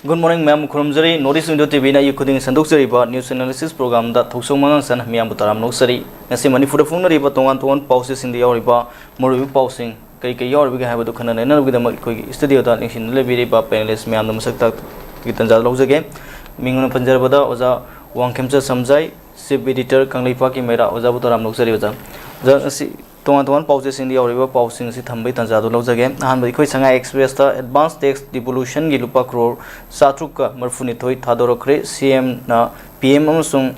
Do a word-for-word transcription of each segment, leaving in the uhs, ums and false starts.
Good morning, ꯃꯌꯥꯝ ꯈꯨꯔꯨꯝꯖꯔꯤ꯫ North East Window T V ꯅ ꯑꯌꯨꯛ ꯈꯨꯗꯤꯡꯒꯤ ꯁꯟꯗꯣꯛꯆꯔꯤꯕ news analysis program ꯗ ꯊꯣꯛꯆꯣꯝ ꯉꯥꯉꯥꯡꯁꯟ ꯃꯌꯥꯝꯕꯨ ꯇꯔꯥꯝꯅ ꯑꯣꯛꯆꯔꯤ꯫ ꯉꯁꯤ ꯃꯅꯤꯄꯨꯔꯗ ꯐꯣꯡꯅꯔꯤꯕ ꯇꯣꯉꯥꯟ ꯇꯣꯉꯥꯟꯕ ꯄꯥꯎꯆꯦꯁꯤꯡꯗ ꯌꯥꯎꯔꯤꯕ ꯃꯔꯨꯑꯣꯏꯕ ꯄꯥꯎꯁꯤꯡ ꯀꯔꯤ ꯀꯔꯤ ꯌꯥꯎꯔꯤꯕꯒꯦ ꯍꯥꯏꯕꯗꯨ ꯈꯟꯅ ꯅꯩꯅꯅꯕꯒꯤꯗꯃꯛ ꯑꯩꯈꯣꯏꯒꯤ studio ꯗ ꯂꯦꯡꯁꯤꯟꯗꯨꯅ ꯂꯩꯕꯤꯔꯤꯕ panelist ꯃꯌꯥꯝꯗ ꯃꯁꯛ ꯇꯥꯛꯄꯒꯤ ꯇꯥꯟꯖꯥ ꯂꯧꯖꯒꯦ꯫ ꯃꯤꯡ ꯑꯣꯏꯅ ꯄꯟꯖꯔꯕꯗ ꯑꯣꯖꯥ ꯋꯥꯡꯈꯦꯝꯆꯠ ꯁꯝꯖꯥꯏ, Chief Editor, ꯀꯪꯂꯩꯄꯥꯛꯀꯤ ꯃꯩꯔꯥ꯫ ꯑꯣꯖꯥꯕꯨ ꯇꯔꯥꯝꯅ ꯑꯣꯛꯆꯔꯤ, ꯑꯣꯖꯥ꯫ ꯑꯣꯖꯥ, ꯉꯁꯤ ꯇꯣꯉꯥꯟ ꯇꯣꯉꯥꯟꯕ ꯄꯥꯎꯆꯦꯁꯤꯡꯗ ꯌꯥꯎꯔꯤꯕ ꯄꯥꯎꯁꯤꯡ ꯑꯁꯤ ꯊꯝꯕꯒꯤ ꯇꯥꯟꯖꯥꯗꯨ ꯂꯧꯖꯒꯦ꯫ ꯑꯍꯥꯟꯕꯗ, ꯑꯩꯈꯣꯏ ꯁꯉꯥꯏ Express ꯇ advance tax devolution ꯒꯤ ꯂꯨꯄꯥ ꯀ꯭ꯔꯣꯔ ꯆꯥꯇ꯭ꯔꯨꯛꯀ ꯃꯔꯤꯐꯨꯅꯤꯊꯣꯏ ꯊꯥꯗꯣꯔꯛꯈ꯭ꯔꯦ꯫ C M ꯅ P M ꯑꯃꯁꯨꯡ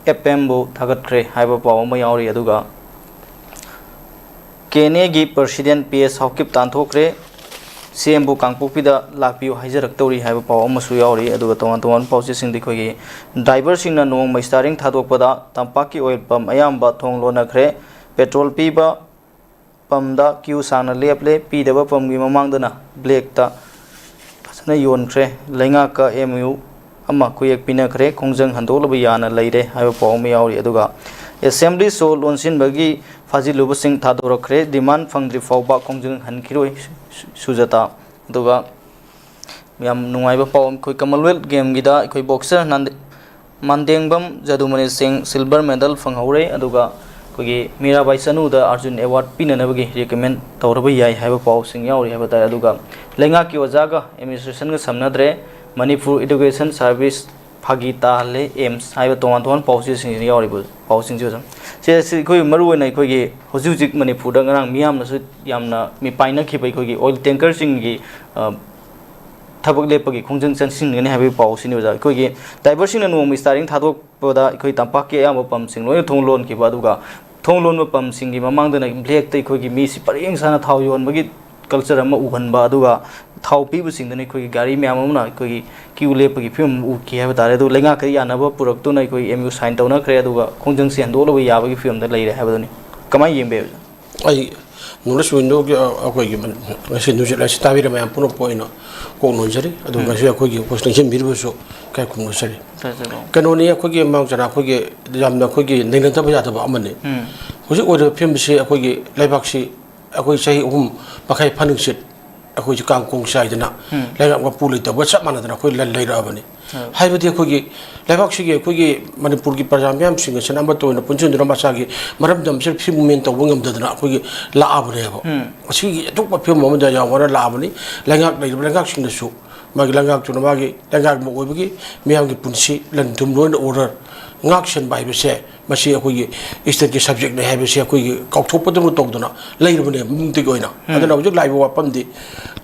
F M ꯕꯨ ꯊꯥꯒꯠꯈ꯭ꯔꯦ ꯍꯥꯏꯕ ꯄꯥꯎ ꯑꯃ ꯌꯥꯎꯔꯤ꯫ ꯑꯗꯨꯒ K N A ꯒꯤ President P S Haokip ꯇꯥꯟꯊꯣꯛꯈ꯭ꯔꯦ꯫ C M ꯕꯨ ꯀꯥꯡꯄꯣꯛꯄꯤꯗ ꯂꯥꯛꯄꯤꯌꯨ ꯍꯥꯏꯖꯔꯛꯇꯧꯔꯤ ꯍꯥꯏꯕ ꯄꯥꯎ ꯑꯃꯁꯨ ꯌꯥꯎꯔꯤ꯫ ꯑꯗꯨꯒ ꯇꯣꯉꯥꯟ ꯇꯣꯉꯥꯟꯕ ꯄꯥꯎꯆꯦꯁꯤꯡꯗ ꯑꯩꯈꯣꯏꯒꯤ driver ꯁꯤꯡꯅ ꯅꯣꯡꯃꯩ steering ꯊꯥꯗꯣꯛꯄꯗ ꯇꯝꯄꯥꯛꯀꯤ oil pump ꯑꯌꯥꯝꯕ ꯊꯣꯡ ꯂꯣꯟꯅꯈ꯭ꯔꯦ꯫ Petrol ꯄꯤꯕ pump ꯗ queue ꯁꯥꯡꯅ ꯂꯦꯞꯂꯦ꯫ ꯄꯤꯗꯕ pump ꯀꯤ ꯃꯃꯥꯡꯗꯅ black ꯇ ꯐꯖꯅ ꯌꯣꯟꯈ꯭ꯔꯦ꯫ ꯂꯩꯉꯥꯛꯀ M U ꯑꯃ ꯈꯨꯌꯦꯛ ꯄꯤꯅꯈ꯭ꯔꯦ꯫ ꯈꯣꯡꯖꯪ ꯍꯟꯗꯣꯛꯂꯕ ꯌꯥꯅ ꯂꯩꯔꯦ ꯍꯥꯏꯕ ꯄꯥꯎ ꯑꯃ ꯌꯥꯎꯔꯤ꯫ ꯑꯗꯨꯒ Assembly ꯁꯣ ꯂꯣꯟꯁꯤꯟꯕꯒꯤ ꯐꯥꯖꯤꯜꯂꯨꯕꯁꯤꯡ ꯊꯥꯗꯣꯔꯛꯈ꯭ꯔꯦ꯫ Demand ꯐꯪꯗ꯭ꯔꯤ ꯐꯥꯎꯕ ꯈꯣꯡꯖꯪ ꯍꯟꯈꯤꯔꯣꯏ, ꯁꯨ-, ꯁꯨꯖꯥꯇꯥ꯫ ꯑꯗꯨꯒ ꯌꯥꯝ ꯅꯨꯡꯉꯥꯏꯕ ꯄꯥꯎ ꯑꯃ, ꯑꯩꯈꯣꯏ Commonwealth Game ꯒꯤꯗ ꯑꯩꯈꯣꯏ boxer ꯅꯥꯟꯗꯦ-, ꯃꯥꯟꯗꯦꯡꯕꯝ ꯖꯗꯨꯃꯅꯤ ꯁꯤꯡ silver medal ꯐꯪꯍꯧꯔꯦ꯫ ꯑꯗꯨꯒ ꯑꯩꯈꯣꯏꯒꯤ ꯃꯤꯔꯥꯕꯥꯏ ꯆꯅꯨꯗ Arjuna Award ꯄꯤꯅꯅꯕꯒꯤ recommend ꯇꯧꯔꯕ ꯌꯥꯏ ꯍꯥꯏꯕ ꯄꯥꯎꯁꯤꯡ ꯌꯥꯎꯔꯤ ꯍꯥꯏꯕ ꯇꯥꯔꯦ꯫ ꯑꯗꯨꯒ ꯂꯩꯉꯥꯛꯀꯤ ꯑꯣꯖꯥꯒ administration ꯒ ꯁꯝꯅꯗ꯭ꯔꯦ꯫ Manipur Education Service ꯐꯥꯒꯤ ꯇꯥꯍꯜꯂꯦ, AIIMS ꯍꯥꯏꯕ ꯇꯣꯉꯥꯟ ꯇꯣꯉꯥꯟꯕ ꯄꯥꯎꯆꯦꯁꯤꯡꯁꯤꯗ ꯌꯥꯎꯔꯤꯕ ꯄꯥꯎꯁꯤꯡꯁꯤ ꯑꯣꯖꯥ꯫ ꯁꯤ, ꯁꯤ ꯑꯩꯈꯣꯏ ꯃꯔꯨꯑꯣꯏꯅ ꯑꯩꯈꯣꯏꯒꯤ ꯍꯧꯖꯤꯛ ꯍꯧꯖꯤꯛ ꯃꯅꯤꯄꯨꯔꯗ ꯉꯔꯥꯡ ꯃꯤꯌꯥꯝꯅꯁꯨ ꯌꯥꯝꯅ ꯃꯤꯄꯥꯏꯅꯈꯤꯕ ꯑꯩꯈꯣꯏꯒꯤ oil tanker ꯁꯤꯡꯒꯤ, ꯑ, ꯊꯕꯛ ꯂꯦꯞꯄꯒꯤ ꯈꯣꯡꯖꯪ ꯆꯪꯁꯤꯟꯒꯅꯤ ꯍꯥꯏꯕꯒꯤ ꯄꯥꯎꯁꯤꯅꯤ ꯑꯣꯖꯥ꯫ ꯑꯩꯈꯣꯏꯒꯤ driver ꯁꯤꯡꯅ ꯅꯣꯡꯃꯒꯤ steering ꯊꯥꯗꯣꯛꯄꯗ ꯑꯩꯈꯣꯏ ꯇꯝꯄꯥꯛꯀꯤ ꯑꯌꯥꯝꯕ pump ꯁꯤꯡ ꯂꯣꯏꯅ ꯊꯣꯡ ꯂꯣꯟꯈꯤꯕ, ꯑꯗꯨꯒ ꯊꯣꯡ ꯂꯣꯟꯕ pump ꯁꯤꯡꯒꯤ ꯃꯃꯥꯡꯗꯅ black ꯇ ꯑꯩꯈꯣꯏꯒꯤ ꯃꯤꯁꯤ ꯄꯔꯦꯡ ꯁꯥꯅ ꯊꯥꯎ ꯌꯣꯟꯕꯒꯤ culture ꯑꯃ ꯎꯍꯟꯕ, ꯑꯗꯨꯒ ꯊꯥꯎ ꯄꯤꯕꯁꯤꯡꯗꯨꯅ ꯑꯩꯈꯣꯏꯒꯤ ꯒꯥꯔꯤ ꯃꯌꯥꯝ ꯑꯃꯅ ꯑꯩꯈꯣꯏꯒꯤ queue ꯂꯦꯞꯄꯒꯤ ꯐꯤꯕꯝ ꯑꯃ ꯎꯈꯤ ꯍꯥꯏꯕ ꯇꯥꯔꯦ꯫ ꯑꯗꯨ ꯂꯩꯉꯥꯛꯀ ꯌꯥꯅꯕ ꯄꯨꯔꯛꯇꯨꯅ ꯑꯩꯈꯣꯏ M U sign ꯇꯧꯅꯈ꯭ꯔꯦ, ꯑꯗꯨꯒ ꯈꯣꯡꯖꯪꯁꯤ ꯍꯟꯗꯣꯛꯂꯕ ꯌꯥꯕꯒꯤ ꯐꯤꯕꯝꯗ ꯂꯩꯔꯦ ꯍꯥꯏꯕꯗꯨꯅꯤ꯫ ꯀꯃꯥꯏꯅ ꯌꯦꯡꯕ ꯌꯥꯏ? ꯑꯩ North East Window ꯒꯤ, ꯑ, ꯑꯩꯈꯣꯏꯒꯤ ꯉꯁꯤ news analysis ꯇꯥꯕꯤꯔꯤꯕ ꯃꯌꯥꯝ ꯄꯨꯝꯅꯃꯛꯄꯨ ꯑꯩꯅ ꯀꯣꯛ ꯅꯣꯟꯖꯔꯤ, ꯑꯗꯨꯒ ꯎꯝ꯫ ꯉꯁꯤ ꯑꯩꯈꯣꯏꯒꯤ post ꯅꯤꯡꯁꯤꯡꯕꯤꯔꯤꯕꯁꯨ ꯏꯀꯥꯏ ꯈꯨꯝꯅꯖꯔꯤ꯫ ꯇꯥꯖꯔꯣ꯫ ꯀꯩꯅꯣꯅꯤ, ꯑꯩꯈꯣꯏꯒꯤ ꯃꯥꯡ ꯆꯠꯅ ꯑꯩꯈꯣꯏꯒꯤ ꯌꯥꯝꯅ ꯑꯩꯈꯣꯏꯒꯤ ꯅꯩꯅꯗꯕ ꯌꯥꯗꯕ ꯑꯃꯅꯤ꯫ ꯎꯝ꯫ ꯍꯧꯖꯤꯛ ꯑꯣꯏꯔꯤꯕ ꯐꯤꯕꯝꯁꯤ ꯑꯩꯈꯣꯏꯒꯤ ꯂꯩꯕꯥꯛꯁꯤ ꯑꯩꯈꯣꯏ ꯆꯍꯤ ꯑꯍꯨꯝ ꯃꯈꯥꯏ ꯐꯥꯅꯤꯡꯆꯤꯠ ꯑꯩꯈꯣꯏꯁꯦ ꯀꯥꯡ ꯀꯣꯡ ꯆꯥꯏꯗꯅ ꯂꯩꯉꯥꯛ ꯃꯄꯨ ꯂꯩꯇꯕꯒ ꯆꯞ ꯃꯥꯟꯅꯗꯅ ꯑꯩꯈꯣꯏ ꯂꯩꯔꯛꯑꯕꯅꯤ꯫ ꯍꯥꯏꯕꯗꯤ ꯑꯩꯈꯣꯏꯒꯤ ꯂꯩꯕꯥꯛꯁꯤꯒꯤ, ꯑꯩꯈꯣꯏꯒꯤ ꯃꯅꯤꯄꯨꯔꯒꯤ ꯄ꯭ꯔꯖꯥ ꯃꯤꯌꯥꯝꯁꯤꯡ ꯑꯁꯤꯅ ꯑꯃꯠꯇ ꯑꯣꯏꯅ ꯄꯨꯟꯁꯤꯟꯗꯨꯅ ꯃꯁꯥꯒꯤ ꯃꯔꯝꯗꯝꯁꯤꯗ ꯐ꯭ꯔꯤ ꯃꯨꯞꯃꯦꯟ ꯇꯧꯕ ꯉꯝꯗꯗꯅ ꯑꯩꯈꯣꯏꯒꯤ ꯂꯥꯛꯑꯕꯅꯦꯕ꯫ ꯑꯁꯤꯒꯤ ꯑꯇꯣꯞꯄ ꯐꯤꯕꯝ ꯑꯃꯗ ꯌꯥꯝ ꯋꯥꯅ ꯂꯥꯛꯑꯕꯅꯤ꯫ ꯂꯩꯉꯥꯛ ꯂꯩꯔꯤꯕ ꯂꯩꯉꯥꯛꯁꯤꯡꯗꯁꯨ ꯃꯥꯒꯤ ꯂꯩꯉꯥꯛꯇꯨꯅ ꯃꯥꯒꯤ ꯂꯩꯉꯥꯛ ꯑꯃ ꯑꯣꯏꯕꯒꯤ ꯃꯤꯌꯥꯝꯒꯤ ꯄꯨꯟꯁꯤ, ꯂꯟ ꯊꯨꯝ, law and order ꯉꯥꯛ ꯁꯦꯟꯕ ꯍꯥꯏꯕꯁꯦ ꯃꯁꯤ ꯑꯩꯈꯣꯏꯒꯤ stateꯀꯤ subjectꯅꯤ ꯍꯥꯏꯕꯁꯤ ꯑꯩꯈꯣꯏꯒꯤ ꯀꯥꯎꯊꯣꯛꯄꯗꯧꯅ ꯇꯧꯗꯅ ꯂꯩꯔꯕꯅꯦ ꯃꯅꯨꯡꯗꯒꯤ ꯑꯣꯏꯅ꯫ ꯑꯗꯨꯅ ꯍꯧꯖꯤꯛ ꯂꯥꯛꯏꯕ ꯋꯥꯐꯝꯗꯤ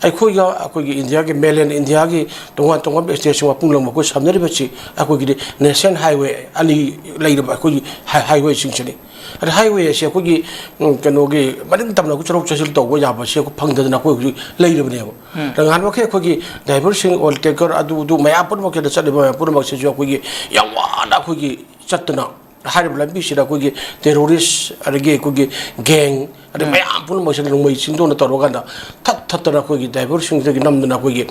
ꯑꯩꯈꯣꯏꯒ ꯑꯩꯈꯣꯏꯒꯤ Indiaꯒꯤ, mainland Indiaꯒꯤ ꯇꯣꯉꯥꯟ ꯇꯣꯉꯥꯟꯕ stateꯁꯤꯡ ꯄꯨꯝꯅꯃꯛ ꯑꯩꯈꯣꯏ ꯁꯝꯅꯔꯤꯕꯁꯤ ꯑꯩꯈꯣꯏꯒꯤꯗꯤ national highway ꯑꯅꯤ ꯂꯩꯔꯕ ꯑꯩꯈꯣꯏꯒꯤ highwayꯁꯤꯡꯁꯤꯅꯤ꯫ ꯑꯗ highway ꯑꯁꯤ ꯑꯩꯈꯣꯏꯒꯤ, ꯎꯝ, ꯀꯩꯅꯣꯒꯤ ꯃꯅꯤꯡ ꯇꯝꯅ ꯑꯩꯈꯣꯏ ꯆꯠꯊꯣꯛ ꯆꯠꯁꯤꯟ ꯇꯧꯕ ꯌꯥꯕꯁꯤ ꯑꯩꯈꯣꯏ ꯐꯪꯗꯗꯅ ꯑꯩꯈꯣꯏ ꯍꯧꯖꯤꯛ ꯂꯩꯔꯕꯅꯦꯕ꯫ ꯎꯝ꯫ ꯅꯍꯥꯟꯃꯛꯀꯤ ꯑꯩꯈꯣꯏꯒꯤ driverꯁꯤꯡ, oil tanker, ꯑꯗꯨ ꯑꯗꯨ ꯃꯌꯥꯝ ꯄꯨꯝꯅꯃꯛꯀꯤꯗ ꯆꯠꯂꯤꯕ ꯃꯌꯥꯝ ꯄꯨꯝꯅꯃꯛꯁꯤꯁꯨ ꯑꯩꯈꯣꯏꯒꯤ ꯌꯥꯝ ꯋꯥꯅ ꯑꯩꯈꯣꯏꯒꯤ ꯆꯠꯇꯅ ꯍꯥꯏꯔꯤꯕ ꯂꯝꯕꯤꯁꯤꯗ ꯑꯩꯈꯣꯏꯒꯤ terrorist ꯑꯗꯒꯤ ꯑꯩꯈꯣꯏꯒꯤ gang ꯑꯗꯩ ꯎꯝ꯫ ꯃꯌꯥꯝ ꯄꯨꯝꯅꯃꯛꯁꯤꯅ ꯅꯣꯡꯃꯩ ꯆꯤꯡꯗꯣꯟꯅ ꯇꯧꯔꯀꯥꯟꯗ ꯊꯠ ꯊꯠꯇꯅ ꯑꯩꯈꯣꯏꯒꯤ driverꯁꯤꯡꯗꯒꯤ ꯅꯝꯗꯅ ꯑꯩꯈꯣꯏꯒꯤ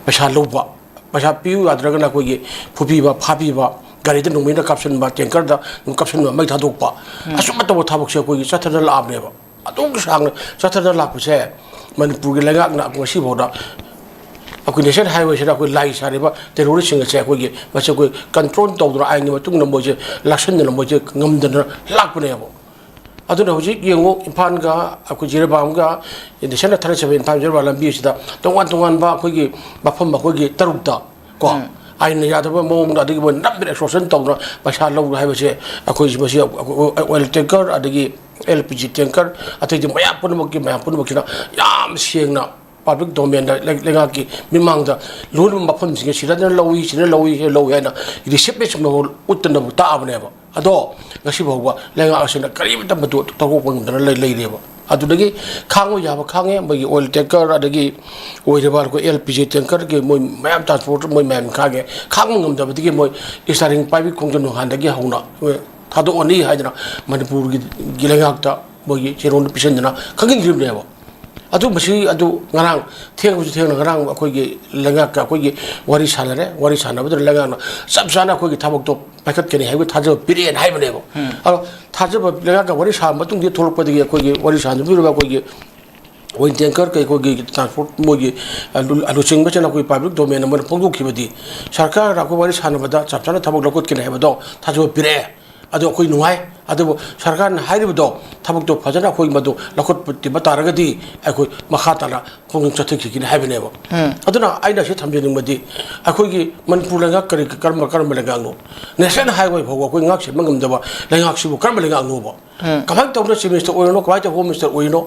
ꯄꯩꯁꯥ ꯂꯧꯕ, ꯄꯩꯁꯥ ꯄꯤꯌꯨ ꯌꯥꯗ꯭ꯔꯒꯅ ꯑꯩꯈꯣꯏꯒꯤ ꯐꯨꯕꯤꯕ, ꯐꯥꯕꯤꯕ, ꯒꯥꯔꯤꯗ ꯅꯣꯡꯃꯩꯅ ꯀꯥꯞꯁꯤꯟꯕ, tankerꯗ ꯀꯥꯞꯁꯤꯟꯕ, ꯃꯩ ꯊꯥꯗꯣꯛꯄ, ꯎꯝ꯫ ꯑꯁꯨꯝꯅ ꯇꯧꯕ ꯊꯕꯛꯁꯦ ꯑꯩꯈꯣꯏꯒꯤ ꯆꯠꯊꯗꯅ ꯂꯥꯛꯑꯕꯅꯦꯕ꯫ ꯑꯗꯨꯛ ꯁꯥꯡꯅ ꯆꯠꯊꯗꯅ ꯂꯥꯛꯄꯁꯦ ꯃꯅꯤꯄꯨꯔꯒꯤ ꯂꯩꯉꯥꯛꯅ ꯉꯁꯤꯐꯥꯎꯗ ꯑꯩꯈꯣꯏ national highwayꯁꯤꯗ ꯑꯩꯈꯣꯏ ꯂꯥꯏ ꯁꯥꯔꯤꯕ terroristꯁꯤꯡ ꯑꯁꯦ ꯑꯩꯈꯣꯏꯒꯤ ꯃꯁꯤ ꯑꯩꯈꯣꯏ control ꯇꯧꯗꯅ ꯑꯥꯏꯟꯒꯤ ꯃꯇꯨꯡ ꯏꯟꯅ ꯃꯣꯏꯁꯦ ꯂꯥꯛꯁꯤꯟꯗꯅ ꯃꯣꯏꯁꯦ ꯉꯝꯗꯅ ꯂꯥꯛꯄꯅꯦꯕ꯫ ꯑꯗꯨꯅ ꯍꯧꯖꯤꯛ ꯌꯦꯡꯉꯨ, ꯏꯝꯐꯥꯜꯒ ꯑꯩꯈꯣꯏ ꯖꯤꯔꯤꯕꯥꯝꯒ national thirty seven Imphal Jiribam ꯂꯝꯕꯤ ꯑꯁꯤꯗ ꯇꯣꯉꯥꯟ ꯇꯣꯉꯥꯟꯕ ꯑꯩꯈꯣꯏꯒꯤ ꯃꯐꯝ ꯑꯩꯈꯣꯏꯒꯤ ꯇꯔꯨꯛꯇ ꯀꯣ, ꯎꯝ꯫ ꯑꯥꯏꯟꯅ ꯌꯥꯗꯕ ꯃꯑꯣꯡꯗ ꯑꯗꯒꯤ ꯃꯣꯏ ꯅꯝꯗꯅ extortion ꯇꯧꯗꯅ ꯄꯩꯁꯥ ꯂꯧꯕ ꯍꯥꯏꯕꯁꯦ ꯑꯩꯈꯣꯏ ꯃꯁꯤ oil tanker ꯑꯗꯒꯤ LPG tanker ꯑꯇꯩꯗꯤ ꯃꯌꯥꯝ ꯄꯨꯝꯅꯃꯛꯀꯤ, ꯃꯌꯥꯝ ꯄꯨꯝꯅꯃꯛꯁꯤꯅ ꯌꯥꯝ ꯁꯦꯡꯅ public domainꯗ ꯂꯩ-, ꯂꯩꯉꯥꯛꯀꯤ ꯃꯤꯃꯥꯡꯗ ꯂꯣꯏꯅꯃꯛ ꯃꯐꯝꯁꯤꯡꯁꯦ ꯁꯤꯗꯅ ꯂꯧꯏ, ꯁꯤꯗꯅ ꯂꯧꯏ, ꯁꯤꯗ ꯂꯧꯏ ꯍꯥꯏꯅ receipt ꯃꯌꯥꯝ ꯎꯠꯇꯅꯕꯨ ꯇꯥꯛꯑꯕꯅꯦꯕ꯫ ꯑꯗꯣ ꯉꯁꯤ ꯐꯥꯎꯕ ꯂꯩꯉꯥꯛ ꯑꯁꯤꯅ ꯀꯔꯤꯃꯇ ꯃꯗꯨ ꯇꯧꯊꯣꯛꯄ ꯉꯝꯗꯅ ꯂꯩ-, ꯂꯩꯔꯦꯕ꯫ ꯑꯗꯨꯗꯒꯤ ꯈꯥꯡꯕ ꯌꯥꯕ ꯈꯥꯡꯉꯦ, ꯃꯣꯏꯒꯤ oil tanker ꯑꯗꯒꯤ ꯑꯣꯏꯔꯤꯕ ꯑꯩꯈꯣꯏ LPG tankerꯒꯤ ꯃꯣꯏ ꯃꯌꯥꯝ transport ꯃꯣꯏ ꯃꯌꯥꯝ ꯈꯥꯡꯉꯦ꯫ ꯈꯥꯡꯕ ꯉꯝꯗꯕꯗꯒꯤ ꯃꯣꯏ steering ꯄꯥꯏꯕꯤ ꯈꯣꯡꯖꯟ ꯅꯣꯡꯍꯥꯟꯗꯒꯤ ꯍꯧꯅ ꯊꯥꯗꯣꯛꯑꯅꯤ ꯍꯥꯏꯗꯅ ꯃꯅꯤꯄꯨꯔꯒꯤ ꯂꯩꯉꯥꯛꯇ ꯃꯣꯏꯒꯤ ꯆꯦꯔꯣꯜꯗ ꯄꯤꯁꯤꯟꯗꯅ ꯈꯪꯍꯟꯈꯤꯕꯅꯦꯕ꯫ ꯑꯗꯨ ꯃꯁꯤ ꯑꯗꯨ ꯉꯔꯥꯡ ꯊꯦꯡꯕꯁꯨ ꯊꯦꯡꯅ ꯉꯔꯥꯡ ꯑꯩꯈꯣꯏꯒꯤ ꯂꯩꯉꯥꯛꯀ ꯑꯩꯈꯣꯏꯒꯤ ꯋꯥꯔꯤ ꯁꯥꯟꯅꯔꯦ꯫ ꯋꯥꯔꯤ ꯁꯥꯟꯅꯕꯗꯨꯗ ꯂꯩꯉꯥꯛꯅ ꯆꯞ ꯆꯥꯅ ꯑꯩꯈꯣꯏꯒꯤ ꯊꯕꯛꯇꯣ ꯄꯥꯏꯈꯠꯀꯅꯤ ꯍꯥꯏꯕꯒꯤ ꯊꯥꯖꯕ ꯄꯤꯔꯛꯑꯦꯅ ꯍꯥꯏꯕꯅꯦꯕ꯫ ꯎꯝ꯫ ꯑꯗꯣ ꯊꯥꯖꯕ ꯂꯩꯉꯥꯛꯀ ꯋꯥꯔꯤ ꯁꯥꯕ ꯃꯇꯨꯡꯗ ꯊꯣꯛꯂꯛꯄꯗꯒꯤ ꯑꯩꯈꯣꯏꯒꯤ ꯋꯥꯔꯤ ꯁꯥꯟꯅꯕꯤꯔꯤꯕ ꯑꯩꯈꯣꯏꯒꯤ ꯑꯣꯏꯜ ꯇꯦꯡꯀꯔ ꯀꯩ ꯑꯩꯈꯣꯏꯒꯤ ꯇ꯭ꯔꯥꯟꯁꯄꯣꯔꯠ ꯃꯣꯏꯒꯤ ꯑ, ꯂꯨ-, ꯑ, ꯂꯨꯆꯤꯡꯕꯁꯤꯅ ꯑꯩꯈꯣꯏ ꯄꯕ꯭ꯂꯤꯛ ꯗꯣꯃꯦꯟ ꯑꯃꯗ ꯐꯣꯡꯗꯣꯛꯈꯤꯕꯗꯤ ꯁꯔꯀꯥꯔꯅ ꯑꯩꯈꯣꯏ ꯋꯥꯔꯤ ꯁꯥꯟꯅꯕꯗ ꯆꯞ ꯆꯥꯅ ꯊꯕꯛ ꯂꯧꯈꯠꯀꯅꯤ ꯍꯥꯏꯕꯗꯣ ꯊꯥꯖꯕ ꯄꯤꯔꯛꯑꯦ꯫ ꯑꯗꯣ ꯑꯩꯈꯣꯏ ꯅꯨꯡꯉꯥꯏ꯫ ꯑꯗꯨꯕꯨ ꯁꯔꯀꯥꯔꯅ ꯍꯥꯏꯔꯤꯕꯗꯣ ꯊꯕꯛꯇꯣ ꯐꯖꯅ ꯑꯩꯈꯣꯏ ꯃꯗꯨ ꯂꯧꯈꯠꯄꯤꯕ ꯇꯥꯔꯒꯗꯤ ꯑꯩꯈꯣꯏ ꯃꯈꯥ ꯇꯥꯅ ꯈꯣꯡꯖꯪ ꯆꯠꯊꯈꯤꯒꯅꯤ ꯍꯥꯏꯕꯅꯦꯕ꯫ ꯑꯗꯨꯅ ꯑꯩꯅ ꯁꯤ ꯊꯝꯖꯅꯤꯡꯕꯗꯤ ꯑꯩꯈꯣꯏꯒꯤ ꯃꯅꯤꯄꯨꯔ ꯂꯩꯉꯥꯛ ꯀꯔꯤ ꯀꯔꯝꯕ ꯀꯔꯝꯕ ꯂꯩꯉꯥꯛꯅꯣ? ꯅꯦꯁꯅꯦꯜ ꯍꯥꯏꯋꯦ ꯐꯥꯎꯕ ꯑꯩꯈꯣꯏ ꯉꯥꯛ ꯁꯦꯟꯕ ꯉꯝꯗꯕ ꯂꯩꯉꯥꯛꯁꯤꯕꯨ ꯀꯔꯝꯕ ꯂꯩꯉꯥꯛꯅꯣꯕ? ꯀꯃꯥꯏꯅ ꯇꯧꯗꯅ ꯆꯤꯐ ꯃꯤꯅꯤꯁꯇꯔ ꯑꯣꯏꯔꯤꯅꯣ, ꯀꯃꯥꯏꯅ ꯇꯧꯕ ꯍꯣꯝ ꯃꯤꯅꯤꯁꯇꯔ ꯑꯣꯏꯔꯤꯅꯣ?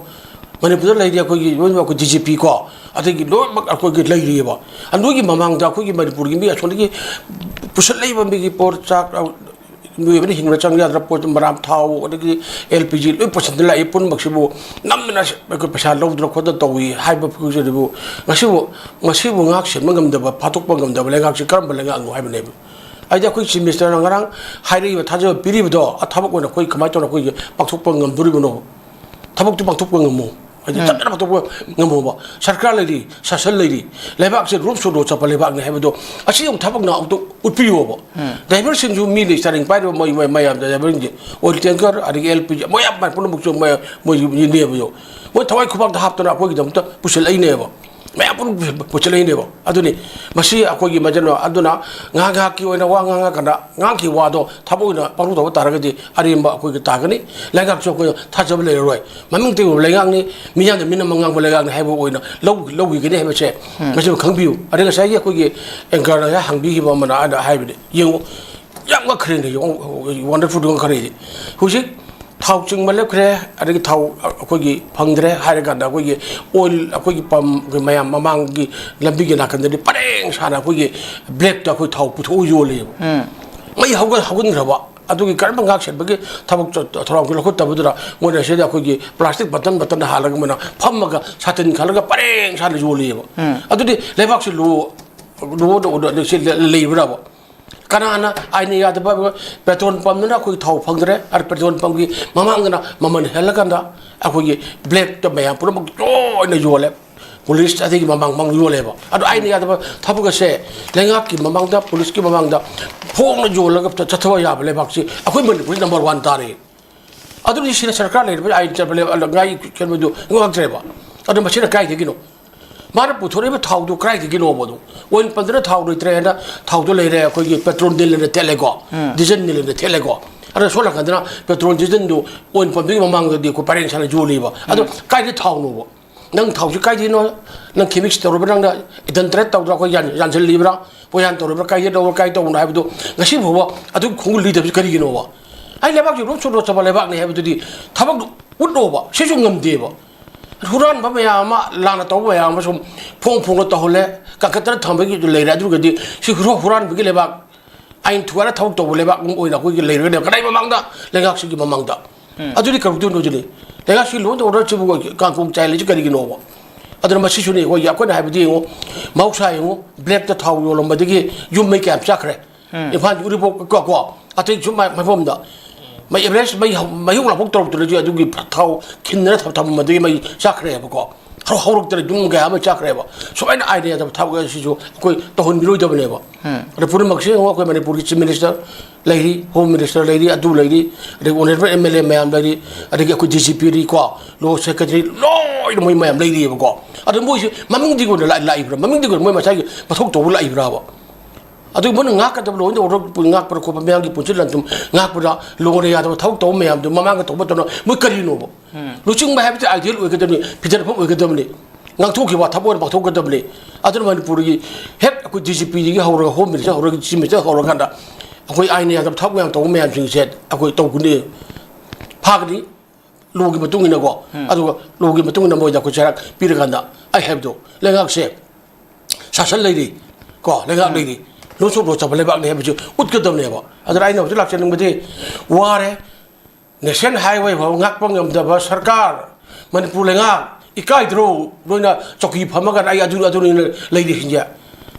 ꯃꯅꯤꯄꯨꯔꯗ ꯂꯩꯔꯤ ꯑꯩꯈꯣꯏꯒꯤ ꯂꯣꯏꯅꯃꯛ ꯑꯩꯈꯣꯏ ꯗꯤ ꯖꯤ ꯄꯤ ꯀꯣ, ꯑꯗꯒꯤ ꯂꯣꯏꯅꯃꯛ ꯑꯩꯈꯣꯏꯒꯤ ꯂꯩꯔꯤꯑꯕ꯫ ꯑꯗꯨꯒꯤ ꯃꯃꯥꯡꯗ ꯑꯩꯈꯣꯏꯒꯤ ꯃꯅꯤꯄꯨꯔꯒꯤ ꯃꯤ ꯑꯁꯣꯝꯗꯒꯤ ꯄꯨꯁꯜꯂꯛꯏꯕ ꯃꯤꯒꯤ ꯄꯣꯠ ꯆꯥꯛ, ꯃꯤꯑꯣꯏꯕꯅ ꯍꯤꯡꯕ ꯆꯪ ꯌꯥꯗ꯭ꯔ ꯄꯣꯠ, ꯃꯔꯥꯝ ꯊꯥꯎ, ꯑꯗꯒꯤ ꯑꯦꯜ ꯄꯤ ꯖꯤ ꯂꯣꯏ ꯄꯨꯁꯤꯟꯗꯅ ꯂꯥꯛꯏ꯫ ꯄꯨꯝꯅꯃꯛꯁꯤꯕꯨ ꯅꯝꯗꯅ ꯑꯩꯈꯣꯏ ꯄꯩꯁꯥ ꯂꯧꯗꯅ ꯈꯣꯠꯇꯅ ꯇꯧꯏ ꯍꯥꯏꯕ ꯐꯤꯕꯝꯁꯤꯗꯕꯨ ꯉꯁꯤꯕꯨ, ꯉꯁꯤꯕꯨ ꯉꯥꯛ ꯁꯦꯟꯕ ꯉꯝꯗꯕ, ꯐꯥꯊꯣꯛꯄ ꯉꯝꯗꯕ ꯂꯩꯉꯥꯛꯁꯤ ꯀꯔꯝꯕ ꯂꯩꯉꯥꯛꯅꯣ ꯍꯥꯏꯕꯅꯦꯕ꯫ ꯍꯥꯏꯗꯤ ꯑꯩꯈꯣꯏ ꯆꯤꯐ ꯃꯤꯅꯤꯁꯇꯔꯅ ꯉꯔꯥꯡ ꯍꯥꯏꯔꯛꯏꯕ, ꯊꯥꯖꯕ ꯄꯤꯔꯤꯕꯗꯣ, ꯑ, ꯊꯕꯛ ꯑꯣꯏꯅ ꯑꯩꯈꯣꯏ ꯀꯃꯥꯏꯅ ꯇꯧꯅ ꯑꯩꯈꯣꯏꯒꯤ ꯄꯥꯡꯊꯣꯛꯄ ꯉꯝꯗꯣꯔꯤꯕꯅꯣ? ꯊꯕꯛꯇꯨ ꯄꯥꯡꯊꯣꯛꯄ ꯉꯝꯃꯨ꯫ ꯍꯥꯏꯗꯤ ꯆꯠꯇꯅ ꯄꯥꯡꯊꯣꯛꯄ ꯉꯝꯃꯣꯕ꯫ ꯁꯔꯀꯥꯔ ꯂꯩꯔꯤ, ꯁꯥꯁꯟ ꯂꯩꯔꯤ, ꯂꯩꯕꯥꯛꯁꯦ ꯔꯨꯜ ꯁꯨꯗꯣ ꯆꯠꯄ ꯂꯩꯕꯥꯛꯅꯤ ꯍꯥꯏꯕꯗꯣ ꯑꯁꯤ ꯑꯃꯨꯛ ꯊꯕꯛꯅ ꯑꯃꯨꯛꯇ ꯎꯠꯄꯤꯌꯣꯕ꯫ ꯗ꯭ꯔꯥꯏꯚꯔꯁꯤꯡꯁꯨ ꯃꯤ ꯂꯩ, ꯆꯥꯔꯤꯡ ꯄꯥꯏꯔꯤꯕ ꯃꯣꯏ, ꯃꯣꯏ ꯃꯌꯥꯝꯗ ꯗ꯭ꯔꯥꯏꯚꯔꯁꯤꯡꯁꯦ ꯑꯣꯏꯜ ꯇꯦꯡꯀꯔ, ꯑꯗꯒꯤ ꯑꯦꯜ ꯄꯤ ꯖꯤ, ꯃꯣꯏ ꯌꯥꯝ ꯄꯨꯝꯅꯃꯛꯁꯨ ꯃꯣꯏ, ꯃꯣꯏꯅꯦꯕ꯫ ꯃꯣꯏ ꯊꯋꯥꯏ ꯈꯨꯕꯥꯛꯇ ꯍꯥꯞꯇꯅ ꯑꯩꯈꯣꯏꯒꯤꯗꯃꯛꯇ ꯄꯨꯁꯤꯜꯂꯛꯏꯅꯦꯕ꯫ ꯃꯌꯥꯝ ꯄꯨꯝꯅꯃꯛ ꯄꯨꯁꯤꯜꯂꯛꯏꯅꯦꯕ꯫ ꯑꯗꯨꯅꯤ ꯃꯁꯤ ꯑꯩꯈꯣꯏꯒꯤ ꯃꯖꯅ-, ꯑꯗꯨꯅ ꯉꯥꯏꯍꯥꯛ ꯉꯥꯏꯍꯥꯛꯀꯤ ꯑꯣꯏꯅ ꯋꯥ ꯉꯥꯡꯉꯀꯥꯟꯗ ꯉꯥꯡꯈꯤꯕ ꯋꯥꯗꯣ ꯊꯕꯛ ꯑꯣꯏꯅ ꯄꯥꯡꯊꯣꯛ ꯇꯧꯕ ꯇꯥꯔꯒꯗꯤ ꯑꯔꯦꯝꯕ ꯑꯩꯈꯣꯏꯒꯤ ꯇꯥꯒꯅꯤ꯫ ꯂꯩꯉꯥꯛꯁꯨ ꯑꯩꯈꯣꯏꯅ ꯊꯥꯖꯕ ꯂꯩꯔꯔꯣꯏ꯫ ꯃꯃꯤꯡꯇꯒꯤ ꯑꯣꯏꯕ ꯂꯩꯉꯥꯛꯅꯤ, ꯃꯤꯌꯥꯝꯅ ꯃꯤꯅ ꯉꯥꯡꯕ ꯂꯩꯉꯥꯛꯅꯤ ꯍꯥꯏꯕ ꯑꯣꯏꯅ ꯂꯧ-, ꯂꯧꯈꯤꯒꯅꯤ ꯍꯥꯏꯕꯁꯦ ꯃꯁꯤꯃ ꯈꯪꯕꯤꯌꯨ꯫ ꯑꯗꯩ ꯉꯁꯥꯏꯒꯤ ꯑꯩꯈꯣꯏꯒꯤ ꯑꯦꯡꯀꯔꯅ ꯉꯁꯥꯏ ꯍꯪꯕꯤꯈꯤꯕ ꯑꯃꯅ ꯑꯩꯅ ꯍꯥꯏꯕꯅꯤ, ꯌꯦꯡꯉꯨ, ꯌꯥꯝ ꯉꯛꯈ꯭ꯔꯦꯅꯦ, ꯋꯥꯟꯗꯔꯐꯨꯜ ꯉꯛꯈ꯭ꯔꯦ꯫ ꯍꯧꯖꯤꯛ ꯊꯥꯎ ꯆꯤꯡꯕ ꯂꯦꯞꯈ꯭ꯔꯦ, ꯑꯗꯒꯤ ꯊꯥꯎ ꯑꯩꯈꯣꯏꯒꯤ ꯐꯪꯗ꯭ꯔꯦ ꯍꯥꯏꯔꯀꯥꯟꯗ ꯑꯩꯈꯣꯏꯒꯤ ꯑꯣꯏꯜ ꯑꯩꯈꯣꯏꯒꯤ ꯄꯝ ꯑꯩꯈꯣꯏ ꯃꯌꯥꯝ ꯃꯃꯥꯡꯒꯤ ꯂꯝꯕꯤꯒꯤ ꯅꯥꯀꯟꯗꯗꯤ ꯄꯔꯦꯡ ꯁꯥꯅ ꯑꯩꯈꯣꯏꯒꯤ ꯕ꯭ꯂꯦꯛꯇ ꯑꯩꯈꯣꯏ ꯊꯥꯎ ꯄꯨꯊꯣꯛꯑ ꯌꯣꯜꯂꯦꯕ꯫ ꯃꯩ ꯍꯧꯒꯠ-, ꯍꯧꯒꯠꯈ꯭ꯔꯕ꯫ ꯑꯗꯨꯒꯤ ꯀꯔꯝꯕ ꯉꯥꯛ ꯁꯦꯟꯕꯒꯤ ꯊꯕꯛ ꯆ-, ꯊꯧꯔꯥꯡꯁꯨ ꯂꯧꯈꯠꯇꯕꯗꯨꯗ ꯃꯣꯏꯅ ꯁꯤꯗ ꯑꯩꯈꯣꯏꯒꯤ ꯄ꯭ꯂꯥꯁꯇꯤꯛ ꯕꯇꯟ ꯕꯇꯟ ꯍꯥꯜꯂꯒ ꯃꯣꯏꯅ ꯐꯝꯃꯒ ꯁꯥꯇꯤꯟ ꯈꯜꯂꯒ ꯄꯔꯦꯡ ꯁꯥꯅ ꯌꯣꯜꯂꯤꯑꯕ꯫ ꯑꯗꯨꯗꯤ ꯂꯩꯕꯥꯛꯁꯤ ꯂꯣ-, ꯂꯣ-, ꯂꯣ-, ꯁꯤ ꯂꯩ-, ꯂꯩꯕ꯭ꯔꯕ? ꯀꯅꯥꯅ ꯑꯥꯏꯟꯅ ꯌꯥꯗꯕ? ꯄꯦꯇ꯭ꯔꯣꯜ ꯄꯝꯗꯨꯅ ꯑꯩꯈꯣꯏ ꯊꯥꯎ ꯐꯪꯗ꯭ꯔꯦ, ꯑꯗ ꯄꯦꯇ꯭ꯔꯣꯜ ꯄꯝꯒꯤ ꯃꯃꯥꯡꯗꯅ ꯃꯃꯜ ꯍꯦꯜꯂꯀꯥꯟꯗ ꯑꯩꯈꯣꯏꯒꯤ ꯕ꯭ꯂꯦꯛꯇ ꯃꯌꯥꯝ ꯄꯨꯝꯅꯃꯛ ꯂꯣꯏꯅ ꯌꯣꯜꯂꯦ꯫ ꯄꯨꯂꯤꯁ ꯑꯗꯒꯤ ꯃꯃꯥꯡ ꯃꯃꯥꯡ ꯌꯣꯜꯂꯦꯕ꯫ ꯑꯗꯣ ꯑꯥꯏꯟꯅ ꯌꯥꯗꯕ ꯊꯕꯛ ꯑꯁꯦ ꯂꯩꯉꯥꯛꯀꯤ ꯃꯃꯥꯡꯗ, ꯄꯨꯂꯤꯁꯀꯤ ꯃꯃꯥꯡꯗ ꯐꯣꯡꯅ ꯌꯣꯜꯂꯒ ꯆꯠꯊꯕ ꯌꯥꯕ ꯂꯩꯕꯥꯛꯁꯤ ꯑꯩꯈꯣꯏ ꯃꯅꯤꯄꯨꯔꯁꯤ ꯅꯝꯕꯔ ꯋꯥꯟ ꯇꯥꯔꯦ꯫ ꯑꯗꯨꯗꯤ ꯁꯤꯗ ꯁꯔꯀꯥꯔ ꯂꯩꯔꯤꯕ ꯑꯥꯏꯟ ꯆꯠꯄ ꯂꯩ-, ꯉꯥꯏ ꯆꯠꯄꯗꯨ ꯉꯥꯛꯇ꯭ꯔꯦꯕ꯫ ꯑꯗꯣ ꯃꯁꯤꯅ ꯀꯥꯏꯗꯒꯤꯅꯣ? ꯃꯥꯅ ꯄꯨꯊꯣꯔꯛꯏꯕ ꯊꯥꯎꯗꯨ ꯀꯗꯥꯏꯗꯒꯤꯅꯣꯕ? ꯑꯗꯨ ꯑꯣꯏꯜ ꯄꯝꯗꯅ ꯊꯥꯎ ꯂꯩꯇ꯭ꯔꯦ ꯍꯥꯏꯅ ꯊꯥꯎꯗꯣ ꯂꯩꯔꯦ, ꯑꯩꯈꯣꯏꯒꯤ ꯄꯦꯇ꯭ꯔꯣꯜ ꯅꯤꯜꯂꯦꯅ ꯊꯦꯠꯂꯦꯀꯣ, ꯗꯤꯖꯜ ꯅꯤꯜꯂꯦꯅ ꯊꯦꯠꯂꯦꯀꯣ꯫ ꯑꯗꯣ ꯁꯣꯝ ꯅꯥꯀꯟꯗꯅ ꯄꯦꯇ꯭ꯔꯣꯜ ꯗꯤꯖꯜꯗꯨ ꯑꯣꯏꯜ ꯄꯝꯗꯒꯤ ꯃꯃꯥꯡꯗꯗꯤ ꯑꯩꯈꯣꯏ ꯄꯔꯦꯡ ꯁꯥꯅ ꯌꯣꯜꯂꯤꯕ꯫ ꯑꯗꯣ ꯀꯥꯏꯗ ꯊꯥꯎꯅꯣꯕ? ꯅꯪ ꯊꯥꯎꯁꯤ ꯀꯥꯏꯗꯩꯅꯣ? ꯅꯪ ꯈꯦꯃꯤꯛꯁ ꯇꯧꯔꯕ꯭ꯔꯥ? ꯅꯪꯅ ꯑꯦꯗꯜꯇꯔꯦꯠ ꯇꯧꯗ꯭ꯔꯥ? ꯑꯩꯈꯣꯏ ꯌꯥꯟ-, ꯌꯥꯟꯁꯤꯜꯂꯤꯕ꯭ꯔꯥ? ꯄꯣꯌꯥꯟ ꯇꯧꯔꯕ꯭ꯔꯥ? ꯀꯥꯏꯗ ꯂꯧꯕ꯭ꯔꯥ? ꯀꯥꯏ ꯇꯧꯕꯅꯣ ꯍꯥꯏꯕꯗꯣ ꯉꯁꯤ ꯐꯥꯎꯕ ꯑꯗꯨ ꯈꯣꯡꯒꯨꯜ ꯂꯤꯗꯕꯁꯤ ꯀꯔꯤꯒꯤꯅꯣꯕ? ꯑꯩ ꯂꯩꯕꯥꯛꯁꯤ ꯔꯣꯞ ꯁꯣꯠ ꯆꯠꯄ ꯂꯩꯕꯥꯛꯅꯤ ꯍꯥꯏꯕꯗꯨꯗꯤ ꯊꯕꯛ ꯎꯠꯂꯣꯕ꯫ ꯁꯤꯁꯨ ꯉꯝꯗꯦꯕ꯫ ꯍꯨꯔꯥꯟꯕ ꯃꯌꯥꯝ ꯑꯃ, ꯂꯥꯟꯅ ꯇꯧꯕ ꯃꯌꯥꯝ ꯑꯃ ꯁꯨꯝ ꯐꯣꯡ ꯐꯣꯡꯅ ꯇꯧꯍꯜꯂꯦ, ꯀꯟꯈꯠꯇꯅ ꯊꯝꯕꯒꯤ ꯂꯩꯔꯦ꯫ ꯑꯗꯨꯒꯗꯤ ꯁꯤ ꯍꯨꯔꯥ-, ꯍꯨꯔꯥꯟꯕꯒꯤ ꯂꯩꯕꯥꯛ, ꯑꯥꯏꯟ ꯊꯨꯒꯥꯏꯔ ꯊꯕꯛ ꯇꯧꯕ ꯂꯩꯕꯥꯛ ꯑꯃ ꯑꯣꯏꯅ ꯑꯩꯈꯣꯏꯒꯤ ꯂꯩꯔꯒꯅꯦ꯫ ꯀꯗꯥꯏ ꯃꯃꯥꯡꯗ? ꯂꯩꯉꯥꯛꯁꯤꯒꯤ ꯃꯃꯥꯡꯗ꯫ ꯑꯗꯨꯗꯤ ꯀꯔꯝ ꯇꯧꯗꯣꯏꯅꯣ ꯑꯗꯨꯗꯤ? ꯂꯩꯉꯥꯛꯁꯤꯒꯤ ꯂꯣꯟꯗ ꯑꯣꯔꯗꯔꯁꯤꯕꯨ ꯀꯥꯡꯈꯣꯡ ꯆꯥꯏ ꯂꯩꯁꯤ ꯀꯔꯤꯒꯤꯅꯣꯕ? ꯑꯗꯨꯅ ꯃꯁꯤꯁꯨꯅꯤ ꯑꯩꯈꯣꯏꯒꯤ, ꯑꯩꯈꯣꯏꯅ ꯍꯥꯏꯕꯗꯤ ꯌꯦꯡꯉꯨ, ꯃꯍꯧꯁꯥ ꯌꯦꯡꯉꯨ, ꯕ꯭ꯂꯦꯛꯇ ꯊꯥꯎ ꯌꯣꯜꯂꯝꯕꯗꯒꯤ ꯌꯨꯝ ꯃꯩ ꯀꯌꯥꯝ ꯆꯥꯛꯈ꯭ꯔꯦ? ꯏꯝꯐꯥꯜꯒꯤ ꯎꯔꯤꯄꯣꯛ ꯀꯣ, ꯀꯣ, ꯑꯇꯩꯁꯨ ꯃ-, ꯃꯐꯝꯗ ꯃꯩ ꯑꯦꯚꯔꯦꯖ ꯃꯩ ꯍꯧ-, ꯃꯩꯍꯧ ꯂꯥꯡꯄꯣꯛ ꯇꯧꯔꯛꯇ꯭ꯔꯗꯤ ꯑꯗꯨꯒꯤ ꯊꯥꯎ ꯈꯤꯟꯅꯔ ꯊꯝ-, ꯊꯝꯃꯝꯕꯗꯒꯤ ꯃꯩ ꯆꯥꯛꯈ꯭ꯔꯦꯕꯀꯣ꯫ ꯍꯧ-, ꯍꯧꯔꯛꯇ꯭ꯔꯦ, ꯌꯨꯝ ꯀꯌꯥ ꯑꯃ ꯆꯥꯛꯈ꯭ꯔꯦꯕ꯫ ꯁꯨꯃꯥꯏꯅ ꯑꯥꯏꯟ ꯌꯥꯗꯕ ꯊꯕꯛ ꯑꯁꯤꯁꯨ ꯑꯩꯈꯣꯏ ꯇꯧꯍꯟꯕꯤꯔꯣꯏꯗꯕꯅꯦꯕ꯫ ꯑꯗ ꯄꯨꯝꯅꯃꯛꯁꯦ ꯌꯦꯡꯉꯣ, ꯑꯩꯈꯣꯏ ꯃꯅꯤꯄꯨꯔꯒꯤ ꯆꯤꯐ ꯃꯤꯅꯤꯁꯇꯔ ꯂꯩꯔꯤ, ꯍꯣꯝ ꯃꯤꯅꯤꯁꯇꯔ ꯂꯩꯔꯤ, ꯑꯗꯒꯤ ꯑꯣꯅꯔꯦꯕꯜ ꯑꯦꯝ ꯑꯦꯜ ꯑꯦ ꯃꯌꯥꯝ ꯂꯩꯔꯤ, ꯑꯗꯒꯤ ꯑꯩꯈꯣꯏ ꯗꯤ ꯖꯤ ꯄꯤ ꯂꯩꯔꯤꯀꯣ, ꯂꯣ ꯁꯦꯀ꯭ꯔꯦꯇꯔꯤ, ꯂꯣꯏꯅ ꯃꯣꯏ ꯃꯌꯥꯝ ꯂꯩꯔꯤꯑꯕꯀꯣ꯫ ꯑꯗꯣ ꯃꯣꯏꯁꯦ ꯃꯃꯤꯡꯗꯤ ꯑꯣꯏꯅ ꯂꯥꯛ-, ꯂꯥꯛꯏꯕ꯭ꯔꯥ? ꯃꯃꯤꯡꯗꯤ ꯑꯣꯏꯅ ꯃꯣꯏ ꯃꯁꯥꯒꯤ ꯃꯊꯧ ꯇꯧꯕ ꯂꯥꯛꯏꯕ꯭ꯔꯥꯕ? ꯑꯗꯨ ꯃꯣꯏꯅ ꯉꯥꯛꯀꯗꯕ, ꯂꯣꯏꯅ ꯑꯣꯔꯗꯔ ꯉꯥꯛꯄꯗ ꯈꯣꯠꯄ, ꯃꯌꯥꯝꯒꯤ ꯄꯨꯟꯁꯤ ꯂꯟ-ꯊꯨꯝ ꯉꯥꯛꯄꯗ ꯂꯣꯟꯅ ꯌꯥꯗꯕ ꯊꯕꯛ ꯇꯧꯕ ꯃꯌꯥꯝꯗꯨ ꯃꯃꯥꯡꯗ ꯇꯧꯕ ꯃꯇꯝꯗ ꯃꯣꯏ ꯀꯔꯤꯅꯣꯕ? ꯂꯨꯆꯤꯡꯕ ꯍꯥꯏꯕꯁꯤ ꯑꯥꯏꯗꯤꯌꯦꯜ ꯑꯣꯏꯒꯗꯕꯅꯤ, ꯐꯤꯖꯟꯐꯝ ꯑꯣꯏꯒꯗꯕꯅꯤ, ꯉꯥꯡꯊꯣꯛꯈꯤꯕ ꯊꯕꯛ ꯑꯣꯏꯅ ꯄꯥꯡꯊꯣꯛꯀꯗꯕꯅꯤ꯫ ꯑꯗꯨꯅ ꯃꯅꯤꯄꯨꯔꯒꯤ ꯍꯦꯛ ꯑꯩꯈꯣꯏ ꯗꯤ ꯖꯤ ꯄꯤꯗꯒꯤ ꯍꯧꯔꯒ, ꯍꯣꯝ ꯃꯤꯅꯤꯁꯇꯔ ꯍꯧꯔꯒ, ꯆꯤꯐ ꯃꯤꯅꯤꯁꯇꯔ ꯍꯧꯔꯀꯥꯟꯗ ꯑꯩꯈꯣꯏ ꯑꯥꯏꯟꯅ ꯌꯥꯗꯕ ꯊꯕꯛ ꯃꯌꯥꯝ ꯇꯧꯕ ꯃꯌꯥꯝꯁꯤꯡꯁꯦ ꯑꯩꯈꯣꯏ ꯇꯧꯒꯅꯤ, ꯐꯥꯒꯅꯤ, ꯂꯣꯒꯤ ꯃꯇꯨꯡ ꯏꯟꯅꯀꯣ꯫ ꯑꯗꯨꯒ ꯂꯣꯒꯤ ꯃꯇꯨꯡ ꯏꯟꯅ ꯃꯣꯏꯗ ꯑꯩꯈꯣꯏ ꯆꯩꯔꯥꯛ ꯄꯤꯔꯀꯥꯟꯗ ꯑꯩ ꯍꯥꯏꯕꯗꯣ, ꯂꯩꯉꯥꯛꯁꯦ ꯁꯥꯁꯟ ꯂꯩꯔꯤ ꯀꯣ, ꯂꯩꯉꯥꯛ ꯂꯩꯔꯤ, ꯂꯣꯟꯁꯨ ꯂꯣꯠꯆꯕ ꯂꯩꯕꯥꯛꯅꯤ ꯍꯥꯏꯕꯁꯤ ꯎꯠꯀꯗꯕꯅꯦꯕ꯫ ꯑꯗꯨꯅ ꯑꯩꯅ ꯍꯧꯖꯤꯛ ꯂꯥꯛꯆꯅꯤꯡꯕꯗꯤ, ꯋꯥꯔꯦ, ꯅꯦꯁꯅꯦꯜ ꯍꯥꯏꯋꯦ ꯐꯥꯎ ꯉꯥꯛꯄ ꯉꯝꯗꯕ ꯁꯔꯀꯥꯔ, ꯃꯅꯤꯄꯨꯔ ꯂꯩꯉꯥꯛ ꯏꯀꯥꯏꯗ꯭ꯔꯣ? ꯅꯣꯏꯅ ꯆꯧꯀꯤ ꯐꯝꯃꯒ ꯑꯩ ꯑꯗꯨ, ꯑꯗꯨꯅꯤꯅ ꯂꯩꯔꯤꯁꯤꯡꯁꯦ,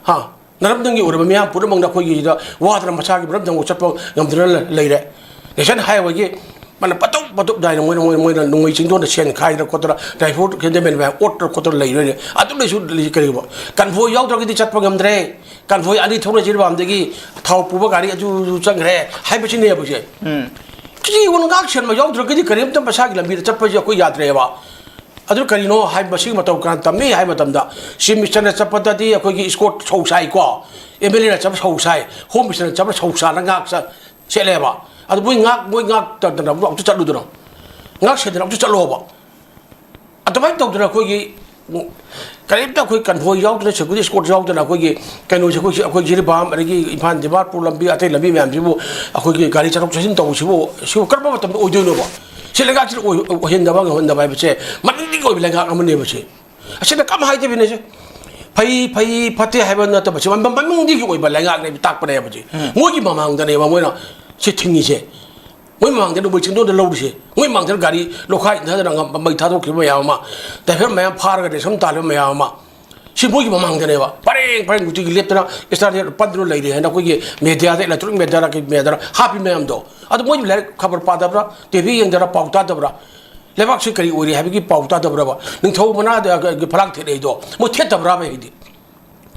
ꯍꯥ? ꯅꯔꯝꯗꯝꯒꯤ ꯑꯣꯏꯔꯕ ꯃꯤꯌꯥꯝ ꯄꯨꯝꯅꯃꯛꯅ ꯑꯩꯈꯣꯏꯒꯤ ꯁꯤꯗ ꯋꯥꯗꯅ ꯃꯁꯥꯒꯤ ꯃꯔꯝꯗꯝ ꯆꯠꯄ ꯉꯝꯗꯅ ꯂꯩꯔꯦ꯫ ꯅꯦꯁꯅꯦꯜ ꯍꯥꯏꯋꯦꯒꯤ ꯃꯥꯅ ꯄꯇꯧ ꯄꯇꯧ ꯅꯥꯏꯅ ꯃꯣꯏꯅ, ꯃꯣꯏ, ꯃꯣꯏꯅ ꯅꯣꯡꯃꯩ ꯆꯤꯡꯗꯣꯟꯗ ꯁꯦꯟ ꯈꯥꯏꯗꯅ ꯈꯣꯠꯇꯅ, ꯔꯥꯏꯐꯜ ꯀꯦꯟꯗꯜꯃꯦꯟ ꯃꯌꯥꯝ ꯑꯣꯠꯇꯅ ꯈꯣꯠꯇꯅ ꯂꯩꯔꯣꯏꯅꯦ꯫ ꯑꯗꯨꯝ ꯂꯩꯁꯨ ꯂꯩ ꯀꯔꯤꯒꯨꯝꯕ ꯀꯟꯚꯣꯏ ꯌꯥꯎꯗ꯭ꯔꯒꯗꯤ ꯆꯠꯄ ꯉꯝꯗ꯭ꯔꯦ꯫ ꯀꯟꯚꯣꯏ ꯑꯅꯤ ꯊꯧꯅꯁꯤꯟ ꯃꯄꯥꯟꯗꯒꯤ ꯊꯥꯎ ꯄꯨꯕ ꯒꯥꯔꯤ ꯑꯗꯨ ꯆꯪꯈ꯭ꯔꯦ ꯍꯥꯏꯕꯁꯤꯅꯦꯕ ꯁꯦ꯫ ꯎꯝ꯫ ꯁꯤ ꯉꯥꯛ ꯁꯦꯟꯕ ꯌꯥꯎꯗ꯭ꯔꯒꯗꯤ ꯀꯔꯤꯝꯇ ꯃꯁꯥꯒꯤ ꯂꯝꯕꯤꯗ ꯆꯠꯄꯁꯦ ꯑꯩꯈꯣꯏ ꯌꯥꯗ꯭ꯔꯦꯕ꯫ ꯑꯗꯨ ꯀꯔꯤꯅꯣ ꯍꯥꯏ, ꯃꯁꯤꯒꯤ ꯃꯇꯧ ꯀꯅꯥ ꯇꯝꯃꯤ ꯍꯥꯏꯕ ꯃꯇꯝꯗ, ꯆꯤꯐ ꯃꯤꯅꯤꯁꯇꯔꯅ ꯆꯠꯄꯗꯗꯤ ꯑꯩꯈꯣꯏꯒꯤ ꯏꯁꯀꯣꯔꯠ ꯁꯧ ꯁꯥꯏꯀꯣ, ꯑꯦꯝ ꯑꯦꯜ ꯑꯦꯅ ꯆꯠꯄ ꯁꯧ ꯁꯥꯏ, ꯍꯣꯝ ꯃꯤꯅꯤꯁꯇꯔꯅ ꯆꯠꯄ ꯁꯧ ꯁꯥꯅ ꯉꯥꯛ ꯆ-, ꯁꯦꯠꯂꯦꯕ꯫ ꯑꯗꯨ ꯃꯣꯏ ꯉꯥꯛ, ꯃꯣꯏ ꯉꯥꯛ ꯇꯗꯅ ꯑꯃꯨꯛ ꯑꯝꯇ ꯆꯠꯂꯨꯗꯅ, ꯉꯥꯛ ꯁꯦꯟꯗꯅ ꯑꯝꯇ ꯆꯠꯂꯣꯕ꯫ ꯑꯗꯨꯃꯥꯏꯅ ꯇꯧꯗꯅ ꯑꯩꯈꯣꯏꯒꯤ ꯀꯔꯤꯝꯇ ꯑꯩꯈꯣꯏ ꯀꯟꯚꯣꯏ ꯌꯥꯎꯗꯅ, ꯁꯦꯀ꯭ꯌꯨꯔꯤꯇꯤ ꯏꯁꯀꯣꯔꯠ ꯌꯥꯎꯗꯅ, ꯑꯩꯈꯣꯏꯒꯤ ꯀꯩꯅꯣꯁꯦ, ꯑꯩꯈꯣꯏ, ꯑꯩꯈꯣꯏ ꯖꯤꯔꯤꯕꯥꯝ, ꯑꯗꯒꯤ ꯏꯝꯐꯥꯜ ꯗꯤꯃꯥꯄꯨꯔ ꯂꯝꯕꯤ, ꯑꯇꯩ ꯂꯝꯕꯤ ꯃꯌꯥꯝꯁꯤꯕꯨ ꯑꯩꯈꯣꯏꯒꯤ ꯒꯥꯔꯤ ꯆꯠꯊꯣꯛ ꯆꯠꯁꯤꯟ ꯇꯧꯕꯁꯤꯕꯨ, ꯁꯤꯕꯨ ꯀꯔꯝꯕ ꯃꯇꯝꯗ ꯑꯣꯏꯗꯣꯏꯅꯣꯕ? ꯁꯤ ꯂꯩꯉꯥꯛꯁꯤꯅ ꯑꯣꯏ-, ꯑꯣꯏꯍꯟꯗꯕ, ꯉꯝꯍꯟꯗꯕ ꯍꯥꯏꯕꯁꯦ ꯃꯅꯤꯡꯗꯒꯤ ꯑꯣꯏꯕ ꯂꯩꯉꯥꯛ ꯑꯃꯅꯦꯕ ꯁꯤ꯫ ꯑꯁꯤꯅ ꯀꯝ ꯍꯥꯏꯗꯕꯤꯅꯦ ꯁꯤ꯫ ꯐꯩ, ꯐꯩ, ꯐꯠꯇꯦ ꯍꯥꯏꯕ ꯅꯠꯇꯕ, ꯁꯤ ꯃ-, ꯃꯅꯨꯡꯗꯒꯤ ꯑꯣꯏꯕ ꯂꯩꯉꯥꯛꯅꯦꯕ, ꯇꯥꯛꯄꯅꯦꯕ ꯁꯤ꯫ ꯎꯝ꯫ ꯃꯣꯏꯒꯤ ꯃꯃꯥꯡꯗꯅꯦꯕ ꯃꯣꯏꯅ ꯁꯤ ꯊꯤꯡꯉꯤꯁꯦ꯫ ꯃꯣꯏ ꯃꯃꯥꯡꯗ ꯅꯣꯡꯃꯩ ꯆꯤꯡꯗꯣꯟꯗ ꯂꯧꯔꯤꯁꯦ, ꯃꯣꯏ ꯃꯃꯥꯡꯗ ꯒꯥꯔꯤ ꯂꯣꯈꯥꯏ ꯏꯟꯊꯗꯅ ꯉꯝ-, ꯃꯩ ꯊꯥꯗꯣꯛꯈꯤꯕ ꯃꯌꯥꯝ ꯑꯃ, ꯗ꯭ꯔꯥꯏꯚꯔ ꯃꯌꯥꯝ ꯐꯥꯔꯒ ꯅꯦꯁꯟ ꯇꯥꯜꯂꯤꯕ ꯃꯌꯥꯝ ꯑꯃ, ꯁꯤ ꯃꯣꯏꯒꯤ ꯃꯃꯥꯡꯗꯅꯦꯕ꯫ ꯄꯔꯦꯡ ꯄꯔꯦꯡ ꯅꯨꯡꯇꯤꯒꯤ ꯂꯦꯞꯇꯅ ꯏꯁꯇꯥꯔ ꯄꯟꯗꯨꯅ ꯂꯩꯔꯦ ꯍꯥꯏꯅ ꯑꯩꯈꯣꯏꯒꯤ ꯃꯦꯗꯤꯌꯥꯗ, ꯏꯂꯦꯛꯇ꯭ꯔꯣꯅꯤꯛ ꯃꯦꯗꯤꯌꯥꯗ, ꯀꯩ ꯃꯦꯗꯤꯌꯥꯗ ꯍꯥꯞꯄꯤ ꯃꯌꯥꯝꯗꯣ꯫ ꯑꯗꯨ ꯃꯣꯏ ꯂꯥꯏꯔꯤꯛ ꯈꯕꯔ ꯄꯥꯗꯕ꯭ꯔꯥ, ꯇꯤ ꯚꯤ ꯌꯦꯡꯗꯕ꯭ꯔꯥ, ꯄꯥꯎ ꯇꯥꯗꯕ꯭ꯔꯥ? ꯂꯩꯕꯥꯛꯁꯤ ꯀꯔꯤ ꯑꯣꯏꯔꯤ ꯍꯥꯏꯕꯒꯤ ꯄꯥꯎ ꯇꯥꯗꯕ꯭ꯔꯕ? ꯅꯤꯡꯊꯧ ꯃꯅꯥꯗ ꯐꯂꯥꯡ ꯊꯦꯠꯅꯩꯗꯣ ꯃꯣꯏ ꯊꯦꯠꯇꯕ꯭ꯔꯥꯕ ꯍꯥꯏꯗꯤ?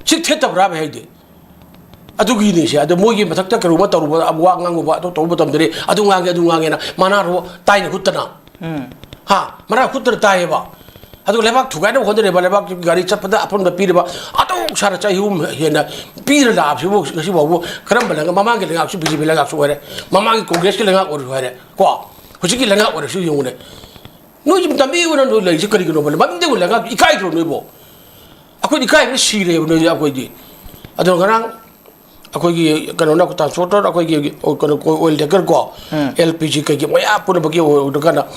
ꯁꯤ ꯊꯦꯠꯇꯕ꯭ꯔꯥꯕ ꯍꯥꯏꯗꯤ? ꯑꯗꯨꯒꯤꯅꯤꯁꯦ꯫ ꯑꯗꯣ ꯃꯣꯏꯒꯤ ꯃꯊꯛꯇ ꯀꯔꯤꯒꯨꯝꯕ ꯇꯧꯔꯨꯕ, ꯋꯥ ꯉꯥꯡꯉꯨꯕ, ꯑꯗꯨ ꯇꯧꯕ ꯃꯇꯝꯗꯗꯤ ꯑꯗꯨ ꯉꯥꯡꯉꯦ, ꯑꯗꯨ ꯉꯥꯡꯉꯦꯅ ꯃꯅꯥꯔꯣ ꯇꯥꯏꯅ ꯍꯨꯠꯇꯅ꯫ ꯎꯝ꯫ ꯍꯥ? ꯃꯅꯥ ꯍꯨꯠꯇꯅ ꯇꯥꯏꯌꯦꯕ꯫ ꯑꯗꯨ ꯂꯩꯕꯥꯛ ꯊꯨꯒꯥꯏꯅꯕ ꯍꯣꯠꯅꯔꯦꯕ, ꯂꯩꯕꯥꯛꯀꯤ ꯒꯥꯔꯤ ꯆꯠꯄꯗ ꯑꯄꯟꯕ ꯄꯤꯔꯤꯕ, ꯑꯗꯨꯛ ꯁꯥꯅ ꯆꯍꯤ ꯑꯍꯨꯝ ꯍꯦꯟꯅ ꯄꯤꯔ ꯂꯥꯛꯑꯕꯁꯤꯕꯨ ꯉꯁꯤ ꯐꯥꯎꯕ ꯀꯔꯝꯕ ꯂꯩꯉꯥꯛ, ꯃꯃꯥꯡꯒꯤ ꯂꯩꯉꯥꯛꯁꯨ ꯕꯤ ꯖꯦ ꯄꯤ ꯂꯩꯉꯥꯛꯁꯨ ꯑꯣꯏꯔꯦ, ꯃꯃꯥꯡꯒꯤ ꯀꯣꯡꯒ꯭ꯔꯦꯁꯀꯤ ꯂꯩꯉꯥꯛ ꯑꯣꯏꯔꯁꯨ ꯍꯥꯏꯔꯦ ꯀꯣ, ꯍꯧꯖꯤꯛꯀꯤ ꯂꯩꯉꯥꯛ ꯑꯣꯏꯔꯁꯨ ꯌꯦꯡꯉꯨꯅꯦ꯫ ꯅꯣꯏꯒꯤ ꯇꯝꯕꯤ ꯑꯣꯏꯅ ꯅꯣꯏ ꯂꯩꯔꯤꯁꯦ ꯀꯔꯤꯒꯤꯅꯣꯕ? ꯃꯃꯤꯡꯗꯩ ꯂꯩꯉꯥꯛ ꯏꯀꯥꯏꯗ꯭ꯔꯣ ꯅꯣꯏꯕꯣ? ꯑꯩꯈꯣꯏꯗꯤ ꯏꯀꯥꯏꯕꯅ ꯁꯤꯔꯦꯕ ꯅꯣꯏꯁꯦ ꯑꯩꯈꯣꯏꯗꯤ꯫ ꯑꯗꯣ ꯉꯔꯥꯡ ꯑꯩꯈꯣꯏꯒꯤ ꯀꯩꯅꯣꯅ, ꯇ꯭ꯔꯥꯟꯁꯄꯣꯔꯇꯔ, ꯑꯩꯈꯣꯏꯒꯤ ꯀꯩꯅꯣ, ꯑꯣꯏꯜ ꯇꯦꯡꯀꯔ ꯀꯣ, ꯎꯝ꯫ ꯑꯦꯜ ꯄꯤ ꯖꯤ ꯀꯩꯀꯩ ꯃꯌꯥꯝ ꯄꯨꯝꯅꯃꯛꯀꯤ ꯑꯣꯏꯔꯀꯥꯟꯗ,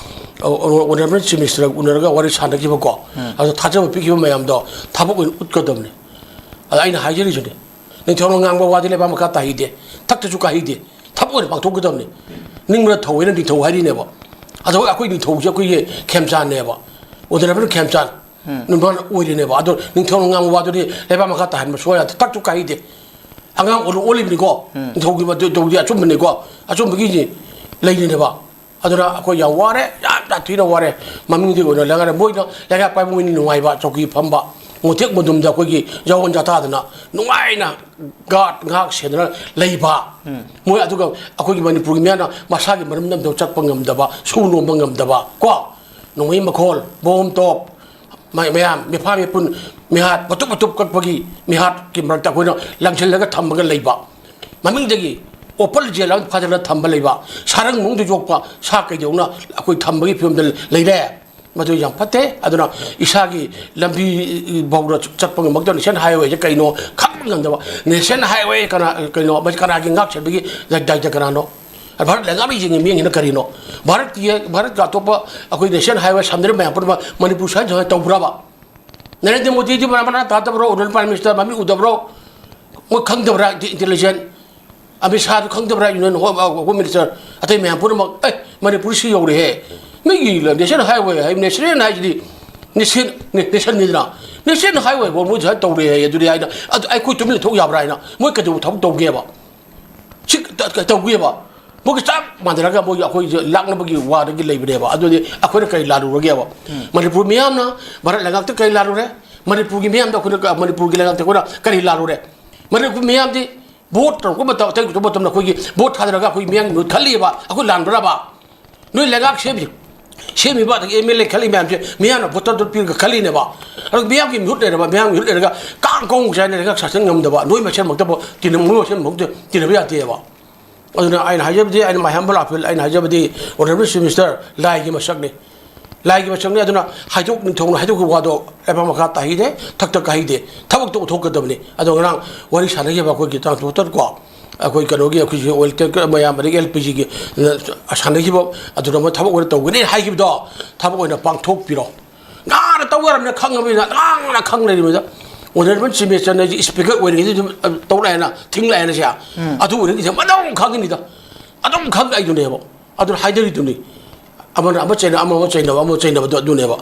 ꯑꯣ-, ꯑꯣ-, ꯑꯣꯅꯔꯦꯕꯜ ꯆꯤꯐ ꯃꯤꯅꯤꯁꯇꯔ ꯎꯅꯔꯒ ꯋꯥꯔꯤ ꯁꯥꯟꯅꯈꯤꯕꯀꯣ꯫ ꯎꯝ꯫ ꯑꯗꯣ ꯊꯥꯖꯕ ꯄꯤꯈꯤꯕ ꯃꯌꯥꯝꯗꯣ ꯊꯕꯛ ꯑꯣꯏꯅ ꯎꯠꯀꯗꯕꯅꯤ꯫ ꯑꯗ ꯑꯩꯅ ꯍꯥꯏꯖꯔꯤꯁꯤꯅꯦ, ꯅꯤꯡꯊꯧꯅ ꯉꯥꯡꯕ ꯋꯥꯗꯤ ꯂꯩꯕꯥꯛ ꯃꯈꯥ ꯇꯥꯍꯩꯗꯦ, ꯊꯛꯇꯁꯨ ꯀꯥꯍꯩꯗꯦ, ꯊꯕꯛ ꯑꯣꯏꯅ ꯄꯥꯡꯊꯣꯛꯀꯗꯕꯅꯤ꯫ ꯅꯤꯡꯕꯅ ꯊꯧ ꯍꯥꯏꯅ ꯅꯤꯡꯊꯧ ꯍꯥꯏꯔꯤꯅꯦꯕ꯫ ꯑꯗꯣ ꯑꯩꯈꯣꯏ ꯅꯤꯡꯊꯧꯁꯦ ꯑꯩꯈꯣꯏꯒꯤ ꯈꯦꯝꯆꯥꯟꯅꯦꯕ, ꯑꯣꯅꯔꯦꯕꯜ ꯈꯦꯝꯆꯥꯟ꯫ ꯎꯝ꯫ ꯅꯨꯄꯥꯅ ꯑꯣꯏꯔꯤꯅꯦꯕ꯫ ꯑꯗꯣ ꯅꯤꯡꯊꯧꯅ ꯉꯥꯡꯕ ꯋꯥꯗꯨꯗꯤ ꯂꯩꯕꯥꯛ ꯃꯈꯥ ꯇꯥꯍꯟꯕ ꯁꯨꯡꯌꯥ ꯌꯥꯗꯦ꯫ ꯇꯛꯁꯨ ꯀꯥꯍꯩꯗꯦ꯫ ꯑꯉꯥꯡ ꯑꯣꯜꯂ ꯑꯣꯜꯂꯤꯕꯅꯤꯀꯣ꯫ ꯎꯝ꯫ ꯅꯤꯡꯊꯧꯒꯤ ꯃꯇꯧ ꯇꯧꯗꯤ ꯑꯆꯨꯝꯕꯅꯤꯀꯣ꯫ ꯑꯆꯨꯝꯕꯒꯤ ꯂꯩꯔꯤꯅꯦꯕ꯫ ꯑꯗꯨꯅ ꯑꯩꯈꯣꯏ ꯌꯥꯝ ꯋꯥꯔꯦ, ꯌꯥꯝ ꯌꯥꯝ ꯊꯤꯅ ꯋꯥꯔꯦ꯫ ꯃꯃꯤꯡꯗꯤ ꯑꯣꯏꯅ ꯂꯩꯉꯥꯛ, ꯃꯣꯏꯅ ꯂꯩꯉꯥꯛ ꯄꯥꯏꯕ ꯃꯣꯏꯅ ꯅꯨꯡꯉꯥꯏꯕ, ꯆꯧꯀꯤ ꯐꯝꯕ, ꯃꯣꯇꯦꯛ ꯃꯗꯨꯝꯗ ꯑꯩꯈꯣꯏꯒꯤ ꯌꯥꯑꯣꯟ ꯌꯥꯇꯥꯗꯅ ꯅꯨꯡꯉꯥꯏꯅ ꯒꯥꯔꯗ ꯉꯥꯛ ꯁꯦꯟꯗꯅ ꯂꯩꯕ꯫ ꯎꯝ꯫ ꯃꯣꯏ ꯑꯗꯨꯒ ꯑꯩꯈꯣꯏꯒꯤ ꯃꯅꯤꯄꯨꯔꯒꯤ ꯃꯤꯌꯥꯝꯅ ꯃꯁꯥꯒꯤ ꯃꯔꯝꯗꯝꯗ ꯆꯠꯄ ꯉꯝꯗꯕ, ꯁꯨ ꯅꯣꯝꯕ ꯉꯝꯗꯕ ꯀꯣ꯫ ꯅꯣꯡꯃꯩ ꯃꯈꯣꯜ, ꯕꯣꯝ ꯇꯣꯞ, ꯃꯌꯥꯝ ꯃꯤꯐꯥ ꯃꯤꯄꯨꯟ, ꯃꯤꯍꯥꯠ ꯃꯇꯨꯞ ꯃꯇꯨꯞ ꯀꯛꯄꯒꯤ ꯃꯤꯍꯥꯠꯀꯤ ꯃꯔꯛꯇ ꯑꯩꯈꯣꯏꯅ ꯂꯪꯁꯤꯜꯂꯒ ꯊꯝꯃꯒ ꯂꯩꯕ꯫ ꯃꯃꯤꯡꯗꯒꯤ open jail ꯑꯃ ꯐꯥꯖꯤꯜꯂꯒ ꯊꯝꯕ ꯂꯩꯕ, ꯁꯥꯔꯪ ꯃꯅꯨꯡꯗ ꯌꯣꯛꯄ ꯁꯥ ꯀꯩꯗꯧꯅ ꯑꯩꯈꯣꯏ ꯊꯝꯕꯒꯤ ꯐꯤꯕꯝꯗ ꯂꯩꯔꯦ꯫ ꯃꯗꯨ ꯌꯥꯝ ꯐꯠꯇꯦ꯫ ꯑꯗꯨꯅ ꯏꯁꯥꯒꯤ ꯂꯝꯕꯤ ꯐꯥꯎꯗ ꯆꯠꯄ ꯉꯝꯃꯛꯇꯕ national highwayꯁꯦ ꯀꯩꯅꯣ ꯈꯪꯕ ꯉꯝꯗꯕ꯫ National highway ꯀꯅꯥ, ꯀꯩꯅꯣ, ꯃꯁꯤ ꯀꯅꯥꯒꯤ ꯉꯥꯛ ꯁꯦꯟꯕꯒꯤ ꯗꯥꯏꯇ ꯀꯅꯥꯅꯣ? ꯚꯥꯔꯠ ꯂꯩꯉꯥꯛꯅ ꯌꯦꯡꯉꯤ ꯃꯤꯠꯌꯦꯡꯁꯤꯅ ꯀꯔꯤꯅꯣ? ꯚꯥꯔꯠꯀꯤ, ꯚꯥꯔꯠꯀ ꯑꯇꯣꯞꯄ ꯑꯩꯈꯣꯏ national highway ꯁꯝꯅꯔꯤꯕ ꯃꯌꯥꯝ ꯄꯨꯝꯅꯃꯛ ꯃꯅꯤꯄꯨꯔ ꯁꯥꯏꯠ ꯁꯨꯃꯥꯏꯅ ꯇꯧꯕ꯭ꯔꯕ? ꯅꯔꯦꯟꯗ꯭ꯔ ꯃꯣꯗꯤꯗꯤ ꯃꯔꯥ ꯃꯔꯥ ꯇꯥꯗꯕ꯭ꯔꯣ? ꯑꯣꯅꯔꯦꯕꯜ ꯄ꯭ꯔꯥꯏꯝ ꯃꯤꯅꯤꯁꯇꯔ ꯃꯃꯤꯡ ꯎꯗꯕ꯭ꯔꯣ? ꯃꯣꯏ ꯈꯪꯗꯕ꯭ꯔꯥ? ꯏꯟꯇꯦꯂꯤꯖꯦꯟ ꯑꯃꯤꯠ ꯁꯥꯍꯗꯨ ꯈꯪꯗꯕ꯭ꯔꯥ? ꯌꯨꯅꯤꯌꯟ ꯍꯣꯝ, ꯍꯣꯝ ꯃꯤꯅꯤꯁꯇꯔ, ꯑꯇꯩ ꯃꯌꯥꯝ ꯄꯨꯝꯅꯃꯛ, "ꯑꯦ, ꯃꯅꯤꯄꯨꯔ ꯁꯤ ꯌꯧꯔꯦꯍꯦ, ꯃꯤꯒꯤ ꯅꯦꯁꯅꯦꯜ ꯍꯥꯏꯋꯦ ꯍꯥꯏ, ꯅꯦꯁꯅꯦꯜ ꯍꯥꯏꯁꯤꯗꯤ ꯅꯦꯁꯟ, ꯅꯦꯁꯟꯅꯤꯗꯅ, ꯅꯦꯁꯅꯦꯜ ꯍꯥꯏꯋꯦ ꯐꯥꯎ ꯃꯣꯏ ꯁꯨꯃꯥꯏꯅ ꯇꯧꯔꯦ ꯍꯥꯏ, ꯑꯗꯨꯗꯤ ꯍꯥꯏꯅ, ꯑꯗꯨ ꯑꯩꯈꯣꯏ ꯇꯨꯃꯤꯟꯅ ꯊꯣꯛ ꯌꯥꯕ꯭ꯔꯥ?" ꯍꯥꯏꯅ ꯃꯣꯏ ꯀꯩꯗꯧꯕ ꯊꯕꯛ ꯇꯧꯒꯦꯕ? ꯁꯤ ꯇ-, ꯇ-, ꯇꯧꯒꯦꯕ꯫ ꯃꯣꯏꯒ ꯆꯞ ꯃꯥꯟꯅꯔꯒ ꯃꯣꯏꯒꯤ ꯑꯩꯈꯣꯏꯁꯦ ꯂꯥꯛꯅꯕꯒꯤ ꯋꯥꯗꯒꯤ ꯂꯩꯕꯅꯦꯕ꯫ ꯑꯗꯨꯗꯤ ꯑꯩꯈꯣꯏꯅ ꯀꯔꯤ ꯂꯥꯜꯂꯨꯔꯒꯦꯕ? ꯃꯅꯤꯄꯨꯔ ꯃꯤꯌꯥꯝꯅ ꯚꯥꯔꯠ ꯂꯩꯉꯥꯛꯇ ꯀꯔꯤ ꯂꯥꯜꯂꯨꯔꯦ? ꯃꯅꯤꯄꯨꯔꯒꯤ ꯃꯤꯌꯥꯝꯗ ꯑꯩꯈꯣꯏꯅ ꯀ-, ꯃꯅꯤꯄꯨꯔꯒꯤ ꯂꯩꯉꯥꯛꯇ ꯑꯩꯈꯣꯏꯅ ꯀꯔꯤ ꯂꯥꯜꯂꯨꯔꯦ? ꯃꯅꯤꯄꯨꯔ ꯃꯤꯌꯥꯝꯗꯤ ꯚꯣꯠ ꯇꯧꯔꯛꯄ ꯃꯇꯝ, ꯑꯇꯩ ꯇꯧꯕ ꯃꯇꯝꯗ ꯑꯩꯈꯣꯏꯒꯤ ꯚꯣꯠ ꯊꯥꯗꯔꯒ ꯑꯩꯈꯣꯏ ꯃꯤꯌꯥꯝꯒꯤ ꯃꯤꯍꯨꯠ ꯈꯜꯂꯤꯕ, ꯑꯩꯈꯣꯏ ꯂꯥꯟꯕ꯭ꯔꯕ? ꯅꯣꯏ ꯂꯩꯉꯥꯛ ꯁꯦꯝꯃꯤ, ꯁꯦꯝꯃꯤꯕ, ꯑꯗꯒꯤ ꯑꯦꯝ ꯑꯦꯜ ꯑꯦ ꯈꯜꯂꯤ ꯃꯌꯥꯝꯁꯦ ꯃꯤꯌꯥꯝꯅ ꯚꯣꯇꯔꯗꯣ ꯄꯤꯔꯒ ꯈꯜꯂꯤꯅꯦꯕ꯫ ꯑꯗꯨ ꯃꯤꯌꯥꯝꯒꯤ ꯃꯤꯍꯨꯠ ꯂꯩꯔꯕ, ꯃꯤꯌꯥꯝꯒꯤ ꯃꯤꯍꯨꯠ ꯂꯩꯔꯒ ꯀꯥꯡ ꯀꯧ ꯆꯥꯏꯅ ꯂꯩꯉꯥꯛ ꯁꯥꯁꯟ ꯉꯝꯗꯕ ꯅꯣꯏ ꯃꯁꯦꯟꯃꯛꯇꯕꯨ ꯇꯤꯟꯅ-, ꯃꯣꯏ ꯃꯁꯦꯟꯃꯛꯇ ꯇꯤꯟꯅꯕ ꯌꯥꯗꯦꯕ꯫ ꯑꯗꯨꯅ ꯑꯩꯅ ꯍꯥꯏꯖꯕꯗꯤ, ꯑꯩꯅ my humble appeal, ꯑꯩꯅ ꯍꯥꯏꯖꯕꯗꯤ, ꯑꯣꯅꯔꯦꯕꯜ ꯆꯤꯐ ꯃꯤꯅꯤꯁꯇꯔ, ꯂꯥꯏꯒꯤ ꯃꯁꯛꯅꯤ꯫ ꯂꯥꯏꯒꯤ ꯃꯁꯛꯅꯤ꯫ ꯑꯗꯨꯅ ꯍꯥꯏꯗꯣꯛ, ꯅꯤꯡꯊꯧꯅ ꯍꯥꯏꯗꯣꯛꯈꯤꯕ ꯋꯥꯗꯣ ꯂꯩꯕꯥꯛ ꯃꯈꯥ ꯇꯥꯍꯩꯗꯦ, ꯊꯛꯇ ꯀꯥꯍꯩꯗꯦ꯫ ꯊꯕꯛꯇꯣ ꯎꯠꯊꯣꯛꯀꯗꯕꯅꯤ꯫ ꯑꯗꯣ ꯉꯔꯥꯡ ꯋꯥꯔꯤ ꯁꯥꯟꯅꯈꯤꯕ ꯑꯩꯈꯣꯏꯒꯤ ꯇ꯭ꯔꯥꯟꯁꯄꯣꯔꯇꯔ ꯀꯣ, ꯑꯩꯈꯣꯏ ꯀꯩꯅꯣꯒꯤ, ꯑꯩꯈꯣꯏꯁꯤ ꯑꯣꯏꯜ ꯇꯦꯡꯀꯔ ꯃꯌꯥꯝ, ꯑꯗꯒꯤ ꯑꯦꯜ ꯄꯤ ꯖꯤꯒꯤ ꯁꯥꯟꯅꯈꯤꯕ, ꯑꯗꯨꯅ ꯃꯣꯏ ꯊꯕꯛ ꯑꯣꯏꯅ ꯇꯧꯒꯅꯤ ꯍꯥꯏꯈꯤꯕꯗꯣ ꯊꯕꯛ ꯑꯣꯏꯅ ꯄꯥꯡꯊꯣꯛꯄꯤꯔꯣ꯫ ꯉꯥꯡꯅ ꯇꯧ ꯌꯥꯔꯕꯅꯤꯅ ꯈꯪꯉꯕꯅꯤꯅ, ꯉꯥꯡꯅ ꯈꯪ ꯂꯩꯔꯤꯕꯗ ꯑꯣꯅꯔꯦꯕꯜ ꯆꯤꯐ ꯃꯤꯅꯤꯁꯇꯔꯅ ꯑꯩꯁꯦ ꯏꯁꯄꯤꯀꯔ ꯑꯣꯏꯔꯤꯉꯩꯗ ꯑꯗꯨꯝ ꯇꯧꯔꯛꯑꯦꯅ, ꯊꯤꯡꯂꯛꯑꯦꯅ ꯁꯦ꯫ ꯑꯗꯨ ꯑꯣꯏꯔꯤꯉꯩꯗ ꯃꯇꯝ ꯈꯪꯒꯅꯤꯗ꯫ ꯑꯗꯨꯝ ꯈꯪꯉꯛꯏꯗꯨꯅꯦꯕ꯫ ꯑꯗꯨꯅ ꯍꯥꯏꯅꯔꯤꯗꯨꯅꯤ꯫ ꯑꯃꯅ ꯑꯃ ꯆꯩꯅ, ꯑꯃ ꯑꯃ ꯆꯩꯅꯕ, ꯑꯃ ꯆꯩꯅꯕꯗꯣ ꯑꯗꯨꯅꯦꯕ꯫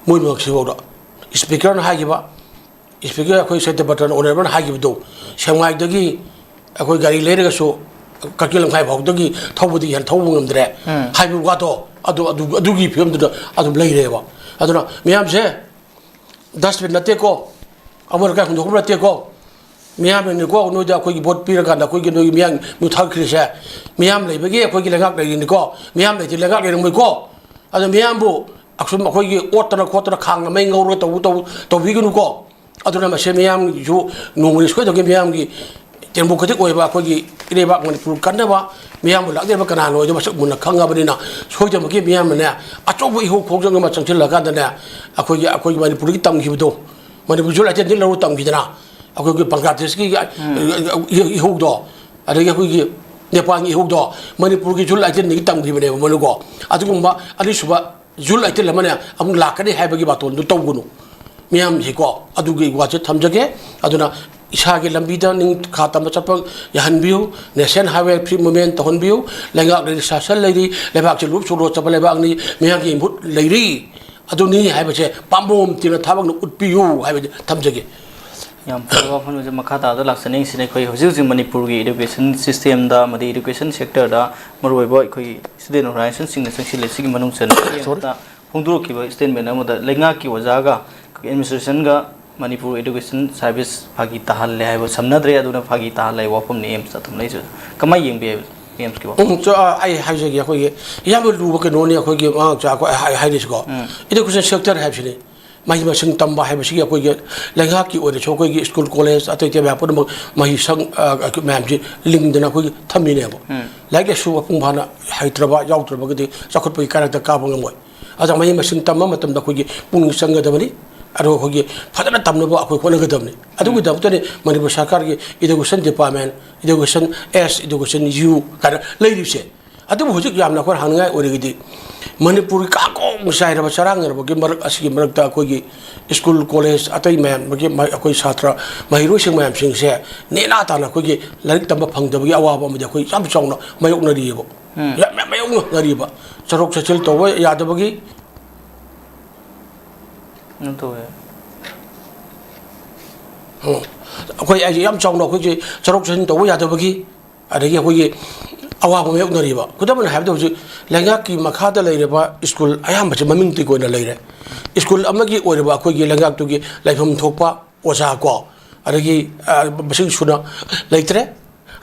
ꯃꯣꯏꯃꯛꯁꯤꯐꯥꯎꯗ ꯏꯁꯄꯤꯀꯔꯅ ꯍꯥꯏꯈꯤꯕ, ꯏꯁꯄꯤꯀꯔ ꯑꯩꯈꯣꯏ ꯁꯇ꯭ꯌꯕ꯭ꯔꯇꯅ ꯑꯣꯅꯔꯦꯕꯜꯅ ꯍꯥꯏꯈꯤꯕꯗꯣ, ꯁꯦꯡꯃꯥꯏꯗꯒꯤ ꯑꯩꯈꯣꯏ ꯒꯥꯔꯤ ꯂꯩꯔꯒꯁꯨ ꯀꯛꯆꯤꯡ ꯂꯝꯈꯥꯏ ꯐꯥꯎꯗꯒꯤ ꯊꯧꯕꯗꯒꯤ ꯍꯦꯟꯅ ꯊꯧꯕ ꯉꯝꯗ꯭ꯔꯦ ꯎꯝ꯫ ꯍꯥꯏꯕ ꯋꯥꯗꯣ ꯑꯗꯨ, ꯑꯗꯨ, ꯑꯗꯨꯒꯤ ꯐꯤꯕꯝꯗꯨꯗ ꯑꯗꯨꯝ ꯂꯩꯔꯦꯕ꯫ ꯑꯗꯨꯅ ꯃꯌꯥꯝꯁꯦ ꯗꯁꯕꯤꯟ ꯅꯠꯇꯦꯀꯣ, ꯑꯃꯣꯠ ꯑꯀꯥꯏ ꯍꯨꯟꯗꯣꯛꯈ꯭ꯔꯕ ꯅꯠꯇꯦꯀꯣ, ꯃꯤꯌꯥꯝꯅꯅꯤꯀꯣ ꯅꯣꯏꯗ ꯑꯩꯈꯣꯏꯒꯤ ꯚꯣꯠ ꯄꯤꯔꯀꯥꯟꯗ ꯑꯩꯈꯣꯏꯒꯤ ꯅꯣꯏꯒꯤ ꯃꯤꯌꯥꯝ ꯃꯤꯊꯥꯛꯈ꯭ꯔꯤꯁꯦ꯫ ꯃꯤꯌꯥꯝ ꯂꯩꯕꯒꯤ ꯑꯩꯈꯣꯏꯒꯤ ꯂꯩꯉꯥꯛ ꯂꯩꯔꯤꯅꯤꯀꯣ, ꯃꯤꯌꯥꯝ ꯂꯩꯇ꯭ꯔꯗꯤ ꯂꯩꯉꯥꯛ ꯂꯩꯔꯝꯃꯣꯏꯀꯣ꯫ ꯑꯗꯣ ꯃꯤꯌꯥꯝꯕꯨ ꯑꯁꯨꯝ ꯑꯩꯈꯣꯏꯒꯤ ꯑꯣꯠꯇꯅ ꯈꯣꯠꯇꯅ ꯈꯥꯡꯅ ꯃꯩ ꯉꯧꯔꯒ ꯇꯧꯕ ꯇꯧ ꯇꯧꯕꯤꯒꯅꯨꯀꯣ꯫ ꯑꯗꯨꯅ ꯃꯁꯤ ꯃꯤꯌꯥꯝꯒꯤꯁꯨ ꯅꯣꯡꯃꯗꯤ ꯁꯣꯏꯗꯕꯒꯤ ꯃꯤꯌꯥꯝꯒꯤ ꯇꯦꯡꯕꯣꯛ ꯈꯖꯤꯛ ꯑꯣꯏꯕ ꯑꯩꯈꯣꯏꯒꯤ ꯏꯔꯩꯕꯥꯛ ꯃꯅꯤꯄꯨꯔ ꯀꯟꯅꯕ ꯃꯤꯌꯥꯝꯕꯨ ꯂꯥꯛꯂꯤꯕ ꯀꯅꯥꯅꯣ ꯍꯥꯏꯗꯣ ꯃꯁꯛ ꯃꯨꯟꯅ ꯈꯪꯉꯕꯅꯤꯅ ꯁꯣꯏꯗꯅꯃꯛꯀꯤ ꯃꯤꯌꯥꯝꯅꯅꯦ ꯑꯆꯧꯕ ꯏꯍꯧ ꯈꯣꯡꯖꯪ ꯑꯃ ꯆꯪꯁꯤꯜꯂꯀꯥꯟꯗꯅꯦ ꯑꯩꯈꯣꯏꯒꯤ ꯑꯩꯈꯣꯏꯒꯤ ꯃꯅꯤꯄꯨꯔꯒꯤ ꯇꯝꯈꯤꯕꯗꯣ ꯃꯅꯤꯄꯨꯔ ꯖꯨꯠ ꯂꯥꯏꯇꯦꯟꯗꯤ ꯂꯧꯔ ꯇꯝꯈꯤꯗꯅ ꯑꯩꯈꯣꯏꯒꯤ ꯕꯪꯒ꯭ꯂꯥꯗꯦꯁꯀꯤ ꯏꯍꯧꯗꯣ ꯑꯗꯒꯤ ꯑꯩꯈꯣꯏꯒꯤ ꯅꯦꯄꯥꯜꯒꯤ ꯏꯍꯧꯗꯣ ꯃꯅꯤꯄꯨꯔꯒꯤ ꯖꯨꯠ ꯂꯥꯏꯇꯦꯟꯗꯒꯤ ꯇꯝꯈꯤꯕꯅꯦꯕ ꯃꯣꯏꯅꯀꯣ꯫ ꯑꯗꯨꯒꯨꯝꯕ ꯑꯅꯤꯁꯨꯕ ꯖꯨꯠ ꯂꯥꯏꯇꯦꯟ ꯑꯃꯅ ꯑꯃꯨꯛ ꯂꯥꯛꯀꯅꯤ ꯍꯥꯏꯕꯒꯤ ꯕꯥꯇꯣꯟꯗꯨ ꯇꯧꯒꯅꯨ ꯃꯤꯌꯥꯝꯁꯤꯀꯣ꯫ ꯑꯗꯨꯒꯤ ꯋꯥꯁꯦ ꯊꯝꯖꯒꯦ꯫ ꯑꯗꯨꯅ ꯏꯁꯥꯒꯤ ꯂꯝꯕꯤꯗ ꯅꯤꯡꯈꯥ ꯇꯝꯕ ꯆꯠꯄ ꯌꯥꯍꯟꯕꯤꯌꯨ꯫ National Highway free movement ꯇꯧꯍꯟꯕꯤꯌꯨ꯫ ꯂꯩꯉꯥꯛ ꯂꯩꯔꯤ, ꯁꯥꯁꯟ ꯂꯩꯔꯤ, ꯂꯩꯕꯥꯛꯁꯤ ꯂꯨꯞ ꯁꯨꯔꯣ ꯆꯠꯄ ꯂꯩꯕꯥꯛꯅꯤ, ꯃꯤꯌꯥꯝꯒꯤ ꯃꯤꯍꯨꯠ ꯂꯩꯔꯤ꯫ ꯑꯗꯨꯅꯤ ꯍꯥꯏꯕꯁꯦ ꯄꯥꯝꯕꯣꯝ ꯇꯤꯡꯅ ꯊꯥꯕꯛꯅ ꯎꯠꯄꯤꯌꯨ ꯍꯥꯏꯕꯗꯤ ꯊꯝꯖꯒꯦ꯫ ꯌꯥꯝ ꯐꯖꯕ ꯋꯥꯐꯝ ꯑꯃꯁꯨ ꯃꯈꯥ ꯇꯥꯕꯗ ꯂꯥꯛꯆꯅꯤꯡꯁꯤꯅꯦ꯫ ꯑꯩꯈꯣꯏ ꯍꯧꯖꯤꯛ ꯍꯧꯖꯤꯛ ꯃꯅꯤꯄꯨꯔꯒꯤ education system ꯗ ꯑꯃꯗꯤ education sector ꯗ ꯃꯔꯨꯑꯣꯏꯕ ꯑꯩꯈꯣꯏꯒꯤ student organization ꯁꯤꯡꯅ ꯆꯪꯁꯤꯜꯂꯦ꯫ ꯁꯤꯒꯤ ꯃꯅꯨꯡ ꯆꯟꯅ ꯑꯩ ꯁꯣꯔꯤ꯫ ꯑꯝꯇ ꯐꯣꯡꯗꯣꯔꯛꯈꯤꯕ statement ꯑꯃꯗ ꯂꯩꯉꯥꯛꯀꯤ ꯑꯣꯖꯥꯒ ꯑꯩꯈꯣꯏꯒꯤ administration ꯒ ꯃꯅꯤꯄꯨꯔ education service ꯐꯥꯒꯤ ꯇꯥꯍꯜꯂꯦ ꯍꯥꯏꯕ ꯁꯝꯅꯗ꯭ꯔꯦ, ꯑꯗꯨꯅ ꯐꯥꯒꯤ ꯇꯥꯍꯜꯂꯦ ꯍꯥꯏꯕ ꯋꯥꯐꯝꯅꯤ ꯑꯦꯝꯁꯇ ꯊꯝꯂꯛꯏꯁꯦ꯫ ꯀꯃꯥꯏꯅ ꯌꯦꯡꯕꯤ ꯍꯥꯏꯕ ꯑꯦꯝꯁꯀꯤ ꯋꯥꯐꯝ? ꯎꯝ, ꯆ-, ꯑ, ꯑꯩ ꯍꯥꯏꯖꯒꯦ, ꯑꯩꯈꯣꯏꯒꯤ ꯌꯥꯝꯅ ꯂꯨꯕ ꯀꯩꯅꯣꯅꯤ ꯑꯩꯈꯣꯏꯒꯤ ꯑꯉꯥꯡ ꯃꯆꯥ ꯑꯩꯈꯣꯏ ꯍꯥꯏ-, ꯍꯥꯏꯔꯤꯁꯤꯀꯣ꯫ ꯎꯝ꯫ Education sector ꯍꯥꯏꯕꯁꯤꯅꯤ꯫ ꯃꯍꯩ ꯃꯁꯤꯡ ꯇꯝꯕ ꯍꯥꯏꯕꯁꯤꯒꯤ ꯑꯩꯈꯣꯏꯒꯤ ꯂꯩꯉꯥꯛꯀꯤ ꯑꯣꯏꯔꯁꯨ ꯑꯩꯈꯣꯏꯒꯤ school, college, ꯑꯇꯩ ꯑꯇꯩ ꯃꯌꯥꯝ ꯄꯨꯝꯅꯃꯛ ꯃꯍꯩꯁꯪ, ꯑ, ꯑ, ꯃꯌꯥꯝꯁꯤ ꯂꯤꯡꯗꯅ ꯑꯩꯈꯣꯏꯒꯤ ꯊꯝꯃꯤꯅꯦꯕ꯫ ꯎꯝ꯫ ꯂꯥꯏꯔꯤꯛ ꯂꯥꯏꯁꯨ ꯃꯄꯨꯡ ꯐꯥꯅ ꯍꯩꯇ꯭ꯔꯕ, ꯌꯥꯎꯗ꯭ꯔꯕꯒꯗꯤ ꯆꯥꯎꯈꯠꯄꯒꯤ ꯀꯥꯏꯔꯛꯇ ꯀꯥꯕ ꯉꯝꯃꯣꯏ꯫ ꯑꯗ ꯃꯍꯩ ꯃꯁꯤꯡ ꯇꯝꯕ ꯃꯇꯝꯗ ꯑꯩꯈꯣꯏꯒꯤ ꯄꯨꯛꯅꯤꯡ ꯆꯪꯒꯗꯕꯅꯤ, ꯑꯗꯨꯒ ꯑꯩꯈꯣꯏꯒꯤ ꯐꯖꯅ ꯇꯝꯅꯕ ꯑꯩꯈꯣꯏ ꯍꯣꯠꯅꯒꯗꯕꯅꯤ꯫ ꯑꯗꯨꯒꯤꯗꯃꯛꯇꯅꯤ ꯃꯅꯤꯄꯨꯔ ꯁꯔꯀꯥꯔꯒꯤ education department, education S, education U ꯀꯥꯏꯅ ꯂꯩꯔꯤꯕꯁꯦ꯫ ꯑꯗꯨꯕꯨ ꯍꯧꯖꯤꯛ ꯌꯥꯝꯅ ꯑꯩꯈꯣꯏ ꯍꯪꯅꯤꯡꯉꯥꯏ ꯑꯣꯏꯔꯒꯗꯤ ꯃꯅꯤꯄꯨꯔꯒꯤ ꯀꯥꯡꯈꯣꯡ ꯆꯥꯏꯔꯕ ꯆꯔꯥꯡꯅꯔꯕꯒꯤ ꯃꯔꯛ ꯑꯁꯤꯒꯤ ꯃꯔꯛꯇ ꯑꯩꯈꯣꯏꯒꯤ school, college, ꯑꯇꯩ ꯃꯌꯥꯝꯒꯤ ꯃ-, ꯑꯩꯈꯣꯏ ꯁꯥꯇ꯭ꯔ ꯃꯍꯩꯔꯣꯏꯁꯤꯡ ꯃꯌꯥꯝꯁꯤꯡꯁꯦ ꯅꯦꯅꯥ ꯇꯥꯅ ꯑꯩꯈꯣꯏꯒꯤ ꯂꯥꯏꯔꯤꯛ ꯇꯝꯕ ꯐꯪꯗꯕꯒꯤ ꯑꯋꯥꯕ ꯑꯃꯗꯤ ꯑꯩꯈꯣꯏ ꯌꯥꯝ ꯆꯥꯎꯅ ꯃꯥꯌꯣꯛꯅꯔꯤꯑꯕ꯫ ꯎꯝ꯫ ꯌꯥꯝ, ꯌꯥꯝ ꯃꯥꯌꯣꯛꯅꯔꯤꯕ꯫ ꯆꯠꯊꯣꯛ ꯆꯠꯁꯤꯟ ꯇꯧꯕ ꯌꯥꯗꯕꯒꯤ꯫ ꯀꯩꯅꯣ ꯇꯧꯋꯦ꯫ ꯎꯝ꯫ ꯑꯩꯈꯣꯏ ꯑꯩꯁꯦ ꯌꯥꯝ ꯆꯥꯎꯅ ꯑꯩꯈꯣꯏꯁꯦ ꯆꯠꯊꯣꯛ ꯆꯠꯁꯤꯟ ꯇꯧꯕ ꯌꯥꯗꯕꯒꯤ, ꯑꯗꯒꯤ ꯑꯩꯈꯣꯏꯒꯤ ꯑꯋꯥꯕ ꯃꯥꯌꯣꯛꯅꯔꯤꯕ꯫ ꯈꯨꯗꯝ ꯑꯣꯏꯅ ꯍꯥꯏꯔꯕꯗ ꯍꯧꯖꯤꯛ ꯂꯩꯉꯥꯛꯀꯤ ꯃꯈꯥꯗ ꯂꯩꯔꯤꯕ school ꯑꯌꯥꯝꯕꯁꯦ ꯃꯃꯤꯡꯇꯒꯤ ꯑꯣꯏꯅ ꯂꯩꯔꯦ꯫ School ꯑꯃꯒꯤ ꯑꯣꯏꯔꯤꯕ ꯑꯩꯈꯣꯏꯒꯤ ꯂꯩꯉꯥꯛꯇꯨꯒꯤ ꯂꯩꯐꯝ ꯊꯣꯛꯄ ꯑꯣꯖꯥ ꯀꯣ, ꯑꯗꯒꯤ, ꯑ, ꯃꯁꯤꯡ ꯁꯨꯅ ꯂꯩꯇ꯭ꯔꯦ꯫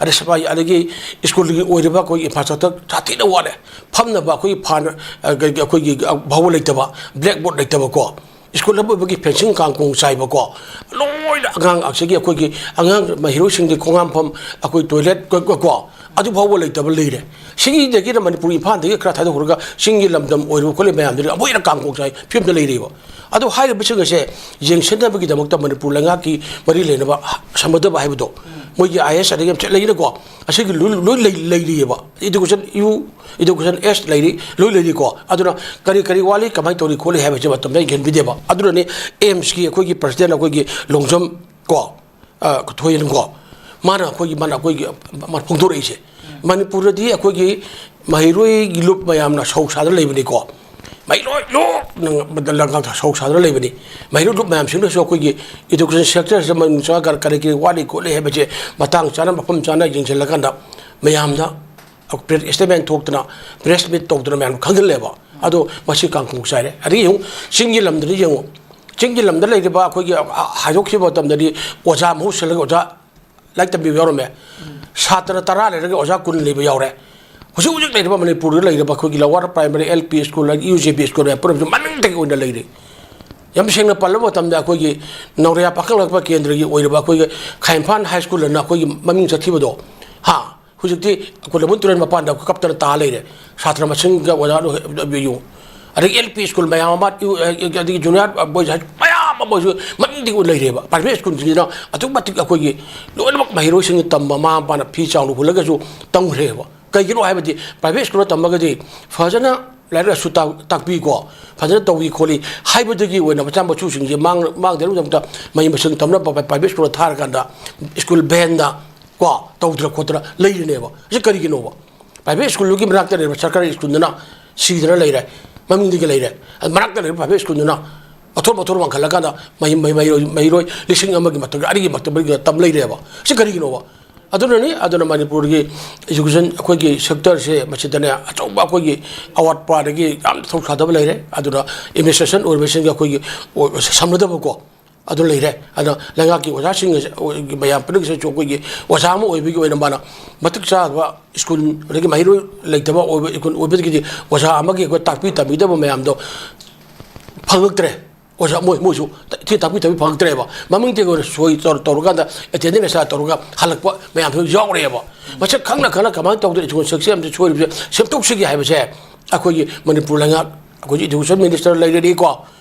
ꯑꯗꯩ ꯁꯐꯥꯏ, ꯑꯗꯒꯤ ꯁ꯭ꯀꯨꯜꯒꯤ ꯑꯣꯏꯔꯤꯕ ꯑꯩꯈꯣꯏꯒꯤ ꯏꯟꯐ꯭ꯔꯥꯁ꯭ꯇ꯭ꯔꯛꯆꯔ ꯁꯥꯊꯤꯅ ꯋꯥꯠꯂꯦ꯫ ꯐꯝꯅꯕ ꯑꯩꯈꯣꯏꯒꯤ ꯐꯥꯟ, ꯑ, ꯑꯩꯈꯣꯏꯒꯤ ꯐꯥꯎꯕ ꯂꯩꯇꯕ, ꯕ꯭ꯂꯦꯛꯕꯣꯔꯗ ꯂꯩꯇꯕꯀꯣ, ꯁ꯭ꯀꯨꯜ ꯑꯃ ꯑꯣꯏꯕꯒꯤ ꯐꯦꯟꯁꯤꯡ ꯀꯥꯡꯈꯣꯡ ꯆꯥꯏꯕꯀꯣ, ꯂꯣꯏꯅ ꯑꯉꯥꯡ ꯑꯁꯤꯒꯤ ꯑꯩꯈꯣꯏꯒꯤ ꯑꯉꯥꯡ ꯃꯍꯩꯔꯣꯏꯁꯤꯡꯒꯤ ꯈꯣꯡꯍꯥꯝꯐꯝ, ꯑꯩꯈꯣꯏ ꯇꯣꯏꯂꯦꯠ ꯀꯣ, ꯀꯣ, ꯀꯣ, ꯑꯗꯨ ꯐꯥꯎꯕ ꯂꯩꯇꯕ ꯂꯩꯔꯦ꯫ ꯁꯤꯒꯤꯗꯒꯤꯅ ꯃꯅꯤꯄꯨꯔ ꯏꯝꯐꯥꯜꯗꯒꯤ ꯈꯔ ꯊꯥꯗꯣꯛꯈ꯭ꯔꯒ ꯆꯤꯡꯒꯤ ꯂꯝꯗꯝ ꯑꯣꯏꯔꯤꯕ ꯈꯣꯠꯂꯤꯕ ꯃꯌꯥꯝꯗꯨꯗꯤ ꯑꯃꯨꯛ ꯍꯦꯟꯅ ꯀꯥꯡꯈꯣꯡ ꯆꯥꯏ ꯐꯤꯕꯝꯗ ꯂꯩꯔꯤꯕ꯫ ꯑꯗꯣ ꯍꯥꯏꯔꯤꯕꯁꯤꯡ ꯑꯁꯦ ꯌꯦꯡꯁꯤꯟꯅꯕꯒꯤꯗꯃꯛꯇ ꯃꯅꯤꯄꯨꯔ ꯂꯩꯉꯥꯛꯀꯤ ꯃꯔꯤ ꯂꯩꯅꯕ ꯁꯝꯅꯗꯕ ꯍꯥꯏꯕꯗꯣ, ꯃꯣꯏꯒꯤ ꯑꯥꯏ ꯑꯦꯁ ꯑꯗꯒꯤ ꯑꯦꯝ ꯁꯤ ꯂꯩꯔꯤꯅꯀꯣ, ꯑꯁꯤꯒꯤ ꯂꯣꯏ, ꯂꯣꯏ ꯂꯩ-, ꯂꯩꯔꯤꯑꯕ꯫ ꯏꯗꯨꯀꯦꯁꯟ ꯌꯨ, ꯏꯗꯨꯀꯦꯁꯟ ꯑꯦꯁ ꯂꯩꯔꯤ, ꯂꯣꯏ ꯂꯩꯔꯤꯀꯣ꯫ ꯑꯗꯨꯅ ꯀꯔꯤ ꯀꯔꯤ ꯋꯥꯠꯂꯤ, ꯀꯃꯥꯏꯅ ꯇꯧꯔꯤ ꯈꯣꯠꯂꯤ ꯍꯥꯏꯕꯁꯤ ꯃꯇꯝꯗ ꯌꯦꯡꯁꯤꯟꯕꯤꯗꯦꯕ꯫ ꯑꯗꯨꯅꯅꯦ ꯑꯦꯝꯁꯀꯤ ꯑꯩꯈꯣꯏꯒꯤ ꯄ꯭ꯔꯁꯤꯗꯦꯟ ꯑꯩꯈꯣꯏꯒꯤ ꯂꯣꯡꯖꯝ ꯀꯣ, ꯑ, ꯊꯣꯏꯍꯦꯟꯀꯣ, ꯃꯥꯅ ꯑꯩꯈꯣꯏꯒꯤ, ꯃꯥꯅ ꯑꯩꯈꯣꯏꯒꯤ, ꯃꯥꯅ ꯐꯣꯡꯗꯣꯔꯛꯏꯁꯦ꯫ ꯃꯅꯤꯄꯨꯔꯗꯗꯤ ꯑꯩꯈꯣꯏꯒꯤ ꯃꯍꯩꯔꯣꯏꯒꯤ ꯂꯨꯞ ꯃꯌꯥꯝꯅ ꯁꯧ ꯁꯥꯗꯅ ꯂꯩꯕꯅꯤꯀꯣ꯫ ꯃꯍꯩꯔꯣꯏ ꯂꯨꯞ ꯅꯪ-, ꯂꯪ-, ꯁꯧ ꯁꯥꯗꯅ ꯂꯩꯕꯅꯤ꯫ ꯃꯍꯩꯔꯣꯏ ꯂꯨꯞ ꯃꯌꯥꯝꯁꯤꯡꯗꯨꯁꯨ ꯑꯩꯈꯣꯏꯒꯤ ꯏꯗꯨꯀꯦꯁꯟ ꯁꯦꯛꯇꯔꯁꯤꯗ ꯃꯅꯨꯡ ꯆꯪꯉꯒ ꯀꯔꯤ ꯀꯔꯤ ꯋꯥꯠꯂꯤ ꯈꯣꯠꯂꯤ ꯍꯥꯏꯕꯁꯦ ꯃꯇꯥꯡ ꯆꯥꯅ, ꯃꯐꯝ ꯆꯥꯅ ꯌꯦꯡꯁꯤꯜꯂꯀꯥꯟꯗ ꯃꯌꯥꯝꯗ ꯄ꯭ꯔꯦꯁ ꯁ꯭ꯇꯦꯠꯃꯦꯟ ꯊꯣꯛꯇꯅ, ꯄ꯭ꯔꯦꯁ ꯃꯤꯠ ꯇꯧꯗꯅ ꯃꯌꯥꯝ ꯈꯪꯍꯜꯂꯦꯕ꯫ ꯑꯗꯣ ꯃꯁꯤ ꯀꯥꯡꯈꯣꯡ ꯆꯥꯏꯔꯦ꯫ ꯑꯗꯒꯤ ꯌꯦꯡꯉꯨ, ꯆꯤꯡꯒꯤ ꯂꯝꯗꯗꯤ ꯌꯦꯡꯉꯨ, ꯆꯤꯡꯒꯤ ꯂꯝꯗ ꯂꯩꯔꯤꯕ ꯑꯩꯈꯣꯏꯒꯤ, ꯑ, ꯍꯥꯏꯗꯣꯛꯈꯤꯕ ꯃꯇꯝꯗꯗꯤ ꯑꯣꯖꯥ ꯃꯍꯨꯠ ꯁꯤꯜꯂꯒ ꯑꯣꯖꯥ ꯂꯥꯏꯔꯤꯛ ꯇꯝꯕꯤꯕ ꯌꯥꯎꯔꯝꯃꯦ꯫ ꯁꯥꯇ꯭ꯔ ꯇꯔꯥ ꯂꯩꯔꯒ ꯑꯣꯖꯥ ꯀꯨꯟ ꯂꯩꯕ ꯌꯥꯎꯔꯦ꯫ ꯍꯧꯖꯤꯛ ꯍꯧꯖꯤꯛ ꯂꯩꯔꯤꯕ ꯃꯅꯤꯄꯨꯔꯗ ꯂꯩꯔꯤꯕ ꯑꯩꯈꯣꯏꯒꯤ lower primary, L P school, U J P school ꯃꯌꯥꯝ ꯄꯨꯝꯅꯃꯛꯁꯨ ꯃꯅꯤꯡꯗꯒꯤ ꯑꯣꯏꯅ ꯂꯩꯔꯤ꯫ ꯌꯥꯝ ꯁꯦꯡꯅ ꯄꯜꯂꯕ ꯃꯇꯝꯗ ꯑꯩꯈꯣꯏꯒꯤ ꯅꯧꯔꯤꯌꯥ ꯄꯥꯈꯪꯂꯛꯄ ꯀꯦꯟꯗ꯭ꯔꯒꯤ ꯑꯣꯏꯔꯤꯕ ꯑꯩꯈꯣꯏꯒꯤ ꯈꯥꯏꯝꯐꯥꯟ ꯍꯥꯏ ꯁ꯭ꯀꯨꯜ ꯑꯅ ꯑꯩꯈꯣꯏꯒꯤ ꯃꯃꯤꯡ ꯆꯠꯈꯤꯕꯗꯣ, ꯍꯥ, ꯍꯧꯖꯤꯛꯇꯤ ꯑꯩꯈꯣꯏ ꯂꯩꯃꯨꯟ ꯇꯨꯔꯦꯜ ꯃꯄꯥꯟꯗ ꯑꯩꯈꯣꯏ ꯀꯞꯇꯅ ꯇꯥ ꯂꯩꯔꯦ꯫ ꯁꯥꯇ꯭ꯔ ꯃꯁꯤꯡꯒ ꯑꯣꯖꯥ ꯌꯦꯡꯉꯨ꯫ ꯑꯗꯒꯤ L P school ꯃꯌꯥꯝ ꯑꯃ, ꯌꯨ-, ꯑꯗꯒꯤ junior boys high ꯃꯌꯥꯝ ꯑꯃ ꯃꯣꯏꯁꯨ ꯃꯅꯤꯡꯗꯒꯤ ꯂꯩꯔꯦꯕ꯫ Private schoolꯁꯤꯡꯁꯤꯅ ꯑꯗꯨꯛ ꯃꯇꯤꯛ ꯑꯩꯈꯣꯏꯒꯤ ꯂꯣꯏꯅꯃꯛ ꯃꯍꯩꯔꯣꯏꯁꯤꯡꯅ ꯇꯝꯕ, ꯃꯃꯥ ꯃꯄꯥꯅ ꯐꯤ ꯆꯥꯎꯅ ꯍꯨꯜꯂꯒꯁꯨ ꯇꯝꯈ꯭ꯔꯦꯕ꯫ ꯀꯩꯒꯤꯅꯣ ꯍꯥꯏꯕꯗꯤ private schoolꯗ ꯇꯝꯃꯒꯗꯤ ꯐꯖꯅ ꯂꯥꯏꯔꯤꯛ ꯂꯥꯏꯁꯨ ꯇꯥꯛ-, ꯇꯥꯛꯄꯤ ꯀꯣ, ꯐꯖꯅ ꯇꯧꯕꯤ ꯈꯣꯠꯂꯤ ꯍꯥꯏꯕꯗꯒꯤ ꯑꯣꯏꯅ ꯃꯆꯥ ꯃꯁꯨꯁꯤꯡꯁꯦ ꯃꯥꯡ-, ꯃꯥꯡꯗꯅꯕꯒꯤꯗꯃꯛꯇ ꯃꯍꯩ ꯃꯁꯤꯡ ꯇꯝꯅꯕ private schoolꯗ ꯊꯥꯔꯀꯥꯟꯗ school vanꯗ ꯀꯣ, ꯇꯧꯗꯅ ꯈꯣꯠꯇꯅ ꯂꯩꯔꯤꯅꯦꯕ꯫ ꯁꯤ ꯀꯔꯤꯒꯤꯅꯣꯕ? Private schoolꯗꯨꯒꯤ ꯃꯅꯥꯛꯇ ꯂꯩꯔꯤꯕ ꯁꯔꯀꯥꯔꯒꯤ schoolꯗꯨꯅ ꯁꯤꯗꯅ ꯂꯩꯔꯦ, ꯃꯃꯤꯡꯗꯒꯤ ꯂꯩꯔꯦ꯫ ꯑꯗꯨ ꯃꯅꯥꯛꯇ ꯂꯩꯔꯤꯕ private schoolꯗꯨꯅ ꯑꯊꯣꯠ ꯑꯊꯣꯠ ꯋꯥꯡꯈꯠꯂꯀꯥꯟꯗ ꯃꯍꯩ-, ꯃꯍꯩ-, ꯃꯍꯩꯔꯣꯏ, ꯃꯍꯩꯔꯣꯏ ꯂꯤꯁꯤꯡ ꯑꯃꯒꯤ ꯃꯊꯛꯇ, ꯑꯅꯤꯒꯤ ꯃꯊꯛꯇ ꯇꯝ ꯂꯩꯔꯦꯕ꯫ ꯁꯤ ꯀꯔꯤꯒꯤꯅꯣꯕ? ꯑꯗꯨꯅꯅꯤ, ꯑꯗꯨꯅ ꯃꯅꯤꯄꯨꯔꯒꯤ education ꯑꯩꯈꯣꯏꯒꯤ sectorꯁꯦ ꯃꯁꯤꯗꯅꯦ ꯑꯆꯧꯕ ꯑꯩꯈꯣꯏꯒꯤ ꯑꯋꯥꯠꯄ ꯑꯗꯒꯤ ꯌꯥꯝ ꯊꯧ ꯁꯥꯗꯕ ꯂꯩꯔꯦ꯫ ꯑꯗꯨꯅ administration ꯑꯣꯏꯔꯤꯕꯁꯤꯡꯒ ꯑꯩꯈꯣꯏꯒꯤ ꯑꯣ-, ꯁꯝꯅꯗꯕꯀꯣ, ꯑꯗꯨ ꯂꯩꯔꯦ꯫ ꯑꯗꯣ ꯂꯩꯉꯥꯛꯀꯤ ꯑꯣꯖꯥꯁꯤꯡ ꯑꯁꯤ, ꯃꯌꯥꯝ ꯄꯨꯝꯅꯃꯛꯀꯤꯁꯨ ꯑꯩꯈꯣꯏꯒꯤ ꯑꯣꯖꯥ ꯑꯃ ꯑꯣꯏꯕꯒꯤ ꯑꯣꯏꯅ ꯃꯥꯅ ꯃꯇꯤꯛ ꯆꯥꯗꯕ ꯁ꯭ꯀꯨꯜ, ꯑꯗꯒꯤ ꯃꯍꯩꯔꯣꯏ ꯂꯩꯇꯕ ꯑꯣꯏꯕ, ꯁ꯭ꯀꯨꯜ ꯑꯣꯏꯕꯗꯒꯤꯗꯤ ꯑꯣꯖꯥ ꯑꯃꯒꯤ ꯑꯩꯈꯣꯏ ꯇꯥꯛꯄꯤ ꯇꯝꯕꯤꯗꯕ ꯃꯌꯥꯝꯗꯣ ꯐꯪꯉꯛꯇ꯭ꯔꯦ꯫ ꯑꯣꯖꯥ ꯃꯣꯏ, ꯃꯣꯏꯁꯨ ꯏꯊꯤ ꯇꯥꯛꯄꯤ ꯇꯝꯕꯤ ꯐꯪꯉꯛꯇ꯭ꯔꯦꯕ꯫ ꯃꯃꯤꯡꯇꯒꯤ ꯑꯣꯏꯅ ꯁꯣꯏ ꯇꯧꯔ-, ꯇꯧꯔꯀꯥꯟꯗ attendance ꯑꯦꯛꯁꯇ꯭ꯔꯥ ꯇꯧꯔꯒ ꯍꯜꯂꯛꯄ ꯃꯌꯥꯝꯁꯨ ꯌꯥꯎꯔꯦꯕ꯫ ꯃꯁꯛ ꯈꯪꯅ ꯈꯪꯅ ꯀꯃꯥꯏꯅ ꯇꯧꯗꯅ education system ꯑꯃꯗ ꯁꯣꯏꯔꯤꯕꯁꯦ, ꯁꯦꯝꯗꯣꯛꯁꯤꯒꯦ ꯍꯥꯏꯕꯁꯦ ꯑꯩꯈꯣꯏꯒꯤ ꯃꯅꯤꯄꯨꯔ ꯂꯩꯉꯥꯛ, ꯑꯩꯈꯣꯏꯒꯤ education minister ꯂꯩꯔꯅꯤꯀꯣ,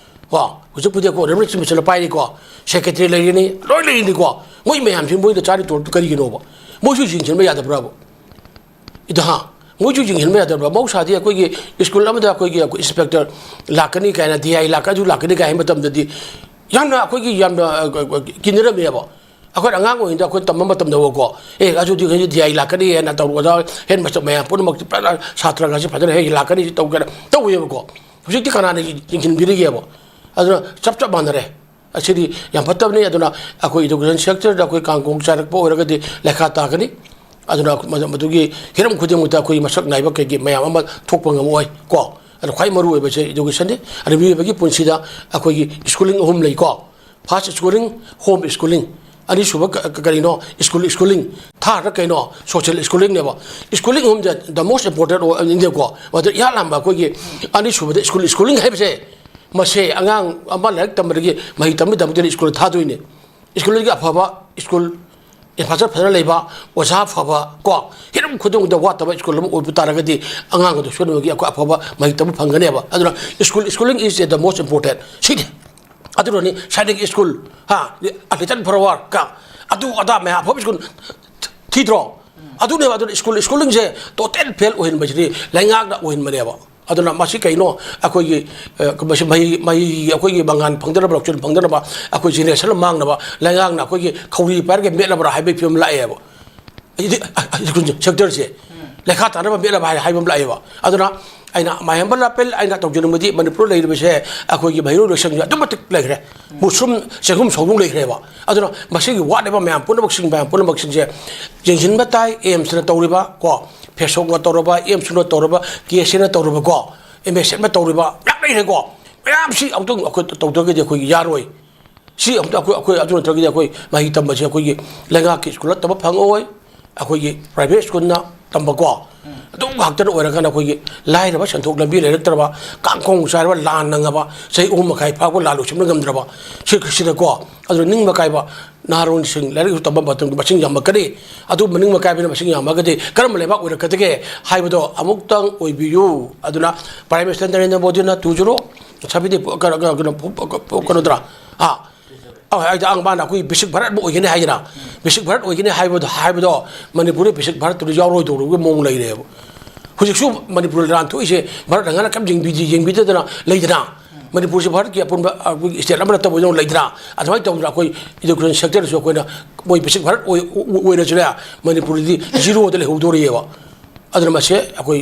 ꯀꯣ, ꯍꯧꯖꯤꯛꯄꯨꯗꯤ ꯑꯩꯈꯣꯏ honourable chief minister ꯅ ꯄꯥꯏꯔꯤꯀꯣ, secretary ꯂꯩꯔꯅꯤ, ꯂꯣꯏ ꯂꯩꯔꯅꯤꯀꯣ꯫ ꯃꯣꯏ ꯃꯌꯥꯝꯁꯤ ꯃꯣꯏꯗ ꯆꯥꯔꯤ ꯇꯣꯂꯣꯞꯇꯨ ꯀꯔꯤꯒꯤꯅꯣꯕ? ꯃꯣꯏꯁꯨ ꯌꯦꯡꯁꯤꯟꯕ ꯌꯥꯗꯕ꯭ꯔꯕ? ꯏꯗ ꯍꯥ, ꯃꯣꯏꯁꯨ ꯌꯦꯡꯁꯤꯟꯕ ꯌꯥꯗꯕ꯭ꯔꯥ? ꯃꯍꯧꯁꯥꯗꯤ ꯑꯩꯈꯣꯏꯒꯤ ꯁ꯭ꯀꯨꯜ ꯑꯃꯗ ꯑꯩꯈꯣꯏꯒꯤ, ꯑꯩꯈꯣꯏ inspector ꯂꯥꯛꯀꯅꯤ ꯀꯥꯏꯅ, D I ꯂꯥꯛꯀꯅꯤ, ꯑꯗꯨ ꯂꯥꯛꯀꯅꯤ ꯀꯥꯏ ꯍꯥꯏ ꯃꯇꯝꯗꯗꯤ ꯌꯥꯝꯅ ꯑꯩꯈꯣꯏꯒꯤ ꯌꯥꯝꯅ, ꯑ, ꯑ, ꯀꯤꯅꯔꯝꯃꯦꯕ꯫ ꯑꯩꯈꯣꯏꯅ ꯑꯉꯥꯡ ꯑꯣꯏꯔꯤꯉꯩꯗ ꯑꯩꯈꯣꯏ ꯇꯝꯕ ꯃꯇꯝꯗꯕꯀꯣ, "ꯑꯦ, ꯑꯗꯨꯗꯤ ꯉꯁꯤ D I ꯂꯥꯛꯀꯅꯤ" ꯍꯥꯏꯅ ꯇꯧꯔꯒ ꯑꯣꯖꯥ headmaster ꯃꯌꯥꯝ ꯄꯨꯝꯅꯃꯛꯇꯤ ꯐꯖꯅ ꯁꯥꯇ꯭ꯔꯒꯁꯤ ꯐꯖꯅ ꯍꯦꯛ ꯂꯥꯛꯀꯅꯤ ꯇꯧꯗꯅ ꯇꯧꯋꯦꯕꯀꯣ꯫ ꯍꯧꯖꯤꯛꯇꯤ ꯀꯅꯥꯅ ꯌꯦꯡꯁꯤꯟꯕꯤꯔꯤꯒꯦꯕ? ꯑꯗꯨꯅ ꯆꯞ ꯆꯞ ꯃꯥꯟꯅꯔꯦ꯫ ꯑꯁꯤꯗꯤ ꯌꯥꯝ ꯐꯠꯇꯕꯅꯤ꯫ ꯑꯗꯨꯅ ꯑꯩꯈꯣꯏ education sector ꯗ ꯑꯩꯈꯣꯏ ꯀꯥꯡꯒꯣꯡ ꯆꯥꯏꯔꯛꯄ ꯑꯣꯏꯔꯒꯗꯤ ꯂꯩꯈꯥ ꯇꯥꯒꯅꯤ꯫ ꯑꯗꯨꯅ ꯃꯗꯨ-, ꯃꯗꯨꯒꯤ ꯍꯤꯔꯝ ꯈꯨꯗꯤꯡꯃꯛꯇ ꯑꯩꯈꯣꯏ ꯃꯁꯛ ꯅꯥꯏꯕ ꯀꯩꯒꯤ ꯃꯌꯥꯝ ꯑꯃ ꯊꯣꯛꯄ ꯉꯝꯃꯛꯑꯣꯏ ꯀꯣ꯫ ꯑꯗꯨꯅ ꯈ꯭ꯋꯥꯏ ꯃꯔꯨ ꯑꯣꯏꯕꯁꯦ education ꯅꯤ꯫ ꯑꯗꯨ ꯃꯤꯑꯣꯏꯕꯒꯤ ꯄꯨꯟꯁꯤꯗ ꯑꯩꯈꯣꯏꯒꯤ schooling ꯑꯍꯨꯝ ꯂꯩꯀꯣ꯫ First schooling, home schooling, ꯑꯅꯤꯁꯨꯕ ꯀ-, ꯀ-, ꯀꯔꯤꯅꯣ? School schooling꯫ Third ꯀꯩꯅꯣ? Social schooling ꯅꯦꯕ꯫ Schooling ꯑꯍꯨꯝꯁꯦ the most important ꯑꯣꯏꯅꯦꯀꯣ꯫ ꯑꯗꯨ ꯏꯍꯥꯟ ꯍꯥꯟꯕ ꯑꯩꯈꯣꯏꯒꯤ ꯑꯅꯤꯁꯨꯕꯗ school schooling ꯍꯥꯏꯕꯁꯦ, ꯃꯁꯦ ꯑꯉꯥꯡ ꯑꯃ ꯂꯥꯏꯔꯤꯛ ꯇꯝꯕꯗꯒꯤ ꯃꯍꯩ ꯇꯝꯕꯒꯤꯗꯃꯛꯇ ꯁ꯭ꯀꯨꯜꯗ ꯊꯥꯗꯣꯏꯅꯦ꯫ ꯁ꯭ꯀꯨꯜꯗꯒꯤ ꯑꯐꯕ ꯁ꯭ꯀꯨꯜ, infrastructure ꯐꯖꯅ ꯂꯩꯕ, ꯑꯣꯖꯥ ꯐꯕ ꯀꯣ, ꯍꯤꯔꯝ ꯈꯨꯗꯤꯡꯃꯛꯇ ꯋꯥꯠꯇꯕ ꯁ꯭ꯀꯨꯜ ꯑꯃ ꯑꯣꯏꯕ ꯇꯥꯔꯒꯗꯤ ꯑꯉꯥꯡ ꯑꯗꯨ ꯁꯣꯏꯗꯅꯃꯛꯀꯤ ꯑꯩꯈꯣꯏ ꯑꯐꯕ ꯃꯍꯩ ꯇꯝꯕ ꯐꯪꯒꯅꯦꯕ꯫ ꯑꯗꯨꯅ school, schooling is the most important꯫ ꯁꯤꯅꯤ꯫ ꯑꯗꯨꯅꯅꯤ ꯁꯥꯏꯅꯤꯛ ꯁ꯭ꯀꯨꯜ, ꯍꯥ, ꯑ ꯂꯤꯇꯜ ꯐ꯭ꯂꯥꯋꯔ ꯀ, ꯑꯗꯨ ꯑꯗꯥ ꯃꯌꯥꯝ ꯑꯐꯕ ꯁ꯭ꯀꯨꯜ ꯊꯤꯗ꯭ꯔꯣ? ꯑꯗꯨꯅꯦꯕ꯫ ꯑꯗꯨꯅ ꯁ꯭ꯀꯨꯜ, schooling ꯁꯦ total fail ꯑꯣꯏꯍꯟꯕꯁꯤꯗꯤ ꯂꯩꯉꯥꯛꯅ ꯑꯣꯏꯍꯟꯕꯅꯦꯕ꯫ ꯑꯗꯨꯅ ꯃꯁꯤ ꯀꯩꯅꯣ? ꯑꯩꯈꯣꯏꯒꯤ, ꯑ, ꯃꯁꯤ ꯃꯍꯩ, ꯃꯍꯩꯒꯤ ꯑꯩꯈꯣꯏꯒꯤ ꯃꯉꯥꯜ ꯐꯪꯗꯅꯕ, ꯂꯧꯁꯤꯟ ꯐꯪꯗꯅꯕ ꯑꯩꯈꯣꯏ generation ꯑꯃ ꯃꯥꯡꯅꯕ ꯂꯩꯉꯥꯛꯅ ꯑꯩꯈꯣꯏꯒꯤ ꯈꯧꯔꯤ ꯄꯥꯏꯔꯒ ꯃꯦꯠꯂꯕ꯭ꯔꯥ ꯍꯥꯏꯕꯒꯤ ꯐꯤꯕꯝ ꯂꯥꯛꯑꯦꯕ꯫ ꯍꯥꯏꯗꯤ, ꯑ, ꯑ, sector ꯁꯦ ꯂꯩꯈꯥ ꯇꯥꯅꯕ ꯃꯦꯠꯂꯕ ꯍꯥꯏ-, ꯍꯥꯏꯕ ꯑꯃ ꯂꯥꯛꯑꯦꯕ꯫ ꯑꯗꯨꯅ ꯑꯩꯅ ꯃꯥꯏꯍꯟꯕ ꯂꯥꯄꯦꯜ ꯑꯩꯅ ꯇꯧꯖꯅꯤꯡꯕꯗꯤ ꯃꯅꯤꯄꯨꯔꯗ ꯂꯩꯔꯤꯕꯁꯦ ꯑꯩꯈꯣꯏꯒꯤ ꯃꯍꯩꯔꯣꯏ ꯂꯣꯏꯁꯪꯁꯦ ꯑꯗꯨꯛ ꯃꯇꯤꯛ ꯂꯩꯈ꯭ꯔꯦ꯫ ꯃꯨꯁꯔꯨꯝ ꯆꯦꯡꯒꯨꯝ ꯁꯧꯗꯨꯡ ꯂꯩꯈ꯭ꯔꯦꯕ꯫ ꯑꯗꯨꯅ ꯃꯁꯤꯒꯤ ꯋꯥꯠꯂꯤꯕ ꯃꯌꯥꯝ ꯄꯨꯝꯅꯃꯛꯁꯤꯡ, ꯃꯌꯥꯝ ꯄꯨꯝꯅꯃꯛꯁꯤꯡꯁꯦ ꯌꯦꯡꯁꯤꯟꯕ ꯇꯥꯏ꯫ ꯑꯦꯝꯁꯅ ꯇꯧꯔꯤꯕ ꯀꯣ, ꯐꯦꯁꯣꯛꯅ ꯇꯧꯔꯕ, ꯑꯦꯝꯁꯨꯅ ꯇꯧꯔꯕ, ꯀꯦ ꯑꯦꯁ ꯑꯦꯅ ꯇꯧꯔꯕꯀꯣ, ꯑꯦꯝ ꯑꯦꯁ ꯑꯦꯐꯅ ꯇꯧꯔꯤꯕ ꯃꯌꯥꯝ ꯂꯩꯈ꯭ꯔꯦꯀꯣ꯫ ꯃꯌꯥꯝꯁꯤ ꯑꯃꯨꯛꯇꯪ ꯑꯩꯈꯣꯏ ꯇꯧꯗ꯭ꯔꯒꯗꯤ ꯑꯩꯈꯣꯏꯒꯤ ꯌꯥꯔꯣꯏ꯫ ꯁꯤ ꯑꯃꯨꯛꯇ ꯑꯩꯈꯣꯏ, ꯑꯩꯈꯣꯏ ꯑꯗꯨ ꯅꯠꯇ꯭ꯔꯒꯗꯤ ꯑꯩꯈꯣꯏ ꯃꯍꯩ ꯇꯝꯕꯁꯦ ꯑꯩꯈꯣꯏꯒꯤ ꯂꯩꯉꯥꯛꯀꯤ ꯁ꯭ꯀꯨꯜꯗ ꯇꯝꯕ ꯐꯪꯉꯛꯑꯣꯏ꯫ ꯑꯩꯈꯣꯏꯒꯤ ꯄ꯭ꯔꯥꯏꯚꯦꯠ ꯁ꯭ꯀꯨꯜꯅ ꯇꯝꯕꯀꯣ, ꯑꯗꯨꯝ ꯉꯥꯛꯇꯅ ꯑꯣꯏꯔꯒꯅ ꯑꯩꯈꯣꯏꯒꯤ ꯂꯥꯏꯔꯕ ꯁꯦꯟꯊꯣꯛ ꯂꯝꯕꯤ ꯂꯩꯔꯛꯇ꯭ꯔꯕ, ꯀꯥꯡꯈꯣꯡ ꯆꯥꯏꯔꯕ, ꯂꯥꯟꯅ ꯉꯝꯕ, ꯆꯍꯤ ꯑꯍꯨꯝ ꯃꯈꯥꯏ ꯐꯥꯎꯕ ꯂꯥꯟ ꯂꯣꯏꯁꯤꯟꯕ ꯉꯝꯗ꯭ꯔꯕ, ꯁꯤ-, ꯁꯤꯗꯀꯣ, ꯑꯗꯨꯅ ꯅꯤꯡꯕ ꯀꯥꯏꯕ ꯅꯍꯥꯔꯣꯜꯁꯤꯡ ꯂꯥꯏꯔꯤꯛ ꯇꯝꯕ ꯃꯇꯝꯗ ꯃꯁꯤꯡ ꯌꯥꯝꯂꯛꯀꯅꯤ꯫ ꯑꯗꯨ ꯃꯅꯤꯡ ꯃꯀꯥꯏꯕꯅ ꯃꯁꯤꯡ ꯌꯥꯝꯃꯒꯗꯤ ꯀꯔꯝꯕ ꯂꯩꯕꯥꯛ ꯑꯣꯏꯔꯛꯀꯗꯒꯦ ꯍꯥꯏꯕꯗꯣ ꯑꯃꯨꯛꯇꯪ ꯑꯣꯏꯕꯤꯌꯨ꯫ ꯑꯗꯨꯅ Prime Minister ꯅꯔꯦꯟꯗ꯭ꯔ ꯃꯣꯗꯤꯅ ꯇꯨ ꯖꯤꯔꯣ ꯁꯕꯦꯟꯇꯤ ꯀꯩꯅꯣ, ꯀꯩꯅꯣ, ꯀꯩꯅꯣ, ꯀꯩꯅꯣꯗ꯭ꯔꯥ? ꯑꯥ, ꯑꯧ, ꯍꯥꯏꯗꯤ ꯑꯪ ꯃꯥꯅ ꯑꯩꯈꯣꯏ ꯕꯤꯁꯤꯛ ꯚꯥꯔꯠ ꯑꯃ ꯑꯣꯏꯒꯅꯤ ꯍꯥꯏꯗꯅ, ꯕꯤꯁꯤꯛ ꯚꯥꯔꯠ ꯑꯣꯏꯒꯅꯤ ꯍꯥꯏꯕꯗꯣ, ꯍꯥꯏꯕꯗꯣ ꯃꯅꯤꯄꯨꯔꯗ ꯕꯤꯁꯤꯛ ꯚꯥꯔꯠꯇꯨꯗ ꯌꯥꯎꯔꯣꯏꯗꯧꯕꯒꯤ ꯃꯑꯣꯡ ꯂꯩꯔꯦꯕ꯫ ꯍꯧꯖꯤꯛꯁꯨ ꯃꯅꯤꯄꯨꯔ ꯂꯥꯟ ꯊꯣꯛꯏꯁꯦ ꯚꯥꯔꯠꯅ ꯉꯥꯅ ꯀꯔꯤꯝ ꯌꯦꯡꯕꯤꯗꯦ, ꯌꯦꯡꯕꯤꯗꯗꯅ ꯂꯩꯗꯅ, ꯃꯅꯤꯄꯨꯔꯁꯤ ꯚꯥꯔꯠꯀꯤ ꯑꯄꯨꯟꯕ, ꯑꯩꯈꯣꯏꯒꯤ state ꯑꯃ ꯅꯠꯇꯕ ꯂꯩꯗꯅ, ꯑꯗꯨꯃꯥꯏꯅ ꯇꯧꯗꯅ ꯑꯩꯈꯣꯏ education sectorꯗꯁꯨ ꯑꯩꯈꯣꯏꯅ ꯃꯣꯏ ꯕꯤꯁꯤꯛ ꯚꯥꯔꯠ ꯑꯣꯏ-, ꯑꯣꯏꯔꯁꯨꯅꯦ, ꯃꯅꯤꯄꯨꯔꯗꯤ ꯖꯤꯔꯣꯗ ꯂꯩꯍꯧꯗꯣꯔꯤꯑꯕ꯫ ꯑꯗꯨꯅ ꯃꯁꯦ ꯑꯩꯈꯣꯏ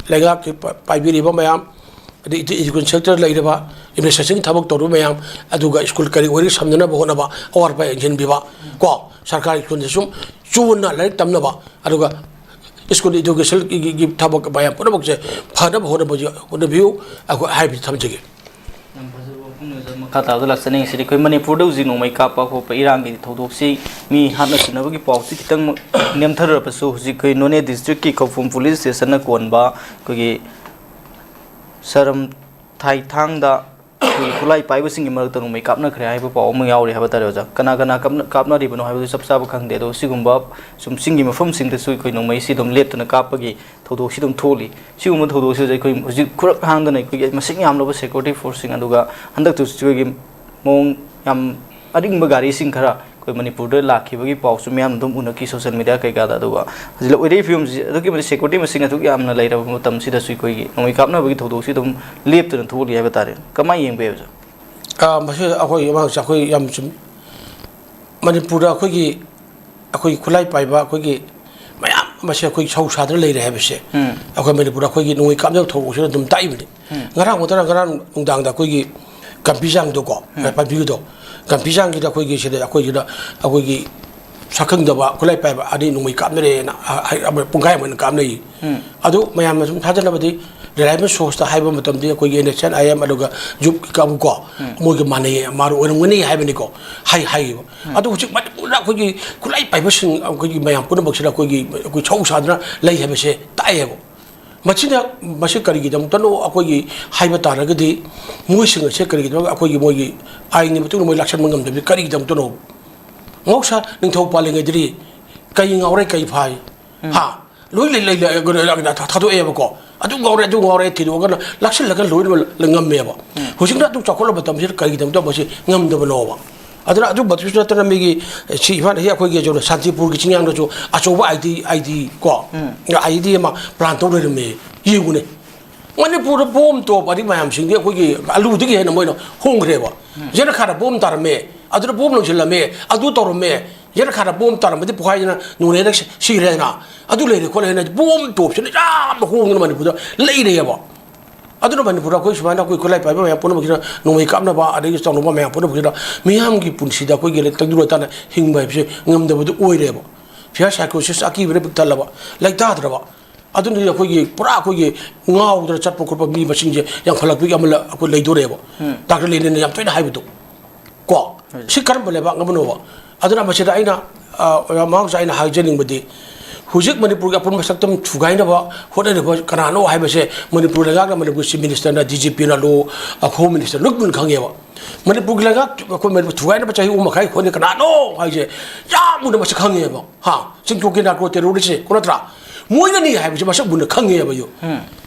ꯂꯩꯉꯥꯛꯀꯤ ꯄ-, ꯄꯥꯏꯕꯤꯔꯤꯕ ꯃꯌꯥꯝ, ꯑꯗꯩ edu-, education sector ꯂꯩꯔꯤꯕ, administrationꯒꯤ ꯊꯕꯛ ꯇꯧꯔꯤꯕ ꯃꯌꯥꯝ, ꯑꯗꯨꯒ ꯁ꯭ꯀꯨꯜ ꯀꯔꯤ ꯑꯣꯏꯔꯤ ꯁꯝꯅꯅꯕ ꯍꯣꯠꯅꯕ, ꯑꯋꯥꯠ ꯑꯄꯥ ꯌꯦꯡꯁꯤꯟꯕꯤꯕ, ꯀꯣ, ꯁꯔꯀꯥꯔꯒꯤ ꯁ꯭ꯀꯨꯜꯗ ꯁꯨꯝ ꯆꯨꯅ ꯂꯥꯏꯔꯤꯛ ꯇꯝꯅꯕ, ꯑꯗꯨꯒ ꯁ꯭ꯀꯨꯜ educationꯒꯤ ꯊꯕꯛ ꯃꯌꯥꯝ ꯄꯨꯝꯅꯃꯛꯁꯦ ꯐꯅꯕ ꯍꯣꯠꯅꯕ, ꯍꯣꯠꯅꯕꯤꯌꯨ, ꯑꯩꯈꯣꯏ ꯍꯥꯏꯕꯁꯤ ꯊꯝꯖꯒꯦ꯫ ꯌꯥꯝ ꯐꯖꯕ ꯋꯥꯐꯝꯅꯤ, ꯑꯣꯖꯥ꯫ ꯃꯈꯥ ꯇꯥꯕꯗ ꯂꯥꯛꯆꯅꯤꯡꯉꯤꯁꯤꯗꯤ ꯑꯩꯈꯣꯏ ꯃꯅꯤꯄꯨꯔꯗ ꯍꯧꯖꯤꯛ ꯅꯣꯡꯃꯩ ꯀꯥꯞꯄ ꯈꯣꯠꯄ ꯏꯔꯥꯡꯒꯤ ꯊꯧꯗꯣꯛꯁꯤ, ꯃꯤ ꯍꯥꯠꯅ ꯁꯤꯅꯕꯒꯤ ꯄꯥꯎꯁꯤ ꯈꯤꯇꯪ ꯅꯦꯝꯊꯔꯕꯁꯨ, ꯍꯧꯖꯤꯛ ꯑꯩꯈꯣꯏ ꯅꯣꯅꯦ districtꯀꯤ ꯈꯧꯄꯨꯝ police stationꯅ ꯀꯣꯟꯕ ꯑꯩꯈꯣꯏꯒꯤ ꯁꯔꯝ ꯊꯥꯏꯊꯥꯡꯗ ꯑꯩꯈꯣꯏꯒꯤ ꯈꯨꯠꯂꯥꯏ ꯄꯥꯏꯕꯁꯤꯡꯒꯤ ꯃꯔꯛꯇ ꯅꯣꯡꯃꯩ ꯀꯥꯞꯅꯈ꯭ꯔꯦ ꯍꯥꯏꯕ ꯄꯥꯎ ꯑꯃ ꯌꯥꯎꯔꯤ ꯍꯥꯏꯕ ꯇꯥꯔꯦ, ꯑꯣꯖꯥ꯫ ꯀꯅꯥ ꯀꯅꯥ ꯀꯥꯞꯅ-, ꯀꯥꯞꯅꯔꯤꯕꯅꯣ ꯍꯥꯏꯕꯗꯨ ꯆꯞ ꯆꯥꯕ ꯈꯪꯗꯦ꯫ ꯑꯗꯣ ꯁꯤꯒꯨꯝꯕ ꯁꯨꯝ ꯆꯤꯡꯒꯤ ꯃꯐꯝꯁꯤꯡꯗꯁꯨ ꯑꯩꯈꯣꯏ ꯅꯣꯡꯃꯩꯁꯤ ꯑꯗꯨꯝ ꯂꯦꯞꯇꯅ ꯀꯥꯞꯄꯒꯤ ꯊꯧꯗꯣꯛꯁꯤ ꯑꯗꯨꯝ ꯊꯣꯛꯂꯤ꯫ ꯁꯤꯒꯨꯝꯕ ꯊꯧꯗꯣꯛꯁꯤꯗ ꯑꯩꯈꯣꯏ ꯍꯧꯖꯤꯛ ꯈꯨꯔꯛ ꯍꯥꯡꯗꯅ ꯑꯩꯈꯣꯏꯒꯤ ꯃꯁꯤꯡ ꯌꯥꯝꯂꯕ security forceꯁꯤꯡ, ꯑꯗꯨꯒ ꯍꯟꯗꯛꯇꯁꯨ ꯑꯩꯈꯣꯏꯒꯤ ꯃꯑꯣꯡ ꯌꯥꯝ ꯑꯔꯤꯡꯕ ꯒꯥꯔꯤꯁꯤꯡ ꯈꯔ ꯑꯩꯈꯣꯏ ꯃꯅꯤꯄꯨꯔꯗ ꯂꯥꯛꯈꯤꯕꯒꯤ ꯄꯥꯎꯁꯨ ꯃꯌꯥꯝ ꯑꯗꯨꯝ ꯎꯅꯈꯤ social media ꯀꯩꯀꯥꯗ꯫ ꯑꯗꯨꯒ ꯍꯧꯖꯤꯛ ꯂꯧ-, ꯑꯣꯏꯔꯛꯏ ꯐꯤꯕꯝꯁꯤ ꯑꯗꯨꯛꯀꯤ ꯃꯇꯤꯛ security ꯃꯁꯤꯡ ꯑꯗꯨꯛ ꯌꯥꯝꯅ ꯂꯩꯔꯕ ꯃꯇꯝꯁꯤꯗꯁꯨ ꯑꯩꯈꯣꯏꯒꯤ ꯅꯣꯡꯃꯩ ꯀꯥꯞꯅꯕꯒꯤ ꯊꯧꯗꯣꯛꯁꯤ ꯑꯗꯨꯝ ꯂꯦꯞꯇꯅ ꯊꯣꯛꯂꯤ ꯍꯥꯏꯕ ꯇꯥꯔꯦ꯫ ꯀꯃꯥꯏꯅ ꯌꯦꯡꯕ ꯌꯥꯏ, ꯑꯣꯖꯥ? ꯑꯥ, ꯃꯁꯤ ꯑꯩꯈꯣꯏ ꯃꯥꯡꯁꯦ ꯑꯩꯈꯣꯏ ꯌꯥꯝ ꯆꯨꯝ-, ꯃꯅꯤꯄꯨꯔꯗ ꯑꯩꯈꯣꯏꯒꯤ, ꯑꯩꯈꯣꯏꯒꯤ ꯈꯨꯠꯂꯥꯏ ꯄꯥꯏꯕ ꯑꯩꯈꯣꯏꯒꯤ ꯃꯌꯥꯝ ꯑꯃꯁꯦ ꯑꯩꯈꯣꯏ ꯁꯧ ꯁꯥꯗꯨꯅ ꯂꯩꯔꯦ ꯍꯥꯏꯕꯁꯦ ꯎꯝ꯫ ꯑꯩꯈꯣꯏ ꯃꯅꯤꯄꯨꯔꯗ ꯑꯩꯈꯣꯏꯒꯤ ꯅꯣꯡꯃꯩ ꯀꯥꯞꯅꯕ ꯊꯧꯑꯣꯡꯁꯤꯅ ꯑꯗꯨꯝ ꯇꯥꯛꯏꯕꯅꯤ꯫ ꯎꯝ꯫ ꯉꯔꯥꯡ ꯅꯠꯇꯅ ꯉꯔꯥꯡ ꯅꯨꯡꯗꯥꯡꯗ ꯑꯩꯈꯣꯏꯒꯤ ꯒꯝꯚꯤꯔ ꯆꯥꯡꯗꯣꯀꯣ, ꯎꯝ꯫ ꯄꯥꯝꯕꯤꯒꯤꯗꯣ, ꯒꯝꯚꯤꯔ ꯆꯥꯡꯒꯤꯗ ꯑꯩꯈꯣꯏꯒꯤ ꯁꯤꯗ ꯑꯩꯈꯣꯏꯒꯤꯗ ꯑꯩꯈꯣꯏꯒꯤ ꯁꯛꯈꯪꯗꯕ ꯈꯨꯠꯂꯥꯏ ꯄꯥꯏꯕ ꯑꯅꯤ ꯅꯣꯡꯃꯩ ꯀꯥꯞꯅꯔꯦꯅ, ꯑ, ꯑ, ꯄꯨꯡꯈꯥꯏ ꯑꯃ ꯑꯣꯏꯅ ꯀꯥꯞꯅꯩ꯫ ꯎꯝ꯫ ꯑꯗꯨ ꯃꯌꯥꯝꯅ ꯁꯨꯝ ꯊꯥꯖꯅꯕꯗꯤ ꯔꯤꯂꯥꯏꯕꯜ ꯁꯣꯔꯁꯇ ꯍꯥꯏꯕ ꯃꯇꯝꯗꯤ ꯑꯩꯈꯣꯏꯒꯤ N S N I M ꯑꯗꯨꯒ ꯖꯨꯞ ꯀꯥꯡꯕꯨ ꯀꯣ, ꯃꯣꯏꯒ ꯃꯥꯟꯅꯩ, ꯃꯥꯅ ꯑꯣꯏꯔꯝꯒꯅꯤ ꯍꯥꯏꯕꯅꯤꯀꯣ, ꯍꯥꯏ ꯍꯥꯏꯌꯦꯕ꯫ ꯑꯗꯣ ꯍꯧꯖꯤꯛ ꯃꯅꯤꯄꯨꯔꯗ ꯑꯩꯈꯣꯏꯒꯤ ꯈꯨꯠꯂꯥꯏ ꯄꯥꯏꯕꯁꯤꯡ, ꯑꯩꯈꯣꯏꯒꯤ ꯃꯌꯥꯝ ꯄꯨꯝꯅꯃꯛꯁꯤꯗ ꯑꯩꯈꯣꯏꯒꯤ, ꯑꯩꯈꯣꯏ ꯁꯧ ꯁꯥꯗꯅ ꯂꯩ ꯍꯥꯏꯕꯁꯦ ꯇꯥꯛꯑꯦꯕ꯫ ꯃꯁꯤꯅ, ꯃꯁꯤ ꯀꯔꯤꯒꯤꯗꯃꯛꯇꯅꯣ ꯑꯩꯈꯣꯏꯒꯤ ꯍꯥꯏꯕ ꯇꯥꯔꯒꯗꯤ, ꯃꯣꯏꯁꯤꯡ ꯑꯁꯦ ꯀꯔꯤꯒꯤꯗꯃꯛ ꯑꯩꯈꯣꯏꯒꯤ, ꯃꯣꯏꯒꯤ ꯑꯥꯏꯟꯒꯤ ꯃꯇꯨꯡ ꯏꯟꯅ ꯃꯣꯏ ꯂꯥꯛꯁꯟꯕ ꯉꯝꯗꯕꯁꯤ ꯀꯔꯤꯒꯤꯗꯃꯛꯇꯅꯣ? ꯃꯍꯧꯁꯥ ꯅꯤꯡꯊꯧ ꯄꯥꯜꯂꯤꯉꯩꯗꯗꯤ ꯀꯩ ꯉꯥꯎꯔꯦ, ꯀꯩ ꯐꯥꯏ? ꯍꯥ? ꯂꯣꯏ ꯂꯩ, ꯂꯩ, ꯂꯩ, ꯊꯥꯗꯣꯛꯑꯦꯕꯀꯣ꯫ ꯑꯗꯨ ꯉꯥꯎꯔꯦ, ꯑꯗꯨ ꯉꯥꯎꯔꯦ ꯊꯤꯗꯣꯛꯑꯒ ꯂꯥꯛꯁꯤꯜꯂꯒ ꯂꯣꯏꯅꯃꯛ ꯉꯝꯃꯦꯕ꯫ ꯍꯧꯖꯤꯛꯅ ꯑꯗꯨꯝ ꯆꯥꯎꯈꯠꯂꯕ ꯃꯇꯝꯁꯤꯗ ꯀꯔꯤꯒꯤꯗꯃꯛꯇ ꯃꯁꯤ ꯉꯝꯗꯕꯅꯣꯕ? ꯑꯗꯨꯅ ꯑꯗꯨꯝꯕꯗꯨꯁꯨ ꯅꯠꯇꯅ ꯃꯤꯒꯤ ꯁꯤ ꯏꯝꯐꯥꯜ ꯑꯁꯤ ꯑꯩꯈꯣꯏꯒꯤ ꯁꯥꯟꯇꯤꯄꯨꯔꯒꯤ ꯆꯤꯡꯌꯥꯡꯗꯁꯨ ꯑꯆꯧꯕ ꯑꯥꯏ ꯗꯤ, ꯑꯥꯏ ꯗꯤ ꯀꯣ, ꯑꯥꯏ ꯗꯤ ꯑꯃ ꯄ꯭ꯂꯥꯟ ꯇꯧ ꯂꯩꯔꯝꯃꯦ꯫ ꯌꯦꯡꯉꯨꯅꯦ꯫ ꯃꯅꯤꯄꯨꯔꯗ ꯕꯣꯝ ꯇꯣꯞ ꯑꯗꯩ ꯃꯌꯥꯝꯁꯤꯡꯗꯤ ꯑꯩꯈꯣꯏꯒꯤ ꯑꯂꯨꯗꯒꯤ ꯍꯦꯟꯅ ꯃꯣꯏꯅ ꯍꯣꯡꯈ꯭ꯔꯦꯕ꯫ ꯌꯦꯅꯈꯥꯗ ꯕꯣꯝ ꯇꯥꯔꯝꯃꯦ, ꯑꯗꯨꯗ ꯕꯣꯝ ꯂꯪꯁꯤꯜꯂꯝꯃꯦ, ꯑꯗꯨ ꯇꯧꯔꯝꯃꯦ꯫ ꯌꯦꯅꯈꯥꯗ ꯕꯣꯝ ꯇꯥꯔꯝꯕꯗꯤ ꯄꯣꯈꯥꯏꯗꯅ ꯅꯣꯅꯦꯗ ꯁꯤ-, ꯁꯤꯈ꯭ꯔꯦꯗꯅ꯫ ꯑꯗꯨ ꯂꯩꯔꯦ ꯈꯣꯠꯂꯦ ꯍꯥꯏꯅ ꯕꯣꯝ ꯇꯣꯞꯁꯤꯅ ꯌꯥꯝꯅ ꯍꯣꯡꯗꯅ ꯃꯅꯤꯄꯨꯔꯗ ꯂꯩꯔꯦꯕ꯫ ꯑꯗꯨꯅ ꯃꯅꯤꯄꯨꯔꯗ ꯑꯩꯈꯣꯏ ꯁꯨꯃꯥꯏꯅ ꯑꯩꯈꯣꯏ ꯈꯨꯠꯂꯥꯏ ꯄꯥꯏꯕ ꯃꯌꯥꯝ ꯄꯨꯝꯅꯃꯛꯁꯤꯅ ꯅꯣꯡꯃꯩ ꯀꯥꯞꯅꯕ, ꯑꯗꯒꯤ ꯇꯧꯅꯕ ꯃꯌꯥꯝ ꯄꯨꯝꯅꯃꯛꯁꯤꯅ ꯃꯤꯌꯥꯝꯒꯤ ꯄꯨꯟꯁꯤꯗ ꯑꯩꯈꯣꯏꯒꯤ ꯇꯪꯗꯨ ꯂꯩꯇꯥꯅ ꯍꯤꯡꯕ ꯍꯥꯏꯕꯁꯦ ꯉꯝꯗꯕꯗꯨ ꯑꯣꯏꯔꯦꯕ꯫ ꯐꯤꯌꯔ ꯁꯥꯏꯀꯣꯁꯤꯁ ꯑꯀꯤꯕꯅ ꯄꯤꯛ ꯊꯜꯂꯕ, ꯂꯩꯇꯥꯗ꯭ꯔꯕ꯫ ꯑꯗꯨꯅꯗꯤ ꯑꯩꯈꯣꯏꯒꯤ ꯄꯨꯔꯥ ꯑꯩꯈꯣꯏꯒꯤ ꯉꯥꯎꯗꯅ ꯆꯠꯄ ꯈꯣꯠꯄ ꯃꯤ ꯃꯁꯤꯡꯁꯦ ꯌꯥꯝꯈꯠꯂꯛꯄꯒꯤ ꯑꯃ ꯂ-, ꯑꯩꯈꯣꯏ ꯂꯩꯗꯣꯔꯦꯕ꯫ ꯗꯥꯛꯇꯔ ꯂꯦꯅꯤꯟꯅ ꯌꯥꯝ ꯇꯣꯏꯅ ꯍꯥꯏꯕꯗꯣ ꯀꯣ꯫ ꯁꯤ ꯀꯔꯝꯕ ꯂꯩꯕꯥꯛ ꯑꯃꯅꯣꯕ? ꯑꯗꯨꯅ ꯃꯁꯤꯗ ꯑꯩꯅ, ꯑ, ꯑꯣꯖꯥ ꯃꯍꯥꯛꯁꯨ ꯑꯩꯅ ꯍꯥꯏꯖꯅꯤꯡꯕꯗꯤ, ꯍꯧꯖꯤꯛ ꯃꯅꯤꯄꯨꯔꯒꯤ ꯑꯄꯨꯟꯕ ꯁꯛꯇꯝ ꯊꯨꯒꯥꯏꯅꯕ ꯍꯣꯠꯅꯔꯤꯕ ꯀꯅꯥꯅꯣ ꯍꯥꯏꯕꯁꯦ ꯃꯅꯤꯄꯨꯔ ꯂꯩꯉꯥꯛꯅ, ꯃꯅꯤꯄꯨꯔ ꯆꯤꯐ ꯃꯤꯅꯤꯁꯇꯔꯅ, ꯗꯤ ꯖꯤ ꯄꯤꯅ ꯂꯣ, ꯑ, ꯍꯣꯝ ꯃꯤꯅꯤꯁꯇꯔ ꯂꯣꯏ ꯃꯨꯟꯅ ꯈꯪꯉꯦꯕ꯫ ꯃꯅꯤꯄꯨꯔꯒꯤ ꯂꯩꯉꯥꯛ ꯑꯩꯈꯣꯏ ꯃꯅꯤꯄꯨꯔ ꯊꯨꯒꯥꯏꯅꯕ ꯆꯍꯤ ꯑꯍꯨꯝ ꯃꯈꯥꯏ ꯍꯣꯠꯅꯔꯤ ꯀꯅꯥꯅꯣ ꯍꯥꯏꯁꯦ ꯌꯥꯝ ꯃꯨꯟꯅ ꯃꯁꯛ ꯈꯪꯉꯦꯕ꯫ ꯍꯥ? ꯆꯤꯡꯊꯣꯛꯀꯤ ꯅꯥꯔꯀꯣ ꯇꯦꯔꯣꯔꯤꯁꯁꯦ ꯀꯣ, ꯅꯠꯇ꯭ꯔꯥ? ꯃꯣꯏꯅꯅꯤ ꯍꯥꯏꯕꯁꯦ ꯃꯁꯛ ꯃꯨꯟꯅ ꯈꯪꯉꯦꯕ꯫ ꯌꯨ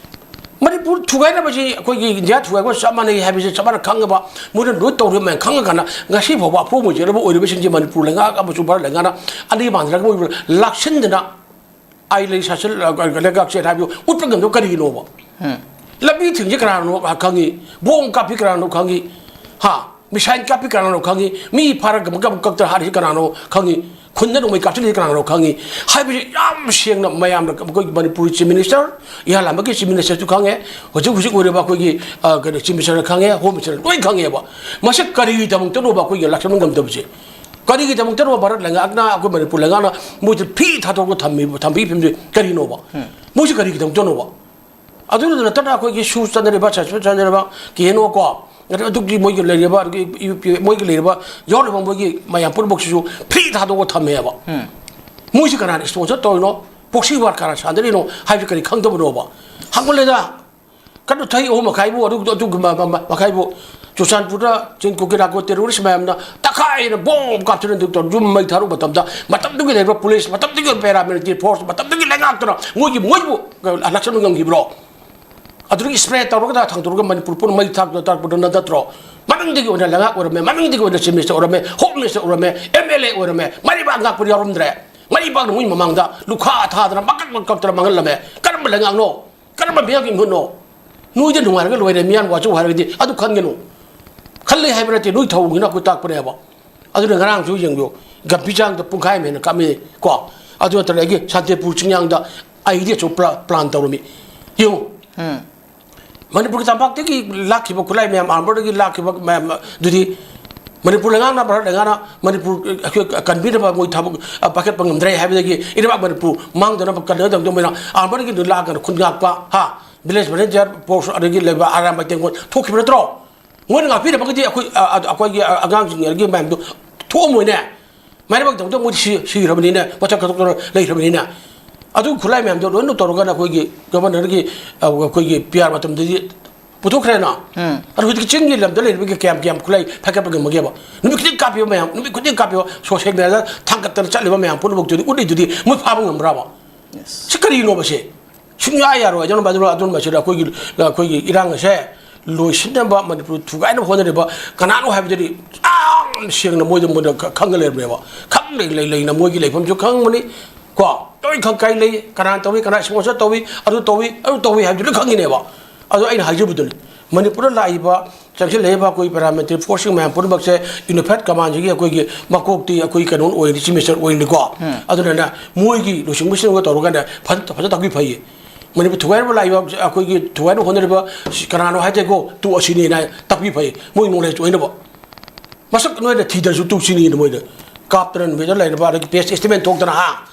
ꯃꯅꯤꯄꯨꯔ ꯊꯨꯒꯥꯏꯅꯕꯁꯤ ꯑꯩꯈꯣꯏꯒꯤ ꯏꯟꯗꯤꯌꯥ ꯊꯨꯒꯥꯏꯕꯒ ꯆꯞ ꯃꯥꯟꯅꯩ ꯍꯥꯏꯕꯁꯦ ꯆꯞ ꯃꯥꯟꯅ ꯈꯪꯉꯕ, ꯃꯣꯏꯅ ꯂꯣꯏ ꯇꯧꯔꯤꯕ ꯃꯌꯥꯝ ꯈꯪꯉꯀꯥꯟꯗ ꯉꯁꯤ ꯐꯥꯎꯕ ꯑꯐꯨꯕ ꯑꯣꯏꯖꯔꯕ ꯑꯣꯏꯔꯤꯕꯁꯤꯡꯁꯦ ꯃꯅꯤꯄꯨꯔ ꯂꯩꯉꯥꯛ ꯑꯃꯁꯨꯡ ꯚꯥꯔꯠ ꯂꯩꯉꯥꯛꯅ ꯑꯅꯤ ꯃꯥꯟꯅꯔꯒ ꯃꯣꯏꯕꯨ ꯂꯥꯛꯁꯤꯟꯗꯅ ꯑꯥꯏ ꯂꯩ ꯁꯥꯁꯟ-, ꯂꯩꯉꯥꯛꯁꯦ ꯍꯥꯏꯕꯗꯨ ꯎꯠꯄ ꯉꯝꯗꯕ ꯀꯔꯤꯒꯤꯅꯣꯕ? ꯂꯝꯕꯤ ꯊꯤꯡꯁꯤ ꯀꯅꯥꯅꯣ ꯈꯪꯉꯤ? ꯕꯣꯝ ꯀꯥꯞꯄꯤ ꯀꯅꯥꯅꯣ ꯈꯪꯉꯤ? ꯍꯥ? ꯃꯤꯁꯥꯏꯜ ꯀꯥꯞꯄꯤ ꯀꯅꯥꯅꯣ ꯈꯪꯉꯤ? ꯃꯤ ꯐꯥꯔꯒ ꯃꯀꯛ ꯃꯀꯛꯇ ꯍꯥꯠꯂꯤꯁꯤ ꯀꯅꯥꯅꯣ ꯈꯪꯉꯤ? ꯈꯨꯟꯗ ꯅꯣꯡꯃꯩ ꯀꯥꯞꯁꯤꯜꯂꯤꯁꯤ ꯀꯅꯥꯅꯣ ꯈꯪꯉꯤ? ꯍꯥꯏꯕꯁꯤ ꯌꯥꯝ ꯁꯦꯡꯅ ꯃꯌꯥꯝꯅ, ꯑꯩꯈꯣꯏꯒꯤ ꯃꯅꯤꯄꯨꯔꯒꯤ ꯆꯤꯐ ꯃꯤꯅꯤꯁꯇꯔ, ꯏꯍꯥꯟ ꯍꯥꯟꯕꯒꯤ ꯆꯤꯐ ꯃꯤꯅꯤꯁꯇꯔꯁꯨ ꯈꯪꯉꯦ, ꯍꯧꯖꯤꯛ ꯍꯧꯖꯤꯛ ꯑꯣꯏꯔꯤꯕ ꯑꯩꯈꯣꯏꯒꯤ, ꯑ, ꯀꯩꯅꯣ, ꯆꯤꯐ ꯃꯤꯅꯤꯁꯇꯔꯅ ꯈꯪꯉꯦ, ꯍꯣꯝ ꯃꯤꯅꯤꯁꯇꯔꯅ ꯂꯣꯏ ꯈꯪꯉꯦꯕ꯫ ꯃꯁꯤ ꯀꯔꯤꯒꯤꯗꯃꯛꯇꯅꯣꯕ ꯑꯩꯈꯣꯏꯒꯤ ꯂꯥꯛꯁꯟꯕ ꯉꯝꯗꯕꯁꯦ? ꯀꯔꯤꯒꯤꯗꯃꯛꯇꯅꯣ ꯚꯥꯔꯠ ꯂꯩꯉꯥꯛꯅ, ꯑꯩꯈꯣꯏ ꯃꯅꯤꯄꯨꯔ ꯂꯩꯉꯥꯛꯅ ꯃꯣꯏꯁꯦ ꯐꯤ ꯊꯥꯗꯣꯛꯑꯒ ꯊꯝꯃꯤꯕ, ꯊꯝꯕꯤ ꯐꯤꯕꯝꯁꯦ ꯀꯔꯤꯅꯣꯕ? ꯃꯣꯏꯁꯦ ꯀꯔꯤꯒꯤꯗꯃꯛꯇꯅꯣꯕ? ꯑꯗꯨꯗ ꯅꯠꯇꯅ ꯑꯩꯈꯣꯏꯒꯤ ꯁꯨ ꯆꯠꯅꯔꯤꯕ, ꯁꯁꯄꯦꯟ ꯆꯠꯅꯔꯤꯕ, ꯀꯦ ꯑꯦꯟ ꯑꯣ ꯀꯣ, ꯑꯗꯨꯒꯤ ꯃꯣꯏꯒꯤ ꯂꯩꯔꯤꯕ, ꯑꯗꯨꯒꯤ ꯌꯨ ꯄꯤ, ꯃꯣꯏꯒꯤ ꯂꯩꯔꯤꯕ, ꯌꯥꯎꯔꯤꯕ ꯃꯣꯏꯒꯤ ꯃꯌꯥꯝ ꯄꯨꯝꯅꯃꯛꯁꯤꯁꯨ ꯐ꯭ꯔꯤ ꯊꯥꯗꯣꯛꯑꯒ ꯊꯝꯃꯦꯕ꯫ ꯃꯣꯏꯁꯤ ꯀꯅꯥꯅ ꯏꯁꯄꯣꯟꯁꯔ ꯇꯧꯔꯤꯅꯣ? ꯄ꯭ꯔꯣꯛꯁꯤ ꯋꯥꯔ ꯀꯅꯥ ꯁꯥꯟꯅꯔꯤꯅꯣ ꯍꯥꯏꯕꯁꯤ ꯀꯔꯤ ꯈꯪꯗꯕꯅꯣꯕ? ꯍꯪꯕ ꯂꯩꯗ꯫ ꯀꯩꯅꯣ ꯊꯩ ꯑꯍꯨꯝ ꯃꯈꯥꯏꯕꯨ ꯑꯗꯨ, ꯑꯗꯨꯒꯤ ꯃ-, ꯃ-, ꯃ-, ꯃꯈꯥꯏꯕꯨ ꯆꯨꯔꯆꯥꯟꯄꯨꯔꯗ ꯆꯤꯡ ꯀꯨꯀꯤꯅꯥꯀꯣ ꯇꯦꯔꯣꯔꯤꯁ ꯃꯌꯥꯝꯅ ꯇꯛꯈꯥꯏꯅ ꯕꯣꯝ ꯀꯥꯞꯇꯨꯅ ꯑꯗꯨ ꯇꯧꯔ ꯌꯨꯝ ꯃꯩ ꯊꯥꯔꯨꯕ ꯃꯇꯝꯗ, ꯃꯇꯝꯗꯨꯒꯤ ꯂꯩꯔꯤꯕ ꯄꯨꯂꯤꯁ, ꯃꯇꯝꯗꯨꯒꯤ ꯑꯣꯏꯕ ꯄꯦꯔꯥꯃꯤꯂꯤꯇꯔꯤ ꯐꯣꯔꯁ, ꯃꯇꯝꯗꯨꯒꯤ ꯂꯩꯉꯥꯛꯇꯨꯅ ꯃꯣꯏꯒꯤ, ꯃꯣꯏꯕꯨ ꯂꯥꯛꯁꯟꯕ ꯉꯝꯈꯤꯕ꯭ꯔꯣ? ꯑꯗꯨꯗꯒꯤ ꯏꯁꯄ꯭ꯔꯦ ꯇꯧꯔꯒ ꯊꯥꯡꯗꯣꯔꯒ ꯃꯅꯤꯄꯨꯔ ꯄꯨꯝꯅ ꯃꯩ ꯊꯥꯛꯇꯨꯅ ꯇꯥꯔꯛꯄꯗꯨ ꯅꯠꯇ꯭ꯔꯣ? ꯃꯅꯨꯡꯗꯒꯤ ꯑꯣꯏꯅ ꯂꯩꯉꯥꯛ ꯑꯣꯏꯔꯝꯃꯦ, ꯃꯅꯨꯡꯗꯒꯤ ꯑꯣꯏꯅ ꯆꯤꯐ ꯃꯤꯅꯤꯁꯇꯔ ꯑꯣꯏꯔꯝꯃꯦ, ꯍꯣꯝ ꯃꯤꯅꯤꯁꯇꯔ ꯑꯣꯏꯔꯝꯃꯦ, ꯑꯦꯝ ꯑꯦꯜ ꯑꯦ ꯑꯣꯏꯔꯝꯃꯦ, ꯃꯔꯤꯕꯥꯛ ꯉꯥꯛꯄꯗꯤ ꯌꯥꯎꯔꯝꯗ꯭ꯔꯦ꯫ ꯃꯔꯤꯕꯥꯛꯅ ꯃꯣꯏ ꯃꯃꯥꯡꯗ ꯂꯨꯈꯥ ꯊꯥꯗꯅ ꯃꯀꯛ ꯃꯀꯛ ꯀꯞꯇꯅ ꯃꯥꯡꯍꯜꯂꯝꯃꯦ꯫ ꯀꯔꯝꯕ ꯂꯩꯉꯥꯛꯅꯣ? ꯀꯔꯝꯕ ꯃꯤꯌꯥꯝꯒꯤ ꯃꯤꯍꯨꯠꯅꯣ? ꯅꯣꯏꯗ ꯅꯨꯡꯉꯥꯏꯔꯒ ꯂꯣꯏꯔꯦ, ꯃꯤꯌꯥꯝ ꯋꯥꯆꯧ ꯍꯥꯏꯔꯒꯗꯤ ꯑꯗꯨ ꯈꯟꯒꯅꯨ꯫ ꯈꯜꯂꯦ ꯍꯥꯏꯕ ꯅꯠꯇꯦ, ꯅꯣꯏ ꯊꯧꯑꯣꯡꯁꯤꯅ ꯑꯩꯈꯣꯏ ꯇꯥꯛꯄꯅꯦꯕ꯫ ꯑꯗꯨꯅ ꯉꯔꯥꯡꯁꯨ ꯌꯦꯡꯕꯤꯌꯨ, ꯒꯝꯚꯤꯔ ꯆꯥꯡꯗ ꯄꯨꯡꯈꯥꯏ ꯑꯃ ꯍꯦꯟꯅ ꯀꯥꯞꯃꯤꯅꯤ ꯀꯣ꯫ ꯑꯗꯨ ꯅꯠꯇ꯭ꯔꯒ ꯑꯩꯒꯤ ꯁꯥꯟꯇꯤꯄꯨꯔ ꯆꯤꯡꯌꯥꯡꯗ ꯑꯩꯗꯤ ꯑꯁꯨꯛ ꯄ꯭ꯂꯥ-, ꯄ꯭ꯂꯥꯟ ꯇꯧꯔꯝꯃꯤ꯫ ꯌꯦꯡꯉꯨ, ꯃꯅꯤꯄꯨꯔꯒꯤ ꯇꯝꯄꯥꯛꯇꯒꯤ ꯂꯥꯛꯈꯤꯕ ꯈꯨꯠꯂꯥꯏ ꯃꯌꯥꯝ, ꯑꯥꯔꯃꯔꯗꯒꯤ ꯂꯥꯛꯈꯤꯕ ꯃꯌꯥꯝ ꯑꯗꯨꯗꯤ ꯃꯅꯤꯄꯨꯔ ꯂꯩꯉꯥꯛꯅ, ꯚꯥꯔꯠ ꯂꯩꯉꯥꯛꯅ ꯃꯅꯤꯄꯨꯔ ꯑꯩꯈꯣꯏ ꯀꯟꯕꯤꯅꯕ ꯃꯣꯏ ꯊꯕꯛ, ꯑ, ꯄꯥꯏꯈꯠꯄ ꯉꯝꯗ꯭ꯔꯦ ꯍꯥꯏꯕꯗꯒꯤ ꯏꯔꯩꯕꯥꯛ ꯃꯅꯤꯄꯨꯔ ꯃꯥꯡꯗꯅꯕ ꯀꯟꯅꯒꯗꯕꯗꯣ ꯃꯣꯏꯅ ꯑꯥꯔꯃꯔꯒꯤ ꯂꯥꯛꯑꯒ ꯈꯨꯟ ꯉꯥꯛꯄ, ꯍꯥ, ꯚꯤꯂꯦꯖ ꯚꯣꯂꯨꯟꯇꯤꯌꯔ ꯐꯣꯔꯁ ꯑꯗꯒꯤ ꯂꯩꯕ ꯑꯔꯥꯝꯕꯥꯏ ꯇꯦꯡꯒꯣꯜ ꯊꯣꯛꯈꯤꯕ ꯅꯠꯇ꯭ꯔꯣ? ꯃꯣꯏꯅ ꯉꯥꯛꯄꯤꯔꯝꯃꯒꯗꯤ ꯑꯩꯈꯣꯏ, ꯑ, ꯑ, ꯑꯩꯈꯣꯏꯒꯤ, ꯑ, ꯑꯉꯥꯡꯁꯤꯡ ꯑꯗꯒꯤ ꯃꯌꯥꯝꯗꯣ ꯊꯣꯛꯑꯝꯃꯣꯏꯅꯦ꯫ ꯃꯥꯏꯔꯩꯕꯥꯛꯀꯤꯗꯃꯛꯇ ꯃꯣꯏꯗꯤ ꯁꯤ-, ꯁꯤꯈ꯭ꯔꯕꯅꯤꯅꯦ, ꯃꯁꯛ ꯈꯪꯗꯣꯛꯇꯅ ꯂꯩꯈ꯭ꯔꯕꯅꯤꯅꯦ꯫ ꯑꯗꯨ ꯈꯨꯠꯂꯥꯏ ꯃꯌꯥꯝꯗꯣ ꯂꯣꯏꯅ ꯇꯧꯔꯒꯅ ꯑꯩꯈꯣꯏꯒꯤ ꯒꯕꯔꯅꯔꯒꯤ, ꯑ, ꯑꯩꯈꯣꯏꯒꯤ ꯄꯤ ꯑꯥꯔ ꯃꯇꯝꯗꯗꯤ ꯄꯨꯊꯣꯛꯈ꯭ꯔꯦꯅ꯫ ꯑꯗꯣ ꯍꯧꯖꯤꯛꯇꯤ ꯆꯤꯡꯒꯤ ꯂꯝꯗ ꯂꯩꯔꯤꯕꯒꯤ ꯀꯌꯥꯝ, ꯀꯌꯥꯝ ꯈꯨꯠꯂꯥꯏ ꯐꯒꯠꯄ ꯉꯝꯃꯒꯦꯕ? ꯅꯨꯃꯤꯠ ꯈꯨꯗꯤꯡ ꯀꯥꯞꯄꯤꯕ ꯃꯌꯥꯝ, ꯅꯨꯃꯤꯠ ꯈꯨꯗꯤꯡ ꯀꯥꯞꯄꯤꯕ, ꯁꯣꯁꯤꯌꯦꯜ ꯃꯦꯗꯤꯌꯥꯗ ꯊꯥꯡꯒꯠꯇꯅ ꯆꯠꯂꯤꯕ ꯃꯌꯥꯝ ꯄꯨꯝꯅꯃꯛꯇꯨꯗꯤ ꯎꯠꯂꯤꯗꯨꯗꯤ ꯃꯣꯏ ꯐꯥꯕ ꯉꯝꯕ꯭ꯔꯕ? ꯁꯤ ꯀꯔꯤꯅꯣꯕ ꯁꯤ? ꯁꯨꯡꯌꯥ ꯌꯥꯔꯣꯏ꯫ ꯑꯗꯨꯅ, ꯑꯗꯨꯅ, ꯑꯗꯨꯅ ꯃꯁꯤꯗ ꯑꯩꯈꯣꯏꯒꯤ, ꯑꯩꯈꯣꯏꯒꯤ ꯏꯔꯥꯡ ꯑꯁꯦ ꯂꯣꯏꯁꯤꯟꯅꯕ, ꯃꯅꯤꯄꯨꯔ ꯊꯨꯒꯥꯏꯅꯕ ꯍꯣꯠꯅꯔꯤꯕ ꯀꯅꯥꯅꯣ ꯍꯥꯏꯕꯗꯨꯗꯤ ꯌꯥꯝ ꯁꯦꯡꯅ ꯃꯣꯏꯗ, ꯃꯣꯏꯗ ꯈ-, ꯈꯪꯉ ꯂꯩꯔꯕꯅꯦꯕ꯫ ꯈꯪ ꯂꯩ, ꯂꯩ, ꯂꯩꯅ ꯃꯣꯏꯒꯤ ꯂꯩꯐꯝꯁꯨ ꯈꯪꯕꯅꯤ ꯀꯣ꯫ ꯂꯣꯏ ꯈꯪ ꯀꯥꯏ ꯂꯩ, ꯀꯅꯥꯅ ꯇꯧꯏ, ꯀꯅꯥ ꯏꯁꯄꯣꯟꯁꯔ ꯇꯧꯏ, ꯑꯗꯨ ꯇꯧꯏ, ꯑꯗꯨ ꯇꯧꯏ ꯍꯥꯏꯕꯗꯨ ꯂꯣꯏ ꯈꯪꯉꯤꯅꯦꯕ꯫ ꯑꯗꯣ ꯑꯩꯅ ꯍꯥꯏꯖꯕꯗꯨꯅꯤ, ꯃꯅꯤꯄꯨꯔꯗ ꯂꯥꯛꯏꯕ ꯆꯪꯁꯤꯜꯂꯛꯏꯕ ꯑꯩꯈꯣꯏ ꯄꯦꯔꯥꯃꯤꯂꯤꯇꯔꯤ ꯐꯣꯔꯁꯁꯤꯡ ꯃꯌꯥꯝ ꯄꯨꯝꯅꯃꯛꯁꯦ ꯌꯨꯅꯤꯐꯥꯏꯠ ꯀꯃꯥꯟꯁꯤꯒꯤ ꯑꯩꯈꯣꯏꯒꯤ ꯃꯀꯣꯛꯇꯤ ꯑꯩꯈꯣꯏ ꯀꯩꯅꯣ ꯑꯣꯏꯔꯤꯅꯤ, ꯆꯤꯐ ꯃꯤꯅꯤꯁꯇꯔ ꯑꯣꯏꯔꯤꯅꯤꯀꯣ꯫ ꯑꯗꯨꯅꯅꯦ, ꯃꯣꯏꯒꯤ ꯂꯨꯆꯤꯡꯕꯁꯤꯡꯒ ꯇꯧꯔꯒꯅꯦ ꯐꯖ, ꯐꯖ ꯇꯥꯛꯄꯤ ꯐꯩꯌꯦ꯫ ꯃꯅꯤꯄꯨꯔ ꯊꯨꯒꯥꯏꯅꯕ ꯂꯥꯛꯏꯕ, ꯑꯩꯈꯣꯏꯒꯤ ꯊꯨꯒꯥꯏꯅꯕ ꯍꯣꯠꯅꯔꯤꯕ ꯁꯤ ꯀꯅꯥꯅꯣ ꯍꯥꯏ ꯇꯥꯏꯀꯣ, ꯇꯨ ꯑꯁꯤꯅꯤꯅ ꯇꯥꯛꯄꯤ ꯐꯩ, ꯃꯣꯏ ꯅꯣꯂꯦꯖ ꯑꯣꯏꯅꯕ꯫ ꯃꯁꯛ ꯅꯣꯏꯅ ꯊꯤꯗ꯭ꯔꯁꯨ ꯇꯨ ꯁꯤꯅꯤꯅ ꯃꯣꯏꯅ ꯀꯥꯞꯇꯅ ꯅꯨꯃꯤꯠꯇ ꯂꯩꯔꯕ, ꯑꯗꯒꯤ ꯄ꯭ꯔꯦꯁ ꯁ꯭ꯇꯦꯠꯃꯦꯟ ꯊꯣꯛꯇꯅ, ꯍꯥ,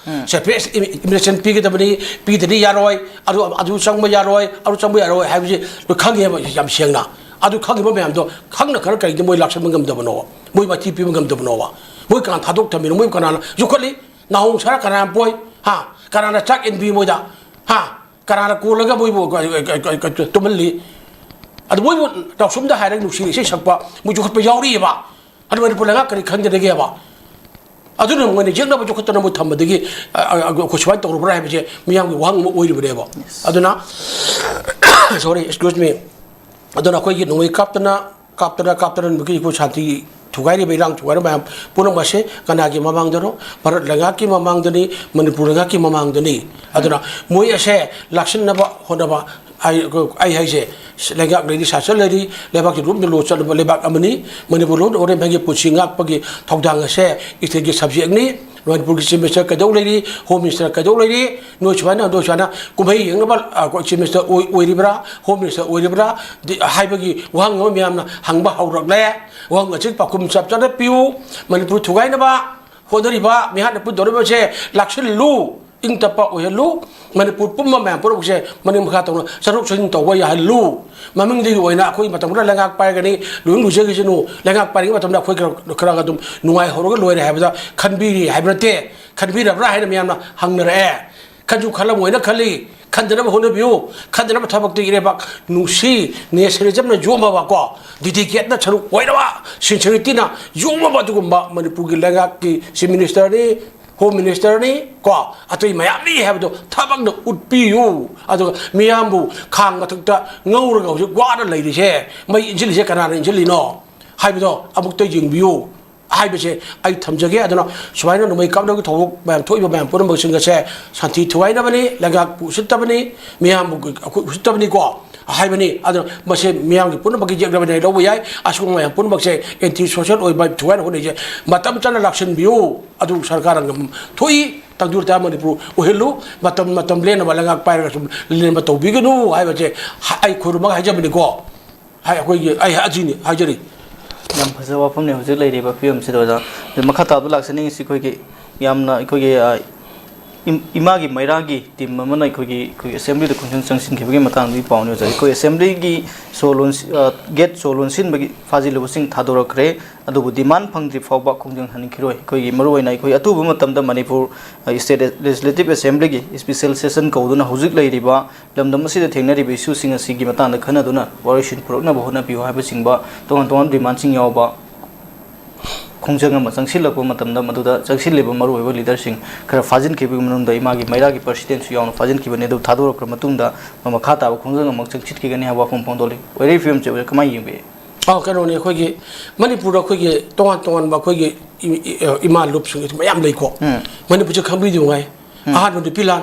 ꯁꯦ, ꯄ꯭ꯔꯦꯁ ꯏꯝ-, ꯏꯝꯄ꯭ꯔꯦꯁꯟ ꯄꯤꯒꯗꯕꯅꯤ, ꯄꯤꯗꯗꯤ ꯌꯥꯔꯣꯏ, ꯑꯗꯨ, ꯑꯗꯨ ꯆꯪꯕ ꯌꯥꯔꯣꯏ, ꯑꯗꯨ ꯆꯪꯕ ꯌꯥꯔꯣꯏ ꯍꯥꯏꯕꯁꯤ ꯂꯣꯏ ꯈꯪꯉꯦꯕ ꯌꯥꯝ ꯁꯦꯡꯅ꯫ ꯑꯗꯨ ꯈꯪꯉꯤꯕ ꯃꯌꯥꯝꯗꯣ ꯈꯪꯅ ꯈꯔ ꯀꯔꯤꯒꯤꯅꯣ ꯃꯣꯏ ꯂꯥꯛꯁꯟꯕ ꯉꯝꯗꯕꯅꯣꯕ? ꯃꯣꯏ ꯃꯊꯤ ꯄꯤꯕ ꯉꯝꯗꯕꯅꯣꯕ? ꯃꯣꯏ ꯀꯅꯥ ꯊꯥꯗꯣꯛ ꯊꯝꯃꯤꯅꯣ? ꯃꯣꯏ ꯀꯅꯥꯅ ꯌꯣꯛꯈꯠꯂꯤ? ꯅꯥꯍꯣꯡ ꯁꯥꯔ ꯀꯅꯥꯅ ꯄꯣꯏ? ꯍꯥ? ꯀꯅꯥꯅ ꯆꯥꯛ ꯏꯟꯕꯤ ꯃꯣꯏꯗ? ꯍꯥ? ꯀꯅꯥꯅ ꯀꯣꯜꯂꯒ ꯃꯣꯏꯕꯨ ꯇꯨꯝꯍꯜꯂꯤ? ꯑꯗꯨ ꯃꯣꯏꯕꯨ ꯅꯥꯎꯁꯨꯝꯗ ꯍꯥꯏꯔꯒ ꯅꯨꯡꯁꯤ ꯏꯁꯩ ꯁꯛꯄ, ꯃꯣꯏ ꯌꯣꯛꯈꯠꯄ ꯌꯥꯎꯔꯤꯑꯕ꯫ ꯑꯗꯨ ꯃꯅꯤꯄꯨꯔ ꯂꯩꯉꯥꯛ ꯀꯔꯤ ꯈꯟꯒꯗꯒꯦꯕ? ꯑꯗꯨꯅ ꯃꯣꯏꯅ ꯌꯦꯛꯅꯕ ꯌꯣꯛꯈꯠꯇꯅ ꯃꯣꯏ ꯊꯝꯕꯗꯒꯤ, ꯑ, ꯑ, ꯑꯩꯈꯣꯏ ꯁꯨꯃꯥꯏꯅ ꯇꯧꯔꯕ꯭ꯔꯥ ꯍꯥꯏꯕꯁꯦ ꯃꯤꯌꯥꯝꯒꯤ ꯋꯥꯍꯪ ꯑꯃ ꯑꯣꯏꯔꯤꯕꯅꯦꯕ꯫ ꯑꯗꯨꯅ, sorry, excuse me, ꯑꯗꯨꯅ ꯑꯩꯈꯣꯏꯒꯤ ꯅꯣꯡꯃꯩ ꯀꯥꯞꯇꯅ, ꯀꯥꯞꯇꯅ, ꯀꯥꯞꯇꯅ ꯅꯨꯃꯤꯠꯀꯤ ꯑꯩꯈꯣꯏ ꯁꯥꯟꯇꯤ ꯊꯨꯒꯥꯏꯔꯤꯕ, ꯏꯔꯥꯡ ꯊꯨꯒꯥꯏꯔꯤꯕ ꯃꯌꯥꯝ ꯄꯨꯝꯅꯃꯛ ꯑꯁꯦ ꯀꯅꯥꯒꯤ ꯃꯃꯥꯡꯗꯅꯣ? ꯚꯥꯔꯠ ꯂꯩꯉꯥꯛꯀꯤ ꯃꯃꯥꯡꯗꯅꯤ, ꯃꯅꯤꯄꯨꯔ ꯂꯩꯉꯥꯛꯀꯤ ꯃꯃꯥꯡꯗꯅꯤ꯫ ꯑꯗꯨꯅ ꯃꯣꯏ ꯑꯁꯦ ꯂꯥꯛꯁꯤꯟꯅꯕ ꯍꯣꯠꯅꯕ, ꯑꯩ, ꯑꯩ ꯍꯥꯏꯁꯦ, ꯂꯩꯉꯥꯛ ꯂꯩꯔꯤ, ꯁꯥꯁꯟ ꯂꯩꯔꯤ, ꯂꯩꯕꯥꯛꯁꯤ ꯂꯨꯞꯅ ꯂꯣ ꯆꯠꯂꯕ ꯂꯩꯕꯥꯛ ꯑꯃꯅꯤ꯫ ꯃꯅꯤꯄꯨꯔ ꯂꯣꯟ ꯑꯣꯔꯦꯝꯕꯒꯤ ꯄꯨꯟꯁꯤ ꯉꯥꯛꯄꯒꯤ ꯊꯧꯗꯥꯡ ꯑꯁꯦ ꯏꯁꯇꯦꯠꯀꯤ ꯁꯕꯖꯦꯛꯅꯤ꯫ ꯃꯅꯤꯄꯨꯔꯒꯤ ꯆꯤꯐ ꯃꯤꯅꯤꯁꯇꯔ ꯀꯩꯗꯧ ꯂꯩꯔꯤ, ꯍꯣꯝ ꯃꯤꯅꯤꯁꯇꯔ ꯀꯩꯗꯧ ꯂꯩꯔꯤ, ꯅꯣꯏ ꯁꯨꯃꯥꯏꯅ, ꯅꯣꯏ ꯁꯨꯃꯥꯏꯅ ꯀꯨꯝꯍꯩ ꯌꯦꯡꯅꯕ, ꯑ, ꯆꯤꯐ ꯃꯤꯅꯤꯁꯇꯔ ꯑꯣꯏ-, ꯑꯣꯏꯔꯤꯕ꯭ꯔꯥ, ꯍꯣꯝ ꯃꯤꯅꯤꯁꯇꯔ ꯑꯣꯏꯔꯤꯕ꯭ꯔꯥ, ꯗꯤ-, ꯍꯥꯏꯕꯒꯤ ꯋꯥꯍꯪ ꯑꯃ ꯃꯤꯌꯥꯝꯅ ꯍꯪꯕ ꯍꯧꯔꯛꯂꯦ꯫ ꯋꯥꯍꯪ ꯑꯁꯤ ꯄꯥꯎꯈꯨꯝ ꯆꯞ ꯆꯥꯅ ꯄꯤꯌꯨ꯫ ꯃꯅꯤꯄꯨꯔ ꯊꯨꯒꯥꯏꯅꯕ ꯍꯣꯠꯅꯔꯤꯕ ꯃꯤꯍꯥꯠꯅ ꯄꯨꯟ ꯇꯧꯔꯤꯕꯁꯦ ꯂꯥꯛꯁꯤꯜꯂꯨ, ꯏꯪ ꯇꯞꯄ ꯑꯣꯏꯍꯜꯂꯨ꯫ ꯃꯅꯤꯄꯨꯔ ꯄꯨꯝꯕ ꯃꯌꯥꯝ ꯄꯨꯝꯅꯃꯛꯁꯦ ꯃꯅꯤꯡ ꯃꯈꯥ ꯇꯧꯅ ꯆꯠꯊꯣꯛ ꯆꯠꯁꯤꯟ ꯇꯧꯕ ꯌꯥꯍꯜꯂꯨ꯫ ꯃꯃꯤꯡꯗꯒꯤ ꯑꯣꯏꯅ ꯑꯩꯈꯣꯏ ꯃꯇꯝ ꯈꯔ ꯂꯩꯉꯥꯛ ꯄꯥꯏꯔꯒꯅꯤ, ꯂꯣꯏ ꯂꯨꯖꯈꯤꯁꯅꯨ, ꯂꯩꯉꯥꯛ ꯄꯥꯏꯔꯤꯉꯩ ꯃꯇꯝꯗ ꯑꯩꯈꯣꯏ ꯈꯔ, ꯈꯔ ꯑꯗꯨꯝ ꯅꯨꯡꯉꯥꯏꯍꯧꯔꯒ ꯂꯣꯏꯔꯦ ꯍꯥꯏꯕꯗ ꯈꯟꯕꯤꯔꯤ ꯍꯥꯏꯕ ꯅꯠꯇꯦ꯫ ꯈꯟꯕꯤꯔꯕ꯭ꯔꯥ ꯍꯥꯏꯅ ꯃꯌꯥꯝꯅ ꯍꯪꯅꯔꯛꯑꯦ꯫ ꯈꯟꯁꯨ ꯈꯜꯂꯝꯃꯣꯏꯅ ꯈꯜꯂꯤ꯫ ꯈꯟꯗꯅꯕ ꯍꯣꯠꯅꯕꯤꯌꯨ꯫ ꯈꯟꯗꯅꯕ ꯊꯕꯛꯇꯤ ꯏꯔꯩꯕꯥꯛ ꯅꯨꯡꯁꯤ, ꯅꯦꯁꯅꯦꯂꯤꯖꯝꯅ ꯌꯣꯝꯃꯕ ꯀꯣ, ꯗꯤꯗꯤꯀꯦꯠꯅ ꯁꯔꯨꯛ ꯑꯣꯏꯔꯕ, ꯁꯤꯟꯁꯤꯌꯔꯤꯇꯤꯅ ꯌꯣꯝꯃꯕ ꯑꯗꯨꯒꯨꯝꯕ ꯃꯅꯤꯄꯨꯔꯒꯤ ꯂꯩꯉꯥꯛꯀꯤ ꯆꯤꯐ ꯃꯤꯅꯤꯁꯇꯔꯅꯤ, ꯍꯣꯝ ꯃꯤꯅꯤꯁꯇꯔꯅꯤ ꯀꯣ, ꯑꯇꯩ ꯃꯌꯥꯝꯅꯤ ꯍꯥꯏꯕꯗꯣ ꯊꯕꯛꯅ ꯎꯠꯄꯤꯌꯨ꯫ ꯑꯗꯨꯒ ꯃꯤꯌꯥꯝꯕꯨ ꯈꯥꯡ ꯃꯊꯛꯇ ꯉꯧꯔꯒ ꯍꯧꯖꯤꯛ ꯋꯥꯅ ꯂꯩꯔꯤꯁꯦ, ꯃꯩ ꯏꯟꯁꯤꯜꯂꯤꯁꯦ ꯀꯅꯥꯅ ꯏꯟꯁꯤꯜꯂꯤꯅꯣ ꯍꯥꯏꯕꯗꯣ ꯑꯃꯨꯛꯇ ꯌꯦꯡꯕꯤꯌꯨ ꯍꯥꯏꯕꯁꯦ ꯑꯩ ꯊꯝꯖꯒꯦ꯫ ꯑꯗꯨꯅ ꯁꯨꯃꯥꯏꯅ ꯅꯣꯡꯃꯩ ꯀꯥꯞꯅꯕꯒꯤ ꯊꯧꯗꯣꯛ ꯃꯌꯥꯝ ꯊꯣꯛꯏꯕ ꯃꯌꯥꯝ ꯄꯨꯝꯅꯃꯛꯁꯤꯡ ꯑꯁꯦ ꯁꯥꯟꯇꯤ ꯊꯨꯒꯥꯏꯅꯕꯅꯤ, ꯂꯩꯉꯥꯛꯄꯨ ꯎꯁꯤꯠꯇꯕꯅꯤ, ꯃꯤꯌꯥꯝꯕꯨ ꯑꯩꯈꯣꯏ ꯎꯁꯤꯠꯇꯕꯅꯤꯀꯣ ꯍꯥꯏꯕꯅꯤ꯫ ꯑꯗꯨꯅ ꯃꯁꯦ ꯃꯤꯌꯥꯝꯒꯤ ꯄꯨꯝꯅꯃꯛꯀꯤ ꯌꯦꯛꯅꯕꯅꯦ ꯂꯧꯕ ꯌꯥꯏ꯫ ꯑꯁꯤꯒꯨꯝꯕ ꯃꯌꯥꯝ ꯄꯨꯝꯅꯃꯛꯁꯦ ꯑꯦꯟꯇꯤ ꯁꯣꯁꯦꯜ ꯑꯣꯏꯕ ꯊꯨꯒꯥꯏꯅ ꯍꯣꯠꯅꯩꯁꯦ ꯃꯇꯝ ꯆꯥꯅ ꯂꯥꯛꯁꯤꯟꯕꯤꯌꯨ꯫ ꯑꯗꯨ ꯁꯔꯀꯥꯔꯅ ꯉꯝ ꯊꯣꯛꯏ꯫ ꯇꯪꯗꯨ ꯂꯩꯇꯥ ꯃꯅꯤꯄꯨꯔ ꯑꯣꯏꯍꯜꯂꯨ꯫ ꯃꯇꯝ, ꯃꯇꯝ ꯂꯦꯟꯅꯕ ꯂꯩꯉꯥꯛ ꯄꯥꯏꯔꯒ ꯁꯨꯝ ꯂꯦꯟꯕ ꯇꯧꯕꯤꯒꯅꯨ ꯍꯥꯏꯕꯁꯦ ꯍ-, ꯑꯩ ꯈꯨꯔꯨꯝꯃꯒ ꯍꯥꯏꯖꯕꯅꯤꯀꯣ꯫ ꯍꯥꯏ, ꯑꯩꯈꯣꯏꯒꯤ, ꯑꯩ ꯑꯁꯤꯅꯤ ꯍꯥꯏꯖꯔꯤ꯫ ꯌꯥꯝ ꯐꯖꯕ ꯋꯥꯐꯝꯅꯤ ꯍꯧꯖꯤꯛ ꯂꯩꯔꯤꯕ ꯐꯤꯕꯝꯁꯤꯗ, ꯑꯣꯖꯥ꯫ ꯑꯗꯨ ꯃꯈꯥ ꯇꯥꯕꯗ ꯂꯥꯛꯆꯅꯤꯡꯉꯤꯁꯤ ꯑꯩꯈꯣꯏꯒꯤ ꯌꯥꯝꯅ ꯑꯩꯈꯣꯏꯒꯤ, ꯑ, ꯏꯝ-, ꯏꯃꯥꯒꯤ ꯃꯩꯔꯥꯒꯤ ꯇꯤꯝ ꯑꯃꯅ ꯑꯩꯈꯣꯏꯒꯤ, ꯑꯩꯈꯣꯏꯒꯤ ꯑꯦꯁꯦꯝꯕ꯭ꯂꯤꯗ ꯈꯣꯡꯖꯪ ꯆꯪꯁꯤꯟꯈꯤꯕꯒꯤ ꯃꯇꯥꯡꯗꯒꯤ ꯄꯥꯎꯅꯤ, ꯑꯣꯖꯥ꯫ ꯑꯩꯈꯣꯏ ꯑꯦꯁꯦꯝꯕ꯭ꯂꯤꯒꯤ ꯁꯣ ꯂꯣꯟꯁꯤ-, ꯑ, ꯒꯦꯠ ꯁꯣ ꯂꯣꯟꯁꯤꯟꯕꯒꯤ ꯐꯥꯖꯤꯜꯂꯨꯕꯁꯤꯡ ꯊꯥꯗꯣꯔꯛꯈ꯭ꯔꯦ, ꯑꯗꯨꯕꯨ ꯗꯤꯃꯥꯟ ꯐꯪꯗ꯭ꯔꯤ ꯐꯥꯎꯕ ꯈꯣꯡꯖꯪ ꯍꯟꯈꯤꯔꯣꯏ꯫ ꯑꯩꯈꯣꯏꯒꯤ ꯃꯔꯨꯑꯣꯏꯅ ꯑꯩꯈꯣꯏ ꯑꯊꯨꯕ ꯃꯇꯝꯗ ꯃꯅꯤꯄꯨꯔ, ꯑ, ꯁ꯭ꯇꯦꯠ ꯂꯦꯖꯤꯁꯂꯦꯇꯤꯚ ꯑꯦꯁꯦꯝꯕ꯭ꯂꯤꯒꯤ ꯁ꯭ꯄꯤꯁꯦꯜ ꯁꯦꯁꯟ ꯀꯧꯗꯨꯅ ꯍꯧꯖꯤꯛ ꯂꯩꯔꯤꯕ ꯂꯝꯗꯝ ꯑꯁꯤꯗ ꯊꯦꯡꯅꯔꯤꯕ ꯏꯁꯨꯁꯤꯡ ꯑꯁꯤꯒꯤ ꯃꯇꯥꯡꯗ ꯈꯟꯅꯗꯨꯅ ꯋꯥꯔꯣꯏꯁꯤꯟ ꯄꯨꯔꯛꯅꯕ ꯍꯣꯠꯅꯕꯤꯌꯨ ꯍꯥꯏꯕꯆꯤꯡꯕ ꯇꯣꯉꯥꯟ ꯇꯣꯉꯥꯟꯕ ꯗꯤꯃꯥꯟꯁꯤꯡ ꯌꯥꯎꯕ ꯈꯣꯡꯖꯪ ꯑꯃ ꯆꯪꯁꯤꯜꯂꯛꯄ ꯃꯇꯝꯗ, ꯃꯗꯨꯗ ꯆꯪꯁꯤꯜꯂꯤꯕ ꯃꯔꯨꯑꯣꯏꯕ ꯂꯤꯗꯔꯁꯤꯡ ꯈꯔ ꯐꯥꯖꯤꯟꯈꯤꯕꯒꯤ ꯃꯅꯨꯡꯗ ꯏꯃꯥꯒꯤ ꯃꯩꯔꯥꯒꯤ ꯄ꯭ꯔꯁꯤꯗꯦꯟꯁꯨ ꯌꯥꯎꯅ ꯐꯥꯖꯤꯟꯈꯤꯕꯅꯤ꯫ ꯑꯗꯨ ꯊꯥꯗꯣꯔꯛꯈ꯭ꯔ ꯃꯇꯨꯡꯗ ꯃꯈꯥ ꯇꯥꯕ ꯈꯣꯡꯖꯪ ꯑꯃ ꯆꯪꯁꯤꯟꯈꯤꯒꯅꯤ ꯍꯥꯏꯕ ꯋꯥꯐꯝ ꯐꯣꯡꯗꯣꯛꯂꯤ꯫ ꯑꯣꯏꯔꯤꯕ ꯐꯤꯕꯝꯁꯦ ꯑꯣꯖꯥ ꯀꯃꯥꯏꯅ ꯌꯦꯡꯕꯤ? ꯑꯥ, ꯀꯩꯅꯣꯅꯤ, ꯑꯩꯈꯣꯏꯒꯤ ꯃꯅꯤꯄꯨꯔꯗ ꯑꯩꯈꯣꯏꯒꯤ ꯇꯣꯉꯥꯟ ꯇꯣꯉꯥꯟꯕ ꯑꯩꯈꯣꯏꯒꯤ ꯏ-, ꯏ-, ꯏꯃꯥ ꯂꯨꯞꯁꯤꯡ ꯃꯌꯥꯝ ꯂꯩꯀꯣ꯫ ꯎꯝ꯫ ꯃꯅꯤꯄꯨꯔꯁꯦ ꯈꯪꯕꯤꯗꯨꯉꯥꯏ꯫ ꯎꯝ꯫ ꯑꯍꯥꯟꯕ ꯅꯨꯄꯤ ꯂꯥꯟ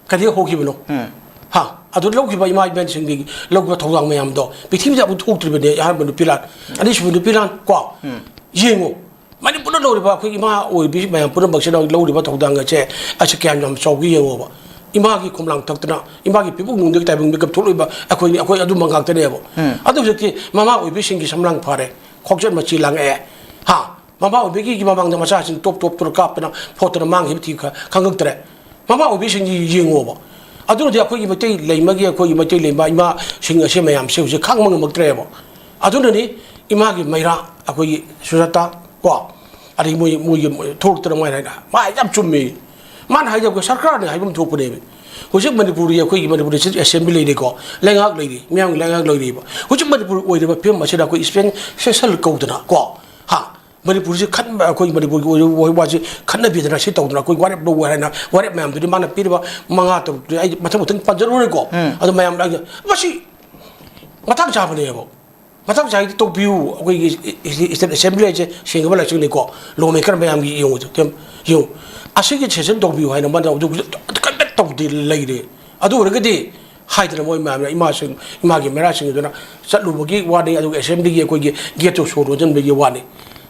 ꯀꯩꯗꯧ ꯍꯧꯈꯤꯕꯅꯣ? ꯎꯝ꯫ ꯍꯥ? ꯑꯗꯨ ꯂꯧꯈꯤꯕ ꯏꯃꯥ ꯏꯕꯦꯟꯁꯤꯡꯒꯤ ꯂꯧꯈꯤꯕ ꯊꯧꯗꯥꯡ ꯃꯌꯥꯝꯗꯣ ꯄ꯭ꯔꯤꯊꯤꯕꯤꯗ ꯑꯃꯨꯛ ꯊꯣꯛꯇ꯭ꯔꯤꯕꯅꯦ꯫ ꯑꯍꯥꯟꯕ ꯅꯨꯄꯤ ꯂꯥꯟ, ꯑꯅꯤꯁꯨꯕ ꯅꯨꯄꯤ ꯂꯥꯟ ꯀꯣ꯫ ꯎꯝ꯫ ꯌꯦꯡꯉꯨ, ꯃꯅꯤꯄꯨꯔꯗ ꯂꯧꯔꯤꯕ ꯑꯩꯈꯣꯏꯒꯤ ꯏꯃꯥ ꯑꯣꯏꯕꯤ ꯃꯌꯥꯝ ꯄꯨꯝꯅꯃꯛꯁꯤꯅ ꯂꯧꯔꯤꯕ ꯊꯧꯗꯥꯡ ꯑꯁꯦ, ꯑꯁꯤ ꯀꯌꯥꯝ ꯌꯥꯝ ꯆꯥꯎꯒꯦ ꯌꯦꯡꯉꯣꯕ꯫ ꯏꯃꯥꯒꯤ ꯈꯣꯝꯂꯥꯡ ꯊꯛꯇꯅ, ꯏꯃꯥꯒꯤ ꯄꯤꯕꯨꯡ ꯅꯨꯡꯗꯒꯤ ꯇꯥꯏꯕꯪ ꯃꯤꯀꯞ ꯊꯣꯛꯂꯛꯏꯕ ꯑꯩꯈꯣꯏꯅꯤ, ꯑꯩꯈꯣꯏ ꯑꯗꯨꯝꯕ ꯉꯥꯛꯇꯅꯦꯕ꯫ ꯎꯝ꯫ ꯑꯗꯨ ꯍꯧꯖꯤꯛꯇꯤ ꯃꯃꯥ ꯑꯣꯏꯕꯤꯁꯤꯡꯒꯤ ꯁꯝꯂꯥꯡ ꯐꯥꯔꯦ, ꯈꯣꯡꯆꯠ ꯃꯆꯤ ꯂꯥꯡꯉꯛꯑꯦ꯫ ꯍꯥ? ꯃꯃꯥ ꯑꯣꯏꯕꯤꯒꯤ ꯃꯃꯥꯡꯗ ꯃꯆꯥꯁꯤꯡ ꯇꯣꯞ ꯇꯣꯞ ꯇꯨꯔ ꯀꯥꯞꯇꯅ ꯐꯣꯠꯇꯅ ꯃꯥꯡꯈꯤꯕ ꯊꯤ ꯈ-, ꯈꯪꯉꯛꯇ꯭ꯔꯦ꯫ ꯃꯃꯥ ꯑꯣꯏꯕꯤꯁꯤꯡꯁꯤ ꯌꯦꯡꯉꯣꯕ꯫ ꯑꯗꯨꯅꯗꯤ ꯑꯩꯈꯣꯏꯒꯤ ꯃꯩꯇꯩ ꯂꯩꯃꯒꯤ, ꯑꯩꯈꯣꯏꯒꯤ ꯃꯩꯇꯩ ꯂꯩꯃ ꯏꯃꯥꯁꯤꯡ ꯑꯁꯦ ꯃꯌꯥꯝꯁꯦ ꯍꯧꯖꯤꯛ ꯈꯥꯡꯕ ꯉꯝꯃꯛꯇ꯭ꯔꯦꯕ꯫ ꯑꯗꯨꯅꯅꯤ ꯏꯃꯥꯒꯤ ꯃꯩꯔꯥ, ꯑꯩꯈꯣꯏꯒꯤ ꯁꯨꯖꯥꯇꯥ ꯀꯣ, ꯑꯗꯩ ꯃꯣꯏ, ꯃꯣꯏꯒꯤ ꯊꯣꯛꯂꯛꯇꯅ ꯃꯣꯏꯅ ꯍꯥꯏꯅ, ꯃꯥ ꯌꯥꯝ ꯆꯨꯝꯃꯦ꯫ ꯃꯥꯅ ꯍꯥꯏꯗꯤ ꯑꯩꯈꯣꯏ ꯁꯔꯀꯥꯔꯅ ꯍꯥꯏꯕ ꯑꯃ ꯊꯣꯛꯄꯅꯦꯕ꯫ ꯍꯧꯖꯤꯛ ꯃꯅꯤꯄꯨꯔꯒꯤ, ꯑꯩꯈꯣꯏꯒꯤ ꯃꯅꯤꯄꯨꯔꯗ ꯑꯦꯁꯦꯝꯕ꯭ꯂꯤ ꯂꯩꯔꯦꯀꯣ, ꯂꯩꯉꯥꯛ ꯂꯩꯔꯤ, ꯃꯤꯌꯥꯝꯒꯤ ꯂꯩꯉꯥꯛ ꯂꯩꯔꯤꯕ꯫ ꯍꯧꯖꯤꯛ ꯃꯅꯤꯄꯨꯔ ꯑꯣꯏꯔꯤꯕ ꯐꯤꯕꯝ ꯑꯁꯤꯗ ꯑꯩꯈꯣꯏ ꯁ꯭ꯄꯤꯁꯦꯜ ꯁꯦꯁꯟ ꯀꯧꯗꯅ ꯀꯣ, ꯍꯥ, ꯃꯅꯤꯄꯨꯔꯁꯤ ꯈꯟꯕ, ꯑꯩꯈꯣꯏ ꯃꯅꯤꯄꯨꯔꯒꯤ ꯑꯣꯏꯕ ꯋꯥꯁꯤ ꯈꯟꯅꯕꯤꯗꯅ ꯁꯤ ꯇꯧꯗꯅ ꯑꯩꯈꯣꯏ ꯋꯥꯔꯦꯞ ꯂꯧꯕ ꯍꯥꯏꯅ ꯋꯥꯔꯦꯞ ꯃꯌꯥꯝꯗꯨꯗꯤ ꯃꯥꯅ ꯄꯤꯔꯤꯕ ꯃꯉꯥ ꯇꯔꯨꯛꯇꯨꯗꯤ ꯑꯩ ꯃꯊꯪ ꯃꯊꯪ ꯄꯟꯖꯔꯨꯔꯣꯏꯀꯣ꯫ ꯎꯝ꯫ ꯑꯗꯣ ꯃꯌꯥꯝ ꯃꯁꯤ ꯃꯇꯥꯡ ꯆꯥꯕꯅꯦꯕ꯫ ꯃꯊꯪ ꯆꯍꯤꯗ ꯇꯧꯕꯤꯌꯨ꯫ ꯑꯩꯈꯣꯏꯒꯤ ꯁ꯭ꯇꯦꯠ ꯑꯦꯁꯦꯝꯕ꯭ꯂꯤ ꯍꯥꯏꯁꯦ ꯁꯦꯡꯉꯕ ꯂꯥꯏꯁꯪꯅꯤꯀꯣ, ꯂꯣ ꯃꯦꯀꯔ ꯃꯌꯥꯝꯒꯤ ꯌꯦꯡꯉꯨ, ꯌꯦꯡꯉꯨ꯫ ꯑꯁꯤꯒꯤ ꯁꯦꯁꯟ ꯇꯧꯕꯤꯌꯨ ꯍꯥꯏꯅ ꯃꯥꯅ ꯑꯗꯨ ꯀꯟꯅ ꯇꯧꯗꯦ ꯂꯩꯔꯦ꯫ ꯑꯗꯨ ꯑꯣꯏꯔꯒꯗꯤ ꯍꯥꯏꯗꯅ ꯃꯣꯏ ꯃꯌꯥꯝꯅ ꯏꯃꯥꯁꯤꯡ, ꯏꯃꯥꯒꯤ ꯃꯩꯔꯥꯁꯤꯡ ꯑꯗꯨꯅ ꯆꯠꯂꯨꯕꯒꯤ ꯋꯥꯅꯤ, ꯑꯗꯨꯒ ꯑꯦꯁꯦꯝꯕ꯭ꯂꯤꯒꯤ ꯑꯩꯈꯣꯏꯒꯤ ꯒꯦꯠꯇꯨ ꯁꯣ ꯂꯣꯟꯁꯤꯟꯕꯒꯤ ꯋꯥꯅꯤ꯫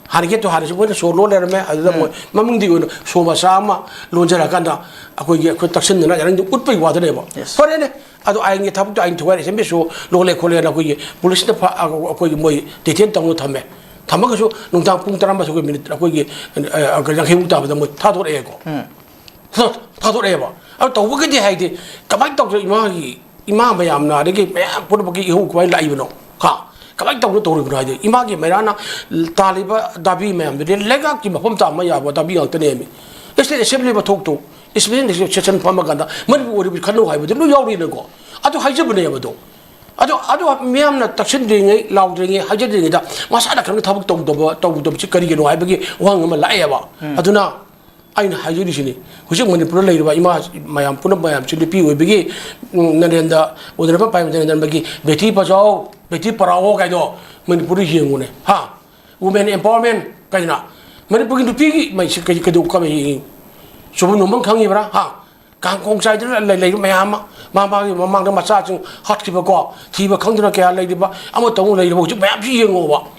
ꯍꯥꯟꯅ ꯒꯦꯠꯇꯨ ꯍꯥꯟꯅꯁꯨ ꯃꯣꯏꯅ ꯁꯣ ꯂꯣꯟ ꯂꯩꯔꯝꯃꯦ, ꯑꯗꯨꯗ ꯎꯝ꯫ ꯃꯣꯏ ꯃꯃꯤꯡꯗꯤ ꯑꯣꯏꯅ ꯁꯣ ꯃꯆꯥ ꯑꯃ ꯂꯣꯟꯖꯔꯀꯥꯟꯗ ꯑꯩꯈꯣꯏꯒꯤ, ꯑꯩꯈꯣꯏ ꯇꯛꯁꯤꯟꯗꯅ ꯌꯥꯔꯤꯉꯩ ꯎꯠꯄꯒꯤ ꯋꯥꯗꯅꯦꯕ꯫ Yes꯫ ꯐꯔꯦꯅꯦ, ꯑꯗꯣ ꯑꯥꯏꯟꯒꯤ ꯊꯕꯛꯇꯣ ꯑꯥꯏꯟ ꯊꯨꯒꯥꯏꯔꯦ, ꯑꯦꯁꯦꯝꯕ꯭ꯂꯤ ꯁꯣ ꯂꯣꯜꯂꯦ ꯈꯣꯠꯂꯦꯅ ꯑꯩꯈꯣꯏꯒꯤ ꯄꯨꯂꯤꯁꯅ ꯐ-, ꯑꯩꯈꯣꯏꯒꯤ ꯃꯣꯏ ꯗꯤꯇꯦꯟ ꯇꯧꯔꯒ ꯊꯝꯃꯦ꯫ ꯊꯝꯃꯒꯁꯨ ꯅꯨꯡꯗꯥꯡ ꯄꯨꯡ ꯇꯔꯥꯃꯥꯊꯣꯏꯒꯤ ꯃꯤꯅꯤꯠ ꯑꯩꯈꯣꯏꯒꯤ, ꯑ, ꯑ, ꯌꯥꯡꯈꯩꯃꯨꯛ ꯇꯥꯕꯗ ꯃꯣꯏ ꯊꯥꯗꯣꯔꯛꯑꯦꯀꯣ꯫ ꯊꯥꯗꯣꯛ-, ꯊꯥꯗꯣꯔꯛꯑꯦꯕ꯫ ꯑꯗꯨ ꯇꯧꯕꯒꯤꯗꯤ ꯍꯥꯏꯗꯤ ꯀꯃꯥꯏꯅ ꯇꯧꯗꯅ ꯏꯃꯥꯒꯤ, ꯏꯃꯥ ꯃꯌꯥꯝꯅ ꯑꯗꯒꯤ ꯃꯌꯥꯝ ꯄꯨꯝꯅꯃꯛꯀꯤ ꯏꯍꯧ ꯀꯃꯥꯏꯅ ꯂꯥꯛꯏꯕꯅꯣ? ꯍꯥ? ꯀꯃꯥꯏꯅ ꯇꯧꯗꯅ ꯇꯧꯔꯤꯕꯅꯣ ꯍꯥꯏꯗꯤ ꯏꯃꯥꯒꯤ ꯃꯩꯔꯥꯅ ꯇꯥꯜꯂꯤꯕ ꯗꯥꯕꯤ ꯃꯌꯥꯝꯗꯨꯗꯤ ꯂꯩꯉꯥꯛꯀꯤ ꯃꯐꯝ ꯆꯥꯕ ꯌꯥꯕ ꯗꯥꯕꯤ ꯉꯥꯛꯇꯅꯦꯃꯤ꯫ State Assembly ꯃꯊꯧꯇꯣ, special session ꯐꯝꯃꯀꯥꯟꯗ ꯃꯅꯤꯄꯨꯔ ꯑꯣꯏꯔꯤꯕ ꯈꯟꯅꯧ ꯍꯥꯏꯕꯗꯨ ꯂꯣꯏ ꯌꯥꯎꯔꯤꯅꯀꯣ꯫ ꯑꯗꯨ ꯍꯥꯏꯖꯕꯅꯦꯕ ꯑꯗꯣ꯫ ꯑꯗꯣ, ꯑꯗꯣ ꯃꯤꯌꯥꯝꯅ ꯇꯛꯁꯤꯟꯗ꯭ꯔꯤꯉꯩ, ꯂꯥꯎꯗ꯭ꯔꯤꯉꯩ, ꯍꯥꯏꯖꯗ꯭ꯔꯤꯉꯩꯗ ꯃꯁꯥꯅ ꯈꯪꯅ ꯊꯕꯛ ꯇꯧꯗꯕ, ꯇꯧꯗꯕꯁꯤ ꯀꯔꯤꯒꯤꯅꯣ ꯍꯥꯏꯕꯒꯤ ꯋꯥꯍꯪ ꯑꯃ ꯂꯥꯛꯑꯦꯕ꯫ ꯑꯗꯨꯅ ꯑꯩꯅ ꯍꯥꯏꯖꯔꯤꯁꯤꯅꯤ, ꯍꯧꯖꯤꯛ ꯃꯅꯤꯄꯨꯔꯗ ꯂꯩꯔꯤꯕ ꯏꯃꯥ ꯃꯌꯥꯝ ꯄꯨꯝꯅꯃꯛ ꯃꯌꯥꯝꯁꯤ ꯅꯨꯄꯤ ꯑꯣꯏꯕꯒꯤ, ꯎꯝ, ꯅꯔꯦꯟꯗ, ꯑꯣꯅꯔꯦꯕꯜ ꯄ꯭ꯔꯥꯏꯝ ꯃꯤꯅꯤꯁꯇꯔ ꯅꯔꯦꯟꯗ꯭ꯔ ꯃꯣꯗꯤꯒꯤ ꯕꯦꯇꯤ ꯕꯆꯥꯎ, ꯕꯦꯇꯤ ꯄꯔꯥꯑꯣ ꯀꯥꯏꯗꯣ ꯃꯅꯤꯄꯨꯔꯗ ꯌꯦꯡꯉꯨꯅꯦ, ꯍꯥ? Women empowerment ꯀꯥꯏꯗꯅ ꯃꯅꯤꯄꯨꯔꯒꯤ ꯅꯨꯄꯤꯒꯤ ꯃꯩꯁꯤ ꯀꯩ-, ꯀꯩꯗꯧ ꯀꯃꯥꯏ ꯌꯦꯡꯉꯤ? ꯆꯨꯝꯕ ꯅꯣꯝꯕ ꯈꯪꯉꯤꯕ꯭ꯔꯥ? ꯍꯥ? ꯀꯥꯡꯈꯣꯡ ꯆꯥꯏꯗꯨꯅ ꯂꯩ-, ꯂꯩꯕ ꯃꯌꯥꯝ ꯑꯃ, ꯃꯃꯥ ꯃꯄꯥꯒꯤ ꯃꯃꯥꯡꯗ ꯃꯆꯥꯁꯤꯡ ꯍꯥꯠꯈꯤꯕꯀꯣ, ꯊꯤꯕ ꯈꯪꯗꯅ ꯀꯌꯥ ꯂꯩꯔꯤꯕ, ꯑꯃ ꯇꯧꯅ ꯂꯩꯔꯤꯕ ꯍꯧꯖꯤꯛ ꯃꯌꯥꯝꯁꯤ ꯌꯦꯡꯉꯣꯕ꯫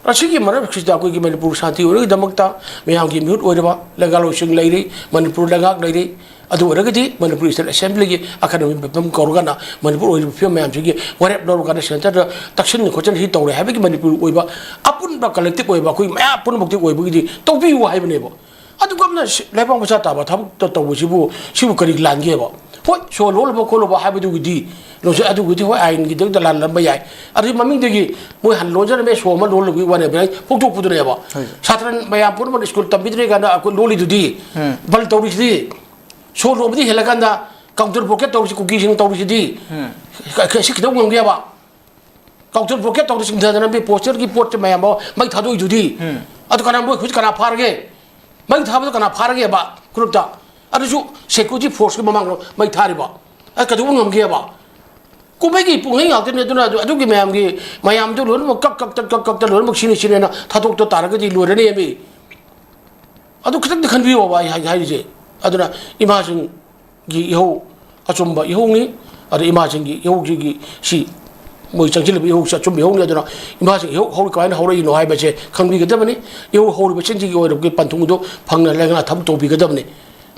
ꯑꯁꯤꯒꯤ ꯃꯔꯛꯁꯤꯗ ꯑꯩꯈꯣꯏꯒꯤ ꯃꯅꯤꯄꯨꯔ ꯁꯥꯟꯇꯤ ꯑꯣꯏꯅꯕꯒꯤꯗꯃꯛꯇ ꯃꯌꯥꯝꯒꯤ ꯃꯤꯍꯨꯠ ꯑꯣꯏꯔꯕ ꯂꯩꯉꯥꯛꯂꯣꯏꯁꯤꯡ ꯂꯩꯔꯤ, ꯃꯅꯤꯄꯨꯔ ꯂꯩꯉꯥꯛ ꯂꯩꯔꯤ꯫ ꯑꯗꯨ ꯑꯣꯏꯔꯒꯗꯤ ꯃꯅꯤꯄꯨꯔ State Assemblyꯒꯤ ꯑꯈꯟꯅꯕ ꯃꯤꯐꯝ ꯀꯧꯔꯒꯅ ꯃꯅꯤꯄꯨꯔ ꯑꯣꯏꯔꯤꯕ ꯐꯤꯕꯝ ꯃꯌꯥꯝꯁꯤꯒꯤ ꯋꯥꯔꯦꯞ ꯂꯧꯔꯀꯥꯟꯗ centreꯗ ꯇꯛꯁꯤꯟ ꯈꯣꯠꯆꯤꯟ ꯁꯤ ꯇꯧꯔꯦ ꯍꯥꯏꯕꯒꯤ ꯃꯅꯤꯄꯨꯔ ꯑꯣꯏꯕ ꯑꯄꯨꯟꯕ collective ꯑꯣꯏꯕ ꯑꯩꯈꯣꯏ ꯃꯌꯥꯝ ꯄꯨꯝꯅꯃꯛꯇꯤ ꯑꯣꯏꯕꯒꯤꯗꯤ ꯇꯧꯕꯤꯌꯨ ꯍꯥꯏꯕꯅꯦꯕ꯫ ꯑꯗꯨꯒꯨꯝꯅ ꯁꯤ-, ꯂꯩꯕꯥꯛ ꯃꯆꯥ ꯇꯥꯕ ꯊꯕꯛꯇ ꯇꯧꯕꯁꯤꯕꯨ, ꯁꯤꯕꯨ ꯀꯔꯤ ꯂꯥꯟꯒꯦꯕ? ꯍꯣꯏ, ꯁꯣ ꯂꯣꯜꯂꯕ ꯈꯣꯠꯂꯕ ꯍꯥꯏꯕꯗꯨꯒꯤꯗꯤ, ꯂꯣꯟꯁꯦ ꯑꯗꯨꯕꯨꯗꯤ ꯍꯣꯏ, ꯑꯥꯏꯟꯒꯤꯗꯃꯛꯇ ꯂꯥꯜꯂꯝꯕ ꯌꯥꯏ꯫ ꯑꯗꯨꯒꯤ ꯃꯃꯤꯡꯗꯒꯤ ꯃꯣꯏ ꯍꯥꯟꯅ ꯂꯣꯟꯖꯔꯝꯃꯦ, ꯁꯣ ꯑꯃ ꯂꯣꯜꯂꯕꯒꯤ ꯋꯥꯅꯦꯕ, ꯑꯩ ꯐꯣꯡꯗꯣꯛꯄꯗꯨꯅꯦꯕ꯫ ꯍꯣꯏ꯫ ꯁꯥꯇ꯭ꯔ ꯃꯌꯥꯝ ꯄꯨꯝꯅꯃꯛ ꯁ꯭ꯀꯨꯜ ꯇꯝꯕꯤꯗ꯭ꯔꯦ ꯀꯥꯏꯅ ꯑꯩꯈꯣꯏ ꯂꯣꯜꯂꯤꯗꯨꯗꯤ, ꯎꯝ꯫ ꯕꯟ ꯇꯧꯔꯤꯁꯤꯗꯤ, ꯁꯣ ꯂꯣꯟꯕꯗꯤ ꯍꯦꯜꯂꯀꯥꯟꯗ counter blockade ꯇꯧꯔꯤꯁꯤ, ꯀꯨꯀꯤꯁꯤꯡ ꯇꯧꯔꯤꯁꯤꯗꯤ, ꯎꯝ꯫ ꯀ-, ꯀ-, ꯁꯤ ꯀꯩꯗꯧ ꯉꯝꯒꯦꯕ? Counter blockade ꯇꯧꯗꯅ ꯆꯤꯡꯊꯗꯅ ꯃꯤ posterꯒꯤ ꯄꯣꯠꯁꯦ ꯃꯌꯥꯝ ꯑꯃ ꯃꯩ ꯊꯥꯗꯣꯛꯏꯗꯨꯗꯤ꯫ ꯎꯝ꯫ ꯑꯗꯨ ꯀꯅꯥ, ꯃꯣꯏ ꯍꯧꯖꯤꯛ ꯀꯅꯥ ꯐꯥꯔꯒꯦ? ꯃꯩ ꯊꯥꯕꯗ ꯀꯅꯥ ꯐꯥꯔꯒꯦꯕ ꯈꯨꯗꯛꯇ? ꯑꯗꯨꯁꯨ security forceꯀꯤ ꯃꯃꯥꯡꯗ ꯃꯩ ꯊꯥꯔꯤꯕ꯫ ꯑ, ꯀꯩꯗꯧꯕ ꯉꯝꯒꯦꯕ? ꯀꯨꯝꯍꯩꯒꯤ ꯄꯨꯡꯍꯩ ꯉꯥꯛꯇꯅꯤ꯫ ꯑꯗꯨꯅ ꯑꯗꯨ, ꯑꯗꯨꯒꯤ ꯃꯌꯥꯝꯒꯤ, ꯃꯌꯥꯝꯗꯨ ꯂꯣꯏꯅꯃꯛ ꯀꯛ, ꯀꯛ, ꯀꯛ, ꯀꯛꯇ ꯂꯣꯏꯅꯃꯛ ꯁꯤꯅꯤ, ꯁꯤꯅꯦꯅ ꯊꯥꯗꯣꯛꯇ ꯇꯥꯔꯒꯗꯤ ꯂꯣꯏꯔꯅꯦꯃꯤ꯫ ꯑꯗꯨ ꯈꯤꯇꯪꯗꯤ ꯈꯟꯕꯤꯌꯣꯕ ꯑꯩ ꯍꯥꯏ-, ꯍꯥꯏꯔꯤꯁꯦ꯫ ꯑꯗꯨꯅ ꯏꯃꯥꯁꯤꯡ ꯒꯤ ꯏꯍꯧ ꯑꯆꯨꯝꯕ ꯏꯍꯧꯅꯤ꯫ ꯑꯗ ꯏꯃꯥꯁꯤꯡꯒꯤ ꯏꯍꯧꯁꯤꯒꯤ ꯁꯤ ꯃꯣꯏ ꯆꯪꯁꯤꯜꯂꯤꯕ ꯏꯍꯧꯁꯤ ꯑꯆꯨꯝꯕ ꯏꯍꯧꯅꯤ꯫ ꯑꯗꯨꯅ ꯏꯃꯥꯁꯤꯡ ꯏꯍꯧ ꯍꯧꯔꯤ ꯀꯃꯥꯏꯅ ꯍꯧꯔꯛꯏꯅꯣ ꯍꯥꯏꯕꯁꯦ ꯈꯪꯕꯤꯒꯗꯕꯅꯤ꯫ ꯏꯍꯧ ꯍꯧꯔꯤꯕꯁꯤꯡꯁꯤꯒꯤ ꯑꯣꯏꯔꯕꯒꯤ ꯄꯟꯊꯨꯡꯗꯣ ꯐꯪꯅ ꯂꯩꯉꯥꯛꯅ ꯊꯕꯛ ꯇꯧꯕꯤꯒꯗꯕꯅꯤ꯫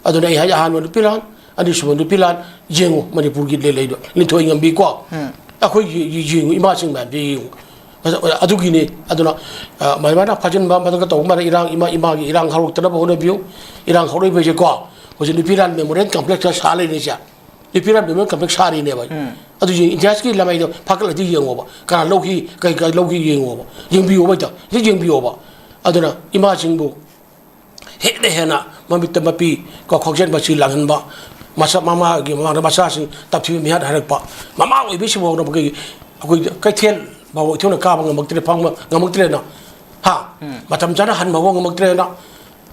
ꯑꯗꯨꯅ ꯑꯩ ꯍꯥꯏ ꯑꯍꯥꯟꯕ ꯅꯨꯄꯤ ꯂꯥꯟ, ꯑꯅꯤꯁꯨꯕ ꯅꯨꯄꯤ ꯂꯥꯟ, ꯌꯦꯡꯉꯨ ꯃꯅꯤꯄꯨꯔꯒꯤ ꯂꯩꯂꯩꯗꯣ ꯂꯤꯟꯊꯣꯏ ꯉꯝꯕꯤ ꯀꯣ꯫ ꯎꯝ꯫ ꯑꯩꯈꯣꯏꯒꯤ ꯌꯦꯡꯉꯨ ꯏꯃꯥꯁꯤꯡ ꯃꯌꯥꯝꯁꯦ ꯌꯦꯡꯉꯨ꯫ ꯑꯗꯨꯒꯤꯅꯤ꯫ ꯑꯗꯨꯅ, ꯑ, ꯃꯗꯨꯃꯥꯏꯅ ꯐꯥꯖꯤꯟꯕ, ꯃꯗꯨꯒ ꯇꯧꯕ ꯃꯥꯅ ꯏꯔꯥꯡ, ꯏꯃꯥ, ꯏꯃꯥꯒꯤ ꯏꯔꯥꯡ ꯍꯧꯔꯛꯇꯅꯕ ꯍꯣꯠꯅꯕꯤꯌꯨ꯫ ꯏꯔꯥꯡ ꯍꯧꯔꯛꯏꯕꯁꯦꯀꯣ, ꯍꯧꯖꯤꯛ ꯅꯨꯄꯤꯔꯥꯟ ꯃꯦꯃꯣꯔꯤꯌꯦꯜ ꯀꯝꯄ꯭ꯂꯦꯛꯁꯇ ꯁꯥ ꯂꯩꯔꯤꯁꯦ꯫ ꯅꯨꯄꯤꯔꯥꯟ ꯃꯦꯃꯣꯔꯤꯌꯦꯜ ꯀꯝꯄ꯭ꯂꯦꯛꯁ ꯁꯥꯔꯤꯅꯦꯕ꯫ ꯎꯝ꯫ ꯑꯗꯨ ꯌꯦꯡ-, ꯏꯇꯤꯍꯥꯁꯀꯤ ꯂꯃꯥꯏꯗꯣ ꯐꯥꯒꯠꯂꯗꯤ ꯌꯦꯡꯉꯣꯕ꯫ ꯀꯅꯥ ꯂꯧꯈꯤ, ꯀꯩ, ꯀꯩ ꯂꯧꯈꯤ ꯌꯦꯡꯉꯣꯕ꯫ ꯌꯦꯡꯕꯤꯌꯣꯕ ꯍꯦꯛꯇ, ꯍꯦꯛꯇ ꯌꯦꯡꯕꯤꯌꯣꯕ꯫ ꯑꯗꯨꯅ ꯏꯃꯥꯁꯤꯡꯕꯨ ꯍꯦꯟꯅ ꯍꯦꯟꯅ ꯃꯃꯤꯠꯇ ꯃꯄꯤ ꯀꯣ ꯈꯣꯡꯖꯦꯜ ꯃꯆꯤ ꯂꯥꯡꯍꯟꯕ, ꯃꯁꯥ ꯃꯃꯥꯒꯤ ꯃꯃꯥꯡꯗ ꯃꯆꯥꯁꯤꯡ ꯇꯝꯊꯤꯕ ꯃꯤꯍꯥꯠ ꯍꯥꯏꯔꯛꯄ, ꯃꯃꯥ ꯑꯣꯏꯕꯤꯁꯤꯐꯥꯎꯗ ꯑꯩꯈꯣꯏꯒꯤ, ꯑꯩꯈꯣꯏ ꯀꯩꯊꯦꯜ ꯐꯥꯎꯕ ꯏꯊꯧꯅ ꯀꯥꯕ ꯉꯝꯃꯛꯇ꯭ꯔꯦ, ꯐꯪꯕ ꯉꯝꯃꯛꯇ꯭ꯔꯦꯅ, ꯍꯥ? ꯎꯝ꯫ ꯃꯇꯝ ꯆꯥꯅ ꯍꯟꯕ ꯐꯥꯎ ꯉꯝꯃꯛꯇ꯭ꯔꯦꯅ,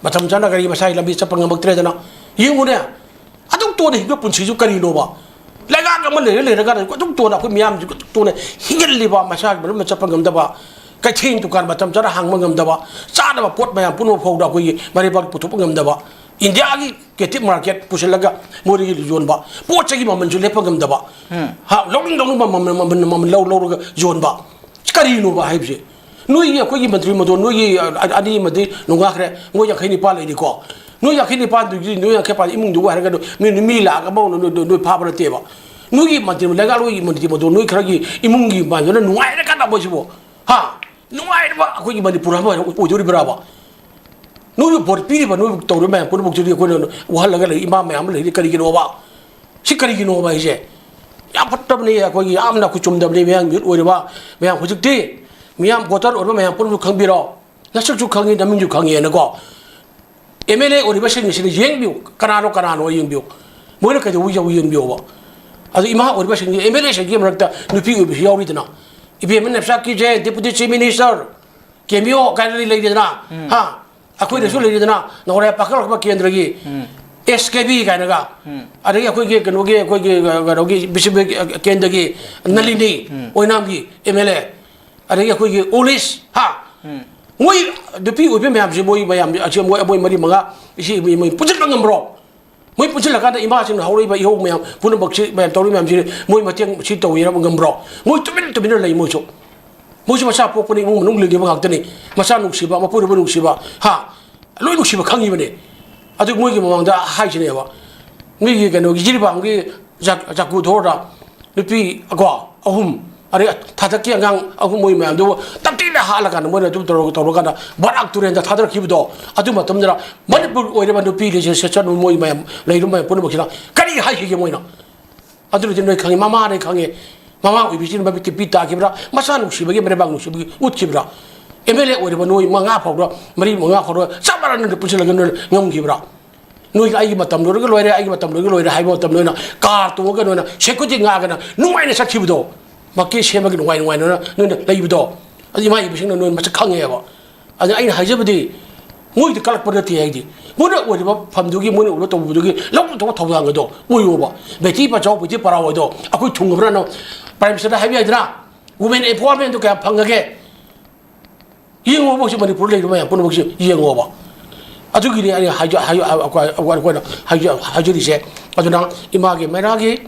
ꯃꯇꯝ ꯆꯥꯅ ꯒꯥꯔꯤ ꯃꯁꯥꯒꯤ ꯂꯝꯕꯤ ꯆꯠꯄ ꯉꯝꯃꯛꯇ꯭ꯔꯦꯗꯅ꯫ ꯌꯦꯡꯉꯨꯅꯦ, ꯑꯗꯨꯛ ꯇꯣꯟꯅ ꯍꯤꯡꯕ ꯄꯨꯟꯁꯤꯁꯨ ꯀꯔꯤꯅꯣꯕ? ꯂꯩꯉꯥꯛ ꯑꯃ ꯂꯩꯔ ꯂꯩꯔꯀꯥꯟꯗ ꯑꯗꯨꯛ ꯇꯣꯟꯅ ꯑꯩꯈꯣꯏ ꯃꯤꯌꯥꯝꯁꯤ ꯑꯗꯨꯛ ꯇꯣꯟꯅ ꯍꯤꯡꯍꯜꯂꯤꯕ, ꯃꯁꯥꯒꯤ ꯃꯔꯝꯗ ꯆꯠꯄ ꯉꯝꯗꯕ, ꯀꯩꯊꯦꯜ ꯗꯨꯀꯥꯟ ꯃꯇꯝ ꯆꯥꯅ ꯍꯥꯡꯕ ꯉꯝꯗꯕ, ꯆꯥꯅꯕ ꯄꯣꯠ ꯃꯌꯥꯝ ꯄꯨꯝꯅꯃꯛ ꯐꯥꯎꯗ ꯑꯩꯈꯣꯏꯒꯤ ꯃꯔꯩꯕꯥꯛ ꯄꯨꯊꯣꯛꯄ ꯉꯝꯗꯕ, ꯏꯟꯗꯤꯌꯥꯒꯤ ꯀꯦꯇꯤꯞ ꯃꯥꯔꯀꯦꯠ ꯄꯨꯁꯤꯜꯂꯒ ꯃꯣꯔꯦꯒꯤ ꯌꯣꯟꯕ, ꯄꯣꯠ ꯆꯩꯒꯤ ꯃꯃꯜꯁꯨ ꯂꯦꯞꯄ ꯉꯝꯗꯕ, ꯎꯝ꯫ ꯍꯥ, ꯂꯧꯅꯤꯡ ꯂꯧꯅꯤꯡꯕ ꯃꯃꯜ, ꯃꯃꯜ, ꯃꯃꯜ ꯂꯧ ꯂꯧꯔꯒ ꯌꯣꯟꯕ, ꯁꯤ ꯀꯔꯤꯅꯣꯕ ꯍꯥꯏꯕꯁꯦ? ꯅꯣꯏꯒꯤ ꯑꯩꯈꯣꯏꯒꯤ ꯃꯟꯇ꯭ꯔꯤ ꯃꯗꯣꯟ ꯅꯣꯏꯒꯤ, ꯑ, ꯑꯅꯤ ꯑꯃꯗꯤ ꯅꯣꯡꯉꯥꯈ꯭ꯔꯦ, ꯃꯣꯏ ꯌꯥꯡꯈꯩ ꯅꯤꯄꯥꯟ ꯂꯩꯔꯤꯀꯣ꯫ ꯅꯣꯏ ꯌꯥꯡꯈꯩ ꯅꯤꯄꯥꯟꯗꯨꯒꯤ, ꯅꯣꯏ ꯌꯥꯡꯈꯩ ꯄꯥꯟ ꯏꯃꯨꯡꯗꯨꯕꯨ ꯍꯥꯏꯔꯒ ꯅꯣꯏ, ꯅꯣꯏ ꯃꯤ ꯂꯥꯛꯑꯒ ꯑꯃ ꯅꯣꯏ, ꯅꯣꯏ, ꯅꯣꯏ ꯐꯥꯕ ꯅꯠꯇꯦꯕ꯫ ꯅꯣꯏꯒꯤ ꯃꯟꯇ꯭ꯔꯤ, ꯂꯩꯉꯥꯛꯂꯣꯏꯒꯤ ꯃꯟꯇ꯭ꯔꯤ ꯃꯗꯣꯟ ꯅꯣꯏ ꯈꯔꯒꯤ ꯏꯃꯨꯡꯒꯤ ꯃꯥꯏꯗꯨꯅ ꯅꯨꯡꯉꯥꯏꯔꯀꯥꯟꯗ ꯃꯣꯏꯁꯤꯕꯨ, ꯍꯥ? ꯅꯨꯡꯉꯥꯏꯔꯕ ꯑꯩꯈꯣꯏꯒꯤ ꯃꯅꯤꯄꯨꯔ ꯑꯃ ꯑꯣꯏꯗꯣꯔꯤꯕ꯭ꯔꯥꯕ? ꯅꯣꯏꯕꯨ ꯚꯣꯠ ꯄꯤꯔꯤꯕ, ꯅꯣꯏꯕꯨ ꯇꯧꯔꯤꯕ ꯃꯌꯥꯝ ꯄꯨꯝꯅꯃꯛꯇꯨꯗꯤ ꯑꯩꯈꯣꯏꯅ ꯋꯥꯍꯜꯂꯒ ꯂꯩ, ꯏꯃꯥ ꯃꯌꯥꯝ ꯑꯃ ꯂꯩꯔꯤ ꯀꯔꯤꯒꯤꯅꯣꯕ? ꯁꯤ ꯀꯔꯤꯒꯤꯅꯣꯕ ꯍꯥꯏꯁꯦ? ꯌꯥꯝ ꯐꯠꯇꯕꯅꯤ, ꯑꯩꯈꯣꯏꯒꯤ ꯌꯥꯝꯅ ꯑꯩꯈꯣꯏ ꯆꯨꯝꯗꯕꯅꯤ, ꯃꯌꯥꯝ ꯌꯨꯠ ꯑꯣꯏꯔꯤꯕ ꯃꯌꯥꯝ꯫ ꯍꯧꯖꯤꯛꯇꯤ ꯃꯤꯌꯥꯝ ꯚꯣꯇꯔ ꯑꯣꯏꯔꯤꯕ ꯃꯌꯥꯝ ꯄꯨꯝꯅꯃꯛ ꯈꯪꯕꯤꯔꯣ, ꯅꯁꯛꯁꯨ ꯈꯪꯉꯤ, ꯅꯃꯤꯡꯁꯨ ꯈꯪꯉꯦꯅꯀꯣ꯫ ꯑꯦꯝ ꯑꯦꯜ ꯑꯦ ꯑꯣꯏꯔꯤꯕꯁꯤꯡꯁꯤꯅ ꯌꯦꯡꯕꯤꯌꯨ, ꯀꯅꯥꯅꯣ ꯀꯅꯥꯅꯣ ꯌꯦꯡꯕꯤꯌꯨ, ꯃꯣꯏꯅ ꯀꯩꯗꯧꯕ ꯌꯥꯎꯏ ꯌꯦꯡꯕꯤꯌꯣꯕ꯫ ꯑꯗꯨ ꯏꯃꯥ ꯑꯣꯏꯔꯤꯕꯁꯤꯡꯁꯤ ꯑꯦꯝ ꯑꯦꯜ ꯑꯦꯁꯤꯡꯒꯤ ꯃꯔꯛꯇ ꯅꯨꯄꯤ ꯑꯣꯏꯕꯁꯨ ꯌꯥꯎꯔꯤꯗꯅ, ꯏꯕꯦꯝꯃ ꯅꯦꯞꯁꯥꯛꯀꯤꯁꯦ ꯗꯦꯄꯨꯇꯤ ꯆꯤꯐ ꯃꯤꯅꯤꯁꯇꯔ, ꯀꯦꯃꯤꯑꯣ ꯀꯥꯏꯅ ꯂꯩꯔꯤꯗꯅ, ꯎꯝ꯫ ꯍꯥ? ꯑꯩꯈꯣꯏꯗꯁꯨ ꯎꯝ꯫ ꯂꯩꯔꯤꯗꯅ, ꯅꯧꯔꯦ ꯄꯥꯈꯪ ꯂꯧꯈꯠꯄ ꯀꯦꯟꯗ꯭ꯔꯒꯤ ꯎꯝ꯫ ꯑꯦꯁ ꯀꯦ ꯕꯤ ꯀꯥꯏꯅꯒ, ꯎꯝ꯫ ꯑꯗꯒꯤ ꯑꯩꯈꯣꯏꯒꯤ ꯀꯩꯅꯣꯒꯤ, ꯑꯩꯈꯣꯏꯒꯤ ꯀꯩꯅꯣꯒꯤ ꯕꯤꯁꯅꯨꯄꯨꯔ ꯀꯦꯟꯗ꯭ꯔꯒꯤ ꯅꯂꯤꯅꯤ ꯎꯝ꯫ ꯑꯣꯏꯅꯥꯝꯒꯤ ꯑꯦꯝ ꯑꯦꯜ ꯑꯦ, ꯑꯗꯒꯤ ꯑꯩꯈꯣꯏꯒꯤ ꯑꯣꯂꯤꯁ, ꯍꯥ? ꯎꯝ꯫ ꯃꯣꯏ ꯅꯨꯄꯤ ꯑꯣꯏꯕ ꯃꯌꯥꯝꯁꯤ, ꯃꯣꯏ ꯃꯌꯥꯝ ꯑꯁꯤ ꯃꯣꯏ, ꯃꯣꯏ ꯃꯔꯤ ꯃꯉꯥ ꯁꯤ ꯃꯣꯏ, ꯃꯣꯏ ꯄꯨꯟꯁꯤꯟꯕ ꯉꯝꯕ꯭ꯔꯣ? ꯃꯣꯏ ꯄꯨꯟꯁꯤꯜꯂꯀꯥꯟꯗ ꯏꯃꯥꯁꯤꯡꯅ ꯍꯧꯔꯛꯏꯕ ꯏꯍꯧ ꯃꯌꯥꯝ ꯄꯨꯝꯅꯃꯛꯁꯤ, ꯃꯌꯥꯝ ꯇꯧꯔꯤ ꯃꯌꯥꯝꯁꯤ ꯃꯣꯏ ꯃꯇꯦꯡ ꯁꯤ ꯇꯧꯕꯤꯔꯝꯕ ꯉꯝꯕ꯭ꯔꯣ? ꯃꯣꯏ ꯇꯨꯃꯤꯟ ꯇꯨꯃꯤꯟꯅ ꯂꯩ ꯃꯣꯏꯁꯨ꯫ ꯃꯣꯏꯁꯨ ꯃꯆꯥ ꯄꯣꯛꯄꯅꯤ, ꯏꯃꯨꯡ ꯃꯅꯨꯡ ꯂꯤꯡꯉꯤꯕ ꯉꯥꯛꯇꯅꯤ꯫ ꯃꯆꯥ ꯅꯨꯡꯁꯤꯕ, ꯃꯄꯨꯔꯣꯏꯕ ꯅꯨꯡꯁꯤꯕ, ꯍꯥ? ꯂꯣꯏ ꯅꯨꯡꯁꯤꯕ ꯈꯪꯉꯤꯕꯅꯤ꯫ ꯑꯗꯨ ꯃꯣꯏꯒꯤ ꯃꯃꯥꯡꯗ ꯍꯥꯏꯁꯤꯅꯦꯕ, ꯃꯤꯒꯤ ꯀꯩꯅꯣꯒꯤ ꯖꯤꯔꯤꯕꯥꯝꯒꯤ ꯖꯥꯛ-, ꯖꯥꯀꯨ ꯊꯣꯔꯗ ꯅꯨꯄꯤ ꯀꯣ ꯑꯍꯨꯝ, ꯑꯗꯩ ꯊꯥꯗꯛꯀꯤ ꯑꯉꯥꯡ ꯑꯍꯨꯝ ꯃꯣꯏ ꯃꯌꯥꯝꯗꯨ ꯇꯞꯇꯤꯅ ꯍꯥꯠꯂꯀꯥꯟꯗ ꯃꯣꯏꯅ ꯑꯗꯨꯝ ꯇꯧꯔꯒ ꯇꯧꯔꯀꯥꯟꯗ ꯕꯔꯥꯛ ꯇꯨꯔꯦꯟꯗ ꯊꯥꯗꯔꯛꯈꯤꯕꯗꯣ, ꯑꯗꯨ ꯃꯇꯝꯗꯨꯗ ꯃꯅꯤꯄꯨꯔ ꯑꯣꯏꯔꯤꯕ ꯅꯨꯄꯤ ꯂꯩꯁꯦ ꯁꯦꯆꯟ ꯃꯣꯏ ꯃꯌꯥꯝ ꯂꯩꯔꯤꯕ ꯃꯌꯥꯝ ꯄꯨꯝꯅꯃꯛꯁꯤꯅ ꯀꯔꯤ ꯍꯥꯏꯈꯤꯒꯦ ꯃꯣꯏꯅ? ꯑꯗꯨꯅꯗꯤ ꯅꯣꯏ ꯈꯪꯉꯤ, ꯃꯃꯥꯅ ꯈꯪꯉꯤ꯫ ꯃꯃꯥ ꯑꯣꯏꯕꯤꯁꯤꯅ ꯃꯃꯤꯠꯇ ꯄꯤ ꯇꯥꯈꯤꯕ꯭ꯔꯥ, ꯃꯆꯥ ꯅꯨꯡꯁꯤꯕꯒꯤ ꯃꯔꯩꯕꯥꯛ ꯅꯨꯡꯁꯤꯕꯒꯤ ꯎꯠꯈꯤꯕ꯭ꯔꯥ? ꯑꯦꯝ ꯑꯦꯜ ꯑꯦ ꯑꯣꯏꯔꯤꯕ ꯅꯣꯏ ꯃꯉꯥ ꯐꯥꯎꯗ, ꯃꯔꯤ ꯃꯉꯥ ꯐꯥꯎꯗ ꯆꯞ ꯃꯥꯟꯅꯅ ꯄꯨꯟꯁꯤꯜꯂꯒ ꯅꯣꯏꯅ ꯉꯝꯈꯤꯕ꯭ꯔꯥ? ꯅꯣꯏꯒꯤ "ꯑꯩꯒꯤ ꯃꯇꯝ ꯂꯣꯏꯔꯒ ꯂꯣꯏꯔꯦ, ꯑꯩꯒꯤ ꯃꯇꯝ ꯂꯣꯏꯔꯒ ꯂꯣꯏꯔꯦ" ꯍꯥꯏꯕ ꯃꯇꯝꯗ ꯅꯣꯏꯅ ꯀꯥꯔ ꯇꯣꯡꯉꯒ ꯅꯣꯏꯅ ꯁꯦꯀ꯭ꯌꯨꯔꯤꯇꯤ ꯉꯥꯛꯑꯒꯅ ꯅꯨꯡꯉꯥꯏꯅ ꯆꯠꯈꯤꯕꯗꯣ, ꯃꯀꯦ ꯁꯦꯝꯃꯒ ꯅꯨꯡꯉꯥꯏ ꯅꯨꯡꯉꯥꯏꯅ ꯅꯣꯏꯅ ꯂꯩꯕꯗꯣ, ꯑꯗꯨ ꯏꯃꯥ ꯏꯕꯤꯁꯤꯡꯅ ꯅꯣꯏ ꯃꯁꯛ ꯈꯪꯉꯦꯕ꯫ ꯑꯗꯨ ꯑꯩꯅ ꯍꯥꯏꯖꯕꯗꯤ, ꯃꯣꯏꯗ ꯀꯜꯂꯛꯄ ꯅꯠꯇꯦ ꯍꯥꯏꯗꯤ, ꯃꯣꯏꯅ ꯑꯣꯏꯔꯤꯕ ꯐꯝꯗꯨꯒꯤ, ꯃꯣꯏꯅ ꯑꯣꯏꯕ ꯇꯧꯕꯗꯨꯒꯤ ꯂꯧꯒꯗꯧꯕ ꯊꯧꯗꯥꯡ ꯑꯗꯣ ꯑꯣꯏꯌꯣꯕ꯫ ꯕꯦꯇꯤ ꯕꯆꯥꯎ, ꯕꯦꯇꯤ ꯄꯔꯥꯎ ꯑꯗꯣ ꯑꯩꯈꯣꯏ ꯊꯨꯡꯉꯕ꯭ꯔꯥꯅ ꯄ꯭ꯔꯥꯏꯝ ꯃꯤꯅꯤꯁꯇꯔꯗ ꯍꯥꯏꯕ ꯌꯥꯏꯗꯅ? ꯋꯨꯃꯦꯟ ꯑꯦꯝꯄꯥꯋꯔꯃꯦꯟꯗꯣ ꯀꯌꯥ ꯐꯪꯉꯒꯦ? ꯌꯦꯡꯉꯣꯕ, ꯍꯧꯖꯤꯛ ꯃꯅꯤꯄꯨꯔꯗ ꯂꯩꯔꯤꯕ ꯃꯌꯥꯝ ꯄꯨꯝꯅꯃꯛꯁꯦ ꯌꯦꯡꯉꯣꯕ꯫ ꯑꯗꯨꯒꯤꯅꯤ ꯑꯩꯅ ꯍꯥꯏꯖ-, ꯍꯥꯏ-, ꯑꯩꯈꯣꯏꯅ ꯍꯥꯏꯖ-, ꯍꯥꯏꯖꯔꯤꯁꯦ꯫ ꯑꯗꯨꯅ ꯏꯃꯥꯒꯤ ꯃꯩꯔꯥꯒꯤ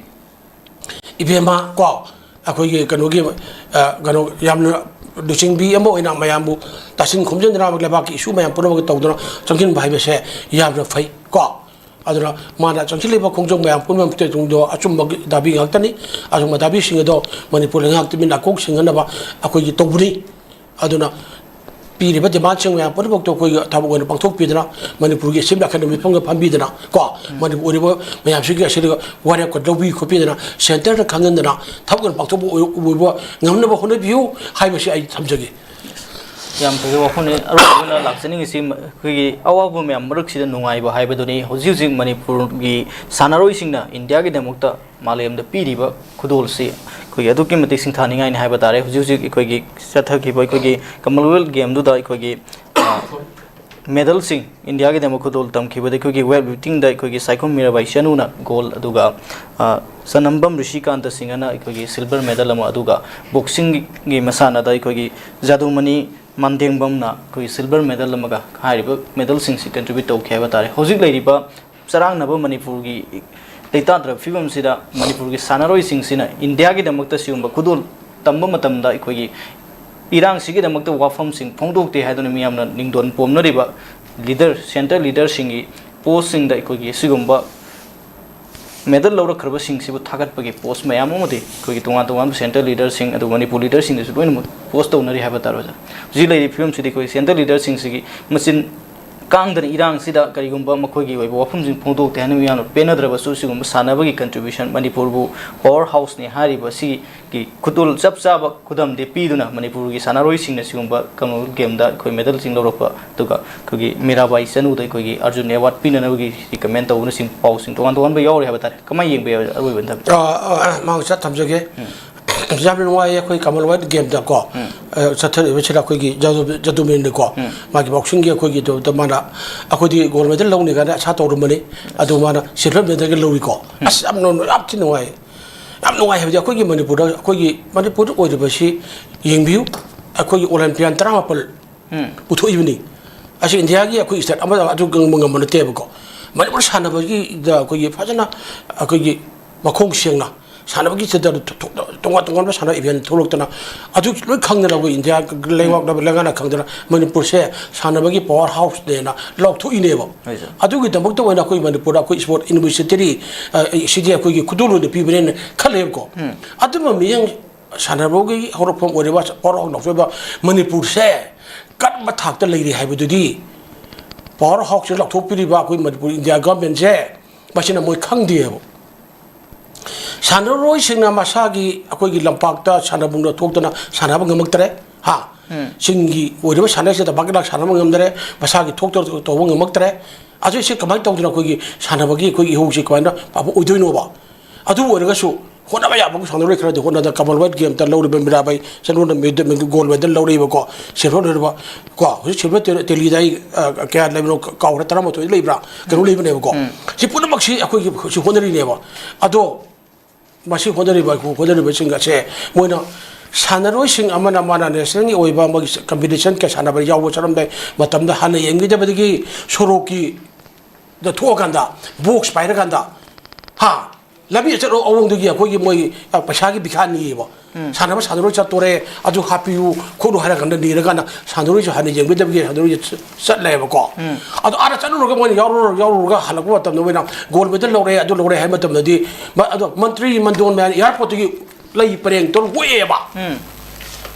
ꯏꯕꯦꯝꯃ ꯀꯣ, ꯑꯩꯈꯣꯏꯒꯤ ꯀꯩꯅꯣꯒꯤ, ꯑ, ꯀꯩꯅꯣ, ꯌꯥꯝꯅ ꯂꯨꯆꯤꯡꯕꯤ ꯑꯃ ꯑꯣꯏꯅ ꯃꯌꯥꯝꯕꯨ ꯇꯥꯁꯤꯟ ꯈꯣꯝꯖꯤꯟꯗꯅ, ꯂꯩꯕꯥꯛꯀꯤ ꯏꯁꯨ ꯃꯌꯥꯝ ꯄꯨꯝꯅꯃꯛ ꯇꯧꯗꯨꯅ ꯆꯪꯁꯤꯟꯕ ꯍꯥꯏꯕꯁꯦ ꯌꯥꯝꯅ ꯐꯩ ꯀꯣ꯫ ꯑꯗꯨꯅ ꯃꯥꯅ ꯆꯪꯁꯤꯜꯂꯤꯕ ꯈꯣꯡꯖꯪ ꯃꯌꯥꯝ ꯄꯨꯝꯅꯃꯛꯇꯨꯡꯗꯣ ꯑꯆꯨꯝꯕ ꯗꯥꯕꯤ ꯉꯥꯛꯇꯅꯤ꯫ ꯑꯆꯨꯝꯕ ꯗꯥꯕꯤꯁꯤꯡ ꯑꯗꯣ ꯃꯅꯤꯄꯨꯔ ꯂꯩꯉꯥꯛꯇꯨ ꯃꯤ ꯅꯥꯀꯣꯛ ꯁꯤꯡꯅꯅꯕ ꯑꯩꯈꯣꯏꯒꯤ ꯇꯧꯕꯅꯤ꯫ ꯑꯗꯨꯅ ꯄꯤꯔꯤꯕ ꯗꯤꯃꯥꯟꯁꯤꯡ ꯃꯌꯥꯝ ꯄꯨꯝꯅꯃꯛꯇꯣ ꯑꯩꯈꯣꯏꯒꯤ ꯊꯕꯛ ꯑꯣꯏꯅ ꯄꯥꯡꯊꯣꯛꯄꯤꯗꯅ, ꯃꯅꯤꯄꯨꯔꯒꯤ ꯑꯦꯁꯦꯝꯕ꯭ꯂꯤ ꯅꯥꯀꯟꯗ ꯃꯤꯐꯝꯒ ꯐꯝꯕꯤꯗꯅ ꯀꯣ, ꯃꯅꯤꯄꯨꯔ ꯑꯣꯏꯔꯤꯕ ꯃꯌꯥꯝꯁꯤꯒꯤ ꯑꯁꯤꯗ ꯋꯥꯔꯦꯞꯀ ꯂꯧꯕꯤ ꯈꯣꯠꯄꯤꯗꯅ, ꯁꯦꯟꯇꯔꯗ ꯈꯪꯍꯟꯗꯅ ꯊꯕꯛ ꯑꯣꯏꯅ ꯄꯥꯡꯊꯣꯛꯄ ꯑꯣꯏ-, ꯑꯣꯏꯕ ꯉꯝꯅꯕ ꯍꯣꯠꯅꯕꯤꯌꯨ ꯍꯥꯏꯕꯁꯤ ꯑꯩ ꯊꯝꯖꯒꯦ꯫ ꯌꯥꯝ ꯐꯖꯕ ꯋꯥꯐꯝꯅꯤ꯫ ꯑꯔꯣꯏꯕ ꯑꯣꯏꯅ ꯂꯥꯛꯆꯅꯤꯡꯉꯤꯁꯤ, ꯑꯩꯈꯣꯏꯒꯤ ꯑꯋꯥꯕ ꯃꯌꯥꯝ ꯃꯔꯛꯁꯤꯗ ꯅꯨꯡꯉꯥꯏꯕ ꯍꯥꯏꯕꯗꯨꯅꯤ꯫ ꯍꯧꯖꯤꯛ ꯍꯧꯖꯤꯛ ꯃꯅꯤꯄꯨꯔꯒꯤ ꯁꯥꯟꯅꯔꯣꯏꯁꯤꯡꯅ ꯏꯟꯗꯤꯌꯥꯒꯤꯗꯃꯛꯇ ꯃꯥꯂꯦꯝꯗ ꯄꯤꯔꯤꯕ ꯈꯨꯗꯣꯜꯁꯤ ꯑꯩꯈꯣꯏꯒꯤ ꯑꯗꯨꯛꯀꯤ ꯃꯇꯤꯛ ꯁꯤꯡꯊꯥꯅꯤꯡꯉꯥꯏꯅꯤ ꯍꯥꯏꯕ ꯇꯥꯔꯦ꯫ ꯍꯧꯖꯤꯛ ꯍꯧꯖꯤꯛ ꯑꯩꯈꯣꯏꯒꯤ ꯆꯠꯊꯈꯤꯕ ꯑꯩꯈꯣꯏꯒꯤ ꯀꯃꯟꯋꯦꯜꯊ ꯒꯦꯝꯗꯨꯗ ꯑꯩꯈꯣꯏꯒꯤ, ꯑ, ꯃꯦꯗꯜꯁꯤꯡ ꯏꯟꯗꯤꯌꯥꯒꯤꯗꯃꯛ ꯈꯨꯗꯣꯜ ꯇꯝꯈꯤꯕꯗ ꯑꯩꯈꯣꯏꯒꯤ ꯋꯦꯠ ꯂꯤꯐꯇꯤꯡꯗ ꯑꯩꯈꯣꯏꯒꯤ ꯁꯥꯏꯈꯣꯝ ꯃꯤꯔꯥꯕꯥꯏ ꯆꯅꯨꯅ ꯒꯣꯜ, ꯑꯗꯨꯒ, ꯑ, ꯆꯅꯝꯕꯝ ꯔꯤꯁꯤꯀꯥꯟꯇ ꯁꯤꯡꯍꯅ ꯑꯩꯈꯣꯏꯒꯤ ꯁꯤꯜꯚꯔ ꯃꯦꯗꯜ ꯑꯃ, ꯑꯗꯨꯒ ꯕꯣꯛꯁꯤꯡꯒꯤ ꯃꯁꯥꯟꯅꯗ ꯑꯩꯈꯣꯏꯒꯤ ꯖꯥꯗꯨꯃꯅꯤ ꯃꯥꯟꯗꯦꯡꯕꯝꯅ ꯑꯩꯈꯣꯏꯒꯤ ꯁꯤꯜꯚꯔ ꯃꯦꯗꯜ ꯑꯃꯒ ꯍꯥꯏꯔꯤꯕ ꯃꯦꯗꯜꯁꯤꯡꯁꯤ ꯀꯟꯇ꯭ꯔꯤꯕ꯭ꯌꯨꯠ ꯇꯧꯈꯤ ꯍꯥꯏꯕ ꯇꯥꯔꯦ꯫ ꯍꯧꯖꯤꯛ ꯂꯩꯔꯤꯕ ꯆꯔꯥꯡꯅꯕ ꯃꯅꯤꯄꯨꯔꯒꯤ ꯂꯩꯇꯥꯗ꯭ꯔꯕ ꯐꯤꯕꯝꯁꯤꯗ ꯃꯅꯤꯄꯨꯔꯒꯤ ꯁꯥꯟꯅꯔꯣꯏꯁꯤꯡꯁꯤꯅ ꯏꯟꯗꯤꯌꯥꯒꯤꯗꯃꯛꯇ ꯁꯤꯒꯨꯝꯕ ꯈꯨꯗꯣꯜ ꯇꯝꯕ ꯃꯇꯝꯗ ꯑꯩꯈꯣꯏꯒꯤ ꯏꯔꯥꯡꯁꯤꯒꯤꯗꯃꯛꯇ ꯋꯥꯐꯝꯁꯤꯡ ꯐꯣꯡꯗꯣꯛꯇꯦ ꯍꯥꯏꯗꯨꯅ ꯃꯤꯌꯥꯝꯅ ꯅꯤꯡꯗꯣꯟ ꯄꯣꯝꯅꯔꯤꯕ ꯂꯤꯗꯔ, ꯁꯦꯟꯇꯔ ꯂꯤꯗꯔꯁꯤꯡꯒꯤ ꯄꯣꯁꯁꯤꯡꯗ ꯑꯩꯈꯣꯏꯒꯤ ꯁꯤꯒꯨꯝꯕ ꯃꯦꯗꯜ ꯂꯧꯔꯛꯈ꯭ꯔꯕꯁꯤꯡꯁꯤꯕꯨ ꯊꯥꯒꯠꯄꯒꯤ ꯄꯣꯁ ꯃꯌꯥꯝ ꯑꯃꯗꯤ ꯑꯩꯈꯣꯏꯒꯤ ꯇꯣꯉꯥꯟ ꯇꯣꯉꯥꯟꯕ ꯁꯦꯟꯇ꯭ꯔꯦꯜ ꯂꯤꯗꯔꯁꯤꯡ ꯑꯗꯨꯒ ꯃꯅꯤꯄꯨꯔ ꯂꯤꯗꯔꯁꯤꯡꯗꯁꯨ ꯂꯣꯏꯅꯃꯛ ꯄꯣꯁ ꯇꯧꯅꯔꯤ ꯍꯥꯏꯕ ꯇꯥꯔꯦ ꯑꯣꯖꯥ꯫ ꯍꯧꯖꯤꯛ ꯂꯩꯔꯤꯕ ꯐꯤꯕꯝꯁꯤꯗꯤ ꯑꯩꯈꯣꯏ ꯁꯦꯟꯇ꯭ꯔꯦꯜ ꯂꯤꯗꯔꯁꯤꯡꯁꯤꯒꯤ ꯃꯆꯤꯟ ꯀꯥꯡꯗꯅ ꯏꯔꯥꯡꯁꯤꯗ ꯀꯔꯤꯒꯨꯝꯕ ꯃꯈꯣꯏꯒꯤ ꯑꯣꯏꯕ ꯋꯥꯐꯝꯁꯤꯡ ꯐꯣꯡꯗꯣꯛꯇꯦ ꯍꯥꯏꯅ ꯃꯤꯌꯥꯝꯅ ꯄꯦꯟꯅꯗ꯭ꯔꯕꯁꯨ, ꯁꯤꯒꯨꯝꯕ ꯁꯥꯟꯅꯕꯒꯤ ꯀꯟꯇ꯭ꯔꯤꯕ꯭ꯌꯨꯁꯟ, ꯃꯅꯤꯄꯨꯔꯕꯨ ꯄꯋꯥꯔ ꯍꯥꯎꯁꯅꯤ ꯍꯥꯏꯔꯤꯕ ꯑꯁꯤꯒꯤ ꯈꯨꯗꯣꯜ ꯆꯞ ꯆꯥꯕ ꯈꯨꯗꯝꯗꯤ ꯄꯤꯗꯨꯅ ꯃꯅꯤꯄꯨꯔꯒꯤ ꯁꯥꯟꯅꯔꯣꯏꯁꯤꯡꯅ ꯁꯤꯒꯨꯝꯕ ꯀꯃꯟꯋꯦꯜꯊ ꯒꯦꯝꯗ ꯑꯩꯈꯣꯏ ꯃꯦꯗꯜꯁꯤꯡ ꯂꯧꯔꯛꯄ, ꯑꯗꯨꯒ ꯑꯩꯈꯣꯏꯒꯤ ꯃꯤꯔꯥꯕꯥꯏ ꯆꯅꯨꯗ ꯑꯩꯈꯣꯏꯒꯤ ꯑꯔꯖꯨꯟ ꯑꯦꯋꯥꯔꯗ ꯄꯤꯅꯅꯕꯒꯤ ꯔꯤꯀꯃꯦꯟ ꯇꯧꯕꯅꯆꯤꯡꯕ ꯄꯥꯎꯁꯤꯡ ꯇꯣꯉꯥꯟ ꯇꯣꯉꯥꯟꯕ ꯌꯥꯎꯔꯤ ꯍꯥꯏꯕ ꯇꯥꯔꯦ꯫ ꯀꯃꯥꯏꯅ ꯌꯦꯡꯕ ꯌꯥꯏ? ꯑꯔꯣꯏꯕ ꯃꯇꯝꯗ ꯑꯥ, ꯑꯥ, ꯃꯥꯡ ꯆꯠ ꯊꯝꯖꯒꯦ꯫ ꯌꯥꯝꯅ ꯅꯨꯡꯉꯥꯏꯌꯦ꯫ ꯑꯩꯈꯣꯏ ꯀꯃꯟꯋꯦꯜꯊ ꯒꯦꯝꯗꯀꯣ, ꯑ, ꯆꯠꯊꯔꯤꯕꯁꯤꯗ ꯑꯩꯈꯣꯏꯒꯤ ꯖꯗꯨ-, ꯖꯗꯨꯃꯦꯟꯗꯀꯣ, ꯃꯥꯒꯤ ꯕꯣꯛꯁꯤꯡꯒꯤ ꯑꯩꯈꯣꯏꯒꯤ ꯗꯨ-, ꯗ ꯃꯥꯅ ꯑꯩꯈꯣꯏꯗꯤ ꯒꯣꯜ ꯃꯦꯗꯜ ꯂꯧꯅꯤ ꯀꯥꯏꯅ ꯑꯁꯥ ꯇꯧꯔꯝꯕꯅꯤ꯫ ꯑꯗꯨ ꯃꯥꯅ ꯁꯤꯜꯚꯔ ꯃꯦꯗꯜꯒ ꯂꯧꯏꯀꯣ꯫ ꯑꯁ, ꯌꯥꯝ ꯅꯨꯡ-, ꯌꯥꯝ ꯊꯤ ꯅꯨꯡꯉꯥꯏ꯫ ꯌꯥꯝ ꯅꯨꯡꯉꯥꯏ ꯍꯥꯏꯕꯗꯤ ꯑꯩꯈꯣꯏꯒꯤ ꯃꯅꯤꯄꯨꯔꯗ, ꯑꯩꯈꯣꯏꯒꯤ ꯃꯅꯤꯄꯨꯔꯗ ꯑꯣꯏꯔꯤꯕꯁꯤ ꯌꯦꯡꯕꯤꯌꯨ꯫ ꯑꯩꯈꯣꯏꯒꯤ ꯑꯣꯂꯦꯝꯄꯤꯌꯥꯟ ꯇꯔꯥꯃꯥꯄꯜ ꯄꯨꯊꯣꯛꯏꯕꯅꯤ꯫ ꯑꯁꯤ ꯏꯟꯗꯤꯌꯥꯒꯤ ꯑꯩꯈꯣꯏ ꯁ꯭ꯇꯦꯠ ꯑꯃꯗ ꯑꯗꯨ ꯉꯝꯕ ꯉꯝꯕ ꯅꯠꯇꯦꯕꯀꯣ꯫ ꯃꯅꯤꯄꯨꯔ ꯁꯥꯟꯅꯕꯒꯤꯗ ꯑꯩꯈꯣꯏꯒꯤ ꯐꯖꯅ ꯑꯩꯈꯣꯏꯒꯤ ꯃꯈꯣꯡ ꯁꯦꯡꯅ ꯁꯥꯟꯅꯕꯒꯤ ꯁꯦꯟꯇꯔꯗ ꯊꯣ-, ꯊꯣ-, ꯇꯣꯉꯥꯟ ꯇꯣꯉꯥꯟꯕ ꯁꯥꯟꯅ ꯏꯚꯦꯟ ꯊꯣꯛꯂꯛꯇꯅ ꯑꯗꯨ ꯂꯣꯏ ꯈꯪꯗꯅ ꯑꯩꯈꯣꯏ ꯏꯟꯗꯤꯌꯥ ꯂꯩꯉꯥꯛꯅ ꯂꯩꯉꯥꯛꯅ ꯈꯪꯗꯅ ꯃꯅꯤꯄꯨꯔꯁꯦ ꯁꯥꯟꯅꯕꯒꯤ ꯄꯋꯥꯔ ꯍꯥꯎꯁꯅꯦꯅ ꯂꯥꯎꯊꯣꯛꯏꯅꯦꯕ꯫ ꯍꯣꯏ, ꯁꯥꯔ꯫ ꯑꯗꯨꯒꯤꯗꯃꯛꯇ ꯑꯣꯏꯅ ꯑꯩꯈꯣꯏ ꯃꯅꯤꯄꯨꯔꯗ ꯑꯩꯈꯣꯏ ꯁ꯭ꯄꯣꯔꯠ ꯌꯨꯅꯤꯚꯔꯁꯤꯇꯤ, ꯑ, ꯁꯤꯗꯤ ꯑꯩꯈꯣꯏꯒꯤ ꯈꯨꯗꯣꯜ ꯑꯣꯏꯅ ꯄꯤꯕꯅꯦꯅ ꯈꯜꯂꯦꯕꯀꯣ꯫ ꯑꯗꯨꯝꯕ ꯃꯤꯠꯌꯦꯡ ꯁꯥꯟꯅꯕꯒꯤ ꯍꯧꯔꯛꯐꯝ ꯑꯣꯏꯔꯤꯕ ꯄꯋꯥꯔ ꯍꯥꯎꯁ ꯂꯥꯎꯊꯣꯛꯏꯕ ꯃꯅꯤꯄꯨꯔꯁꯦ ꯀꯔꯝꯕ ꯊꯥꯛꯇ ꯂꯩꯔꯤ ꯍꯥꯏꯕꯗꯨꯗꯤ ꯄꯋꯥꯔ ꯍꯥꯎꯁꯁꯦ ꯂꯥꯎꯊꯣꯛꯄꯤꯔꯤꯕ ꯑꯩꯈꯣꯏ ꯃꯅꯤꯄꯨꯔ ꯏꯟꯗꯤꯌꯥ ꯒꯚꯔꯟꯃꯦꯟꯁꯦ ꯃꯁꯤꯅ ꯃꯣꯏ ꯈꯪꯗꯦꯕ꯫ ꯁꯥꯟꯅꯔꯣꯏꯁꯤꯡꯅ ꯃꯁꯥꯒꯤ ꯑꯩꯈꯣꯏꯒꯤ ꯂꯝꯄꯥꯛꯇ ꯁꯥꯟꯅꯕꯨꯡꯗ ꯊꯣꯛꯇꯅ ꯁꯥꯟꯅꯕ ꯉꯝꯃꯛꯇ꯭ꯔꯦ꯫ ꯍꯥ? ꯆꯤꯡꯒꯤ ꯑꯣꯏꯔꯤꯕ ꯁꯥꯟꯅꯔꯣꯏꯁꯤꯡꯗ ꯄꯥꯛ ꯂꯥꯛ ꯁꯥꯟꯅꯕ ꯉꯝꯗ꯭ꯔꯦ꯫ ꯃꯁꯥꯒꯤ ꯊꯣꯛꯇꯅ ꯇꯧꯕ ꯉꯝꯃꯛꯇ꯭ꯔꯦ꯫ ꯑꯗꯨ ꯁꯤ ꯀꯃꯥꯏꯅ ꯇꯧꯗꯅ ꯑꯩꯈꯣꯏꯒꯤ ꯁꯥꯟꯅꯕꯒꯤ ꯑꯩꯈꯣꯏꯒꯤ ꯏꯍꯧꯁꯤ ꯀꯃꯥꯏꯅ ꯑꯐꯕ ꯑꯣꯏꯗꯣꯏꯅꯣꯕ? ꯑꯗꯨ ꯑꯣꯏꯔꯒꯁꯨ ꯍꯣꯠꯅꯕ ꯌꯥꯕ ꯁꯥꯟꯅꯔꯣꯏ ꯈꯔꯗꯤ ꯍꯣꯠꯅꯗꯅ ꯀꯃꯟꯋꯦꯜꯊ ꯒꯦꯝꯗ ꯂꯧꯔꯤꯕ ꯃꯤꯔꯥꯕꯥꯏ ꯆꯅꯨꯅ ꯃꯦꯗ-, ꯃꯦꯗ-, ꯒꯣꯜ ꯃꯦꯗꯜ ꯂꯧꯔꯛꯏꯕꯀꯣ, ꯁꯤꯜꯚꯔ ꯂꯧꯔꯤꯕ ꯀꯣ, ꯍꯧꯖꯤꯛ ꯁꯤꯜꯚꯔ ꯇꯦ-, ꯇꯦꯂꯤꯗ ꯑꯩ, ꯑ, ꯀꯌꯥ ꯂꯩꯕꯅꯣ ꯀꯥꯎꯈ꯭ꯔꯦ, ꯇꯔꯥꯃꯥꯊꯣꯏ ꯂꯩꯕ꯭ꯔꯥ? ꯀꯩꯅꯣ ꯂꯩꯕꯅꯦꯕꯀꯣ꯫ ꯁꯤ ꯄꯨꯝꯅꯃꯛꯁꯤ ꯑꯩꯈꯣꯏꯒꯤ ꯍꯧꯖꯤꯛ ꯍꯣꯠꯅꯔꯤꯅꯦꯕ꯫ ꯑꯗꯣ ꯃꯁꯤ ꯍꯣꯠꯅꯔꯤꯕ, ꯍꯣꯠꯅꯔꯤꯕꯁꯤꯡ ꯑꯁꯦ ꯃꯣꯏꯅ ꯁꯥꯟꯅꯔꯣꯏꯁꯤꯡ ꯑꯃꯅ ꯃꯥꯅ ꯅꯦꯁꯅꯦꯜꯒꯤ ꯑꯣꯏꯕ ꯃꯣꯏꯒꯤ ꯀꯝꯄꯤꯇꯤꯁꯟ ꯀꯌꯥ ꯁꯥꯟꯅꯕ ꯌꯥꯎꯕ ꯆꯠꯂꯝꯗꯥꯏ ꯃꯇꯝꯗ ꯍꯥꯟꯅ ꯌꯦꯡꯈꯤꯗꯕꯗꯒꯤ ꯁꯣꯔꯣꯛꯀꯤ ꯗ ꯊꯣꯛꯑꯀꯥꯟꯗ, ꯕꯣꯛꯁ ꯄꯥꯏꯔꯀꯥꯟꯗ, ꯍꯥ, ꯂꯝꯕꯤ ꯑꯆꯠ ꯑꯋꯣꯡꯗꯒꯤ ꯑꯩꯈꯣꯏꯒꯤ ꯃꯣꯏ, ꯑ, ꯄꯩꯁꯥꯒꯤ ꯚꯤꯈꯥ ꯅꯤꯌꯦꯕ꯫ ꯁꯥꯟꯅꯕ ꯁꯥꯟꯅꯔꯣꯏ ꯆꯠꯇꯣꯔꯦ, ꯑꯗꯨ ꯍꯥꯞꯄꯤꯌꯨ ꯈꯣꯠꯂꯨ ꯍꯥꯏꯔ ꯀꯥꯟꯗ, ꯅꯤꯔꯀꯥꯟꯗ ꯁꯥꯟꯅꯔꯣꯏꯁꯨ ꯍꯥꯟꯅ ꯌꯦꯡꯕꯤꯗꯕꯒꯤ ꯁꯥꯟꯅꯔꯣꯏꯁꯦ ꯆ-, ꯆꯠꯂꯦꯕꯀꯣ꯫ ꯑꯗꯣ ꯑꯥꯗ ꯆꯠꯂꯨꯔꯒ ꯃꯣꯏꯅ ꯌꯥꯎꯔꯨꯔ-, ꯌꯥꯎꯔꯨꯔꯒ ꯍꯜꯂꯛꯄ ꯃꯇꯝꯗ ꯃꯣꯏꯅ ꯒꯣꯜ ꯃꯦꯗꯜ ꯂꯧꯔꯦ, ꯑꯗꯨ ꯂꯧꯔꯦ ꯍꯥꯏꯕ ꯃꯇꯝꯗꯗꯤ, ꯃ-, ꯑꯗꯣ ꯃꯟꯇ꯭ꯔꯤ ꯃꯟꯗꯣꯟ ꯃꯌꯥꯝ ꯑꯦꯌꯥꯔꯄꯣꯔꯠꯇꯒꯤ ꯂꯩ ꯄꯔꯦꯡ ꯇꯧꯔ ꯑꯣꯛꯑꯦꯕ꯫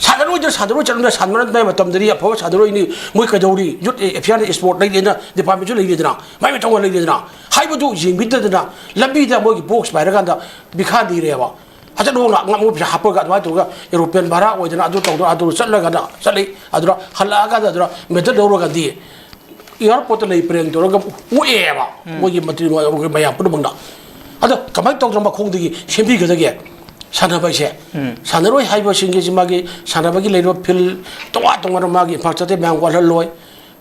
ꯁꯥꯟꯅꯔꯣꯏꯗ ꯁꯥꯟꯅꯔꯣꯏ ꯆꯠꯂꯝꯗꯥꯏ, ꯁꯥꯟꯅꯔꯝꯗꯥꯏ ꯃꯇꯝꯗꯗꯤ ꯑꯐꯕ ꯁꯥꯟꯅꯔꯣꯏꯅꯤ, ꯃꯣꯏ ꯀꯩꯗꯧꯔꯤ? ꯌꯨꯠ ꯑꯦꯐꯤꯌꯥꯔ ꯏꯁꯄꯣꯔꯠ ꯂꯩꯔꯦꯅ, ꯗꯤꯄꯥꯔꯠꯃꯦꯟꯁꯨ ꯂꯩꯔꯦꯗꯅ, ꯃꯥꯏ ꯃꯊꯧ ꯂꯩꯔꯦꯗꯅ, ꯍꯥꯏꯕꯗꯨ ꯌꯦꯡꯕꯤꯗꯗꯅ, ꯂꯝꯕꯤꯗ ꯃꯣꯏꯒꯤ ꯕꯣꯛꯁ ꯄꯥꯏꯔꯀꯥꯟꯗ ꯕꯤꯈꯥ ꯅꯤꯔꯦꯕ꯫ ꯍꯖꯠ ꯍꯣꯡꯅ ꯉꯝꯃꯨ ꯄꯩꯁꯥ ꯍꯥꯞꯄꯒ ꯑꯗꯨꯃꯥꯏꯅ ꯇꯧꯔꯒ ꯑꯦꯔꯣꯄ꯭ꯂꯦꯟ ꯚꯔꯥ ꯑꯣꯏꯗꯅ ꯑꯗꯨ ꯇꯧꯗꯅ ꯑꯗꯨ ꯆꯠꯂꯒꯅ ꯆꯠꯂꯤ꯫ ꯑꯗꯨꯅ ꯍꯜꯂꯛꯑꯀꯥꯟꯗ ꯑꯗꯨꯅ ꯃꯦꯗꯜ ꯂꯧꯔꯒꯗꯤ ꯑꯦꯌꯥꯔꯄꯣꯔꯠꯇ ꯂꯩ ꯄꯔꯦꯡ ꯇꯧꯔꯒ ꯑꯣꯛꯑꯦꯕ꯫ ꯃꯣꯏꯒꯤ ꯃꯟꯇ꯭ꯔꯤ ꯃꯌꯥꯝ ꯄꯨꯝꯅꯃꯛꯅ꯫ ꯑꯗꯣ ꯀꯃꯥꯏꯅ ꯇꯧꯗꯅ ꯃꯈꯣꯡꯗꯒꯤ ꯁꯦꯝꯕꯤꯒꯗꯒꯦ? ꯁꯥꯟꯅꯕ ꯍꯥꯏꯁꯦ, ꯁꯥꯟꯅꯔꯣꯏ ꯍꯥꯏꯕꯁꯤꯡꯒꯤꯁꯤ ꯃꯥꯒꯤ ꯁꯥꯟꯅꯕꯒꯤ ꯂꯩꯔꯤꯕ ꯐꯤꯜ ꯇꯣꯉꯥꯟ ꯇꯣꯉꯥꯟꯕ ꯃꯥꯒꯤ ꯏꯟꯐ꯭ꯔꯥꯁ꯭ꯇ꯭ꯔꯛꯆꯔ ꯃꯌꯥꯝ ꯋꯥꯠꯍꯜꯂꯣꯏ,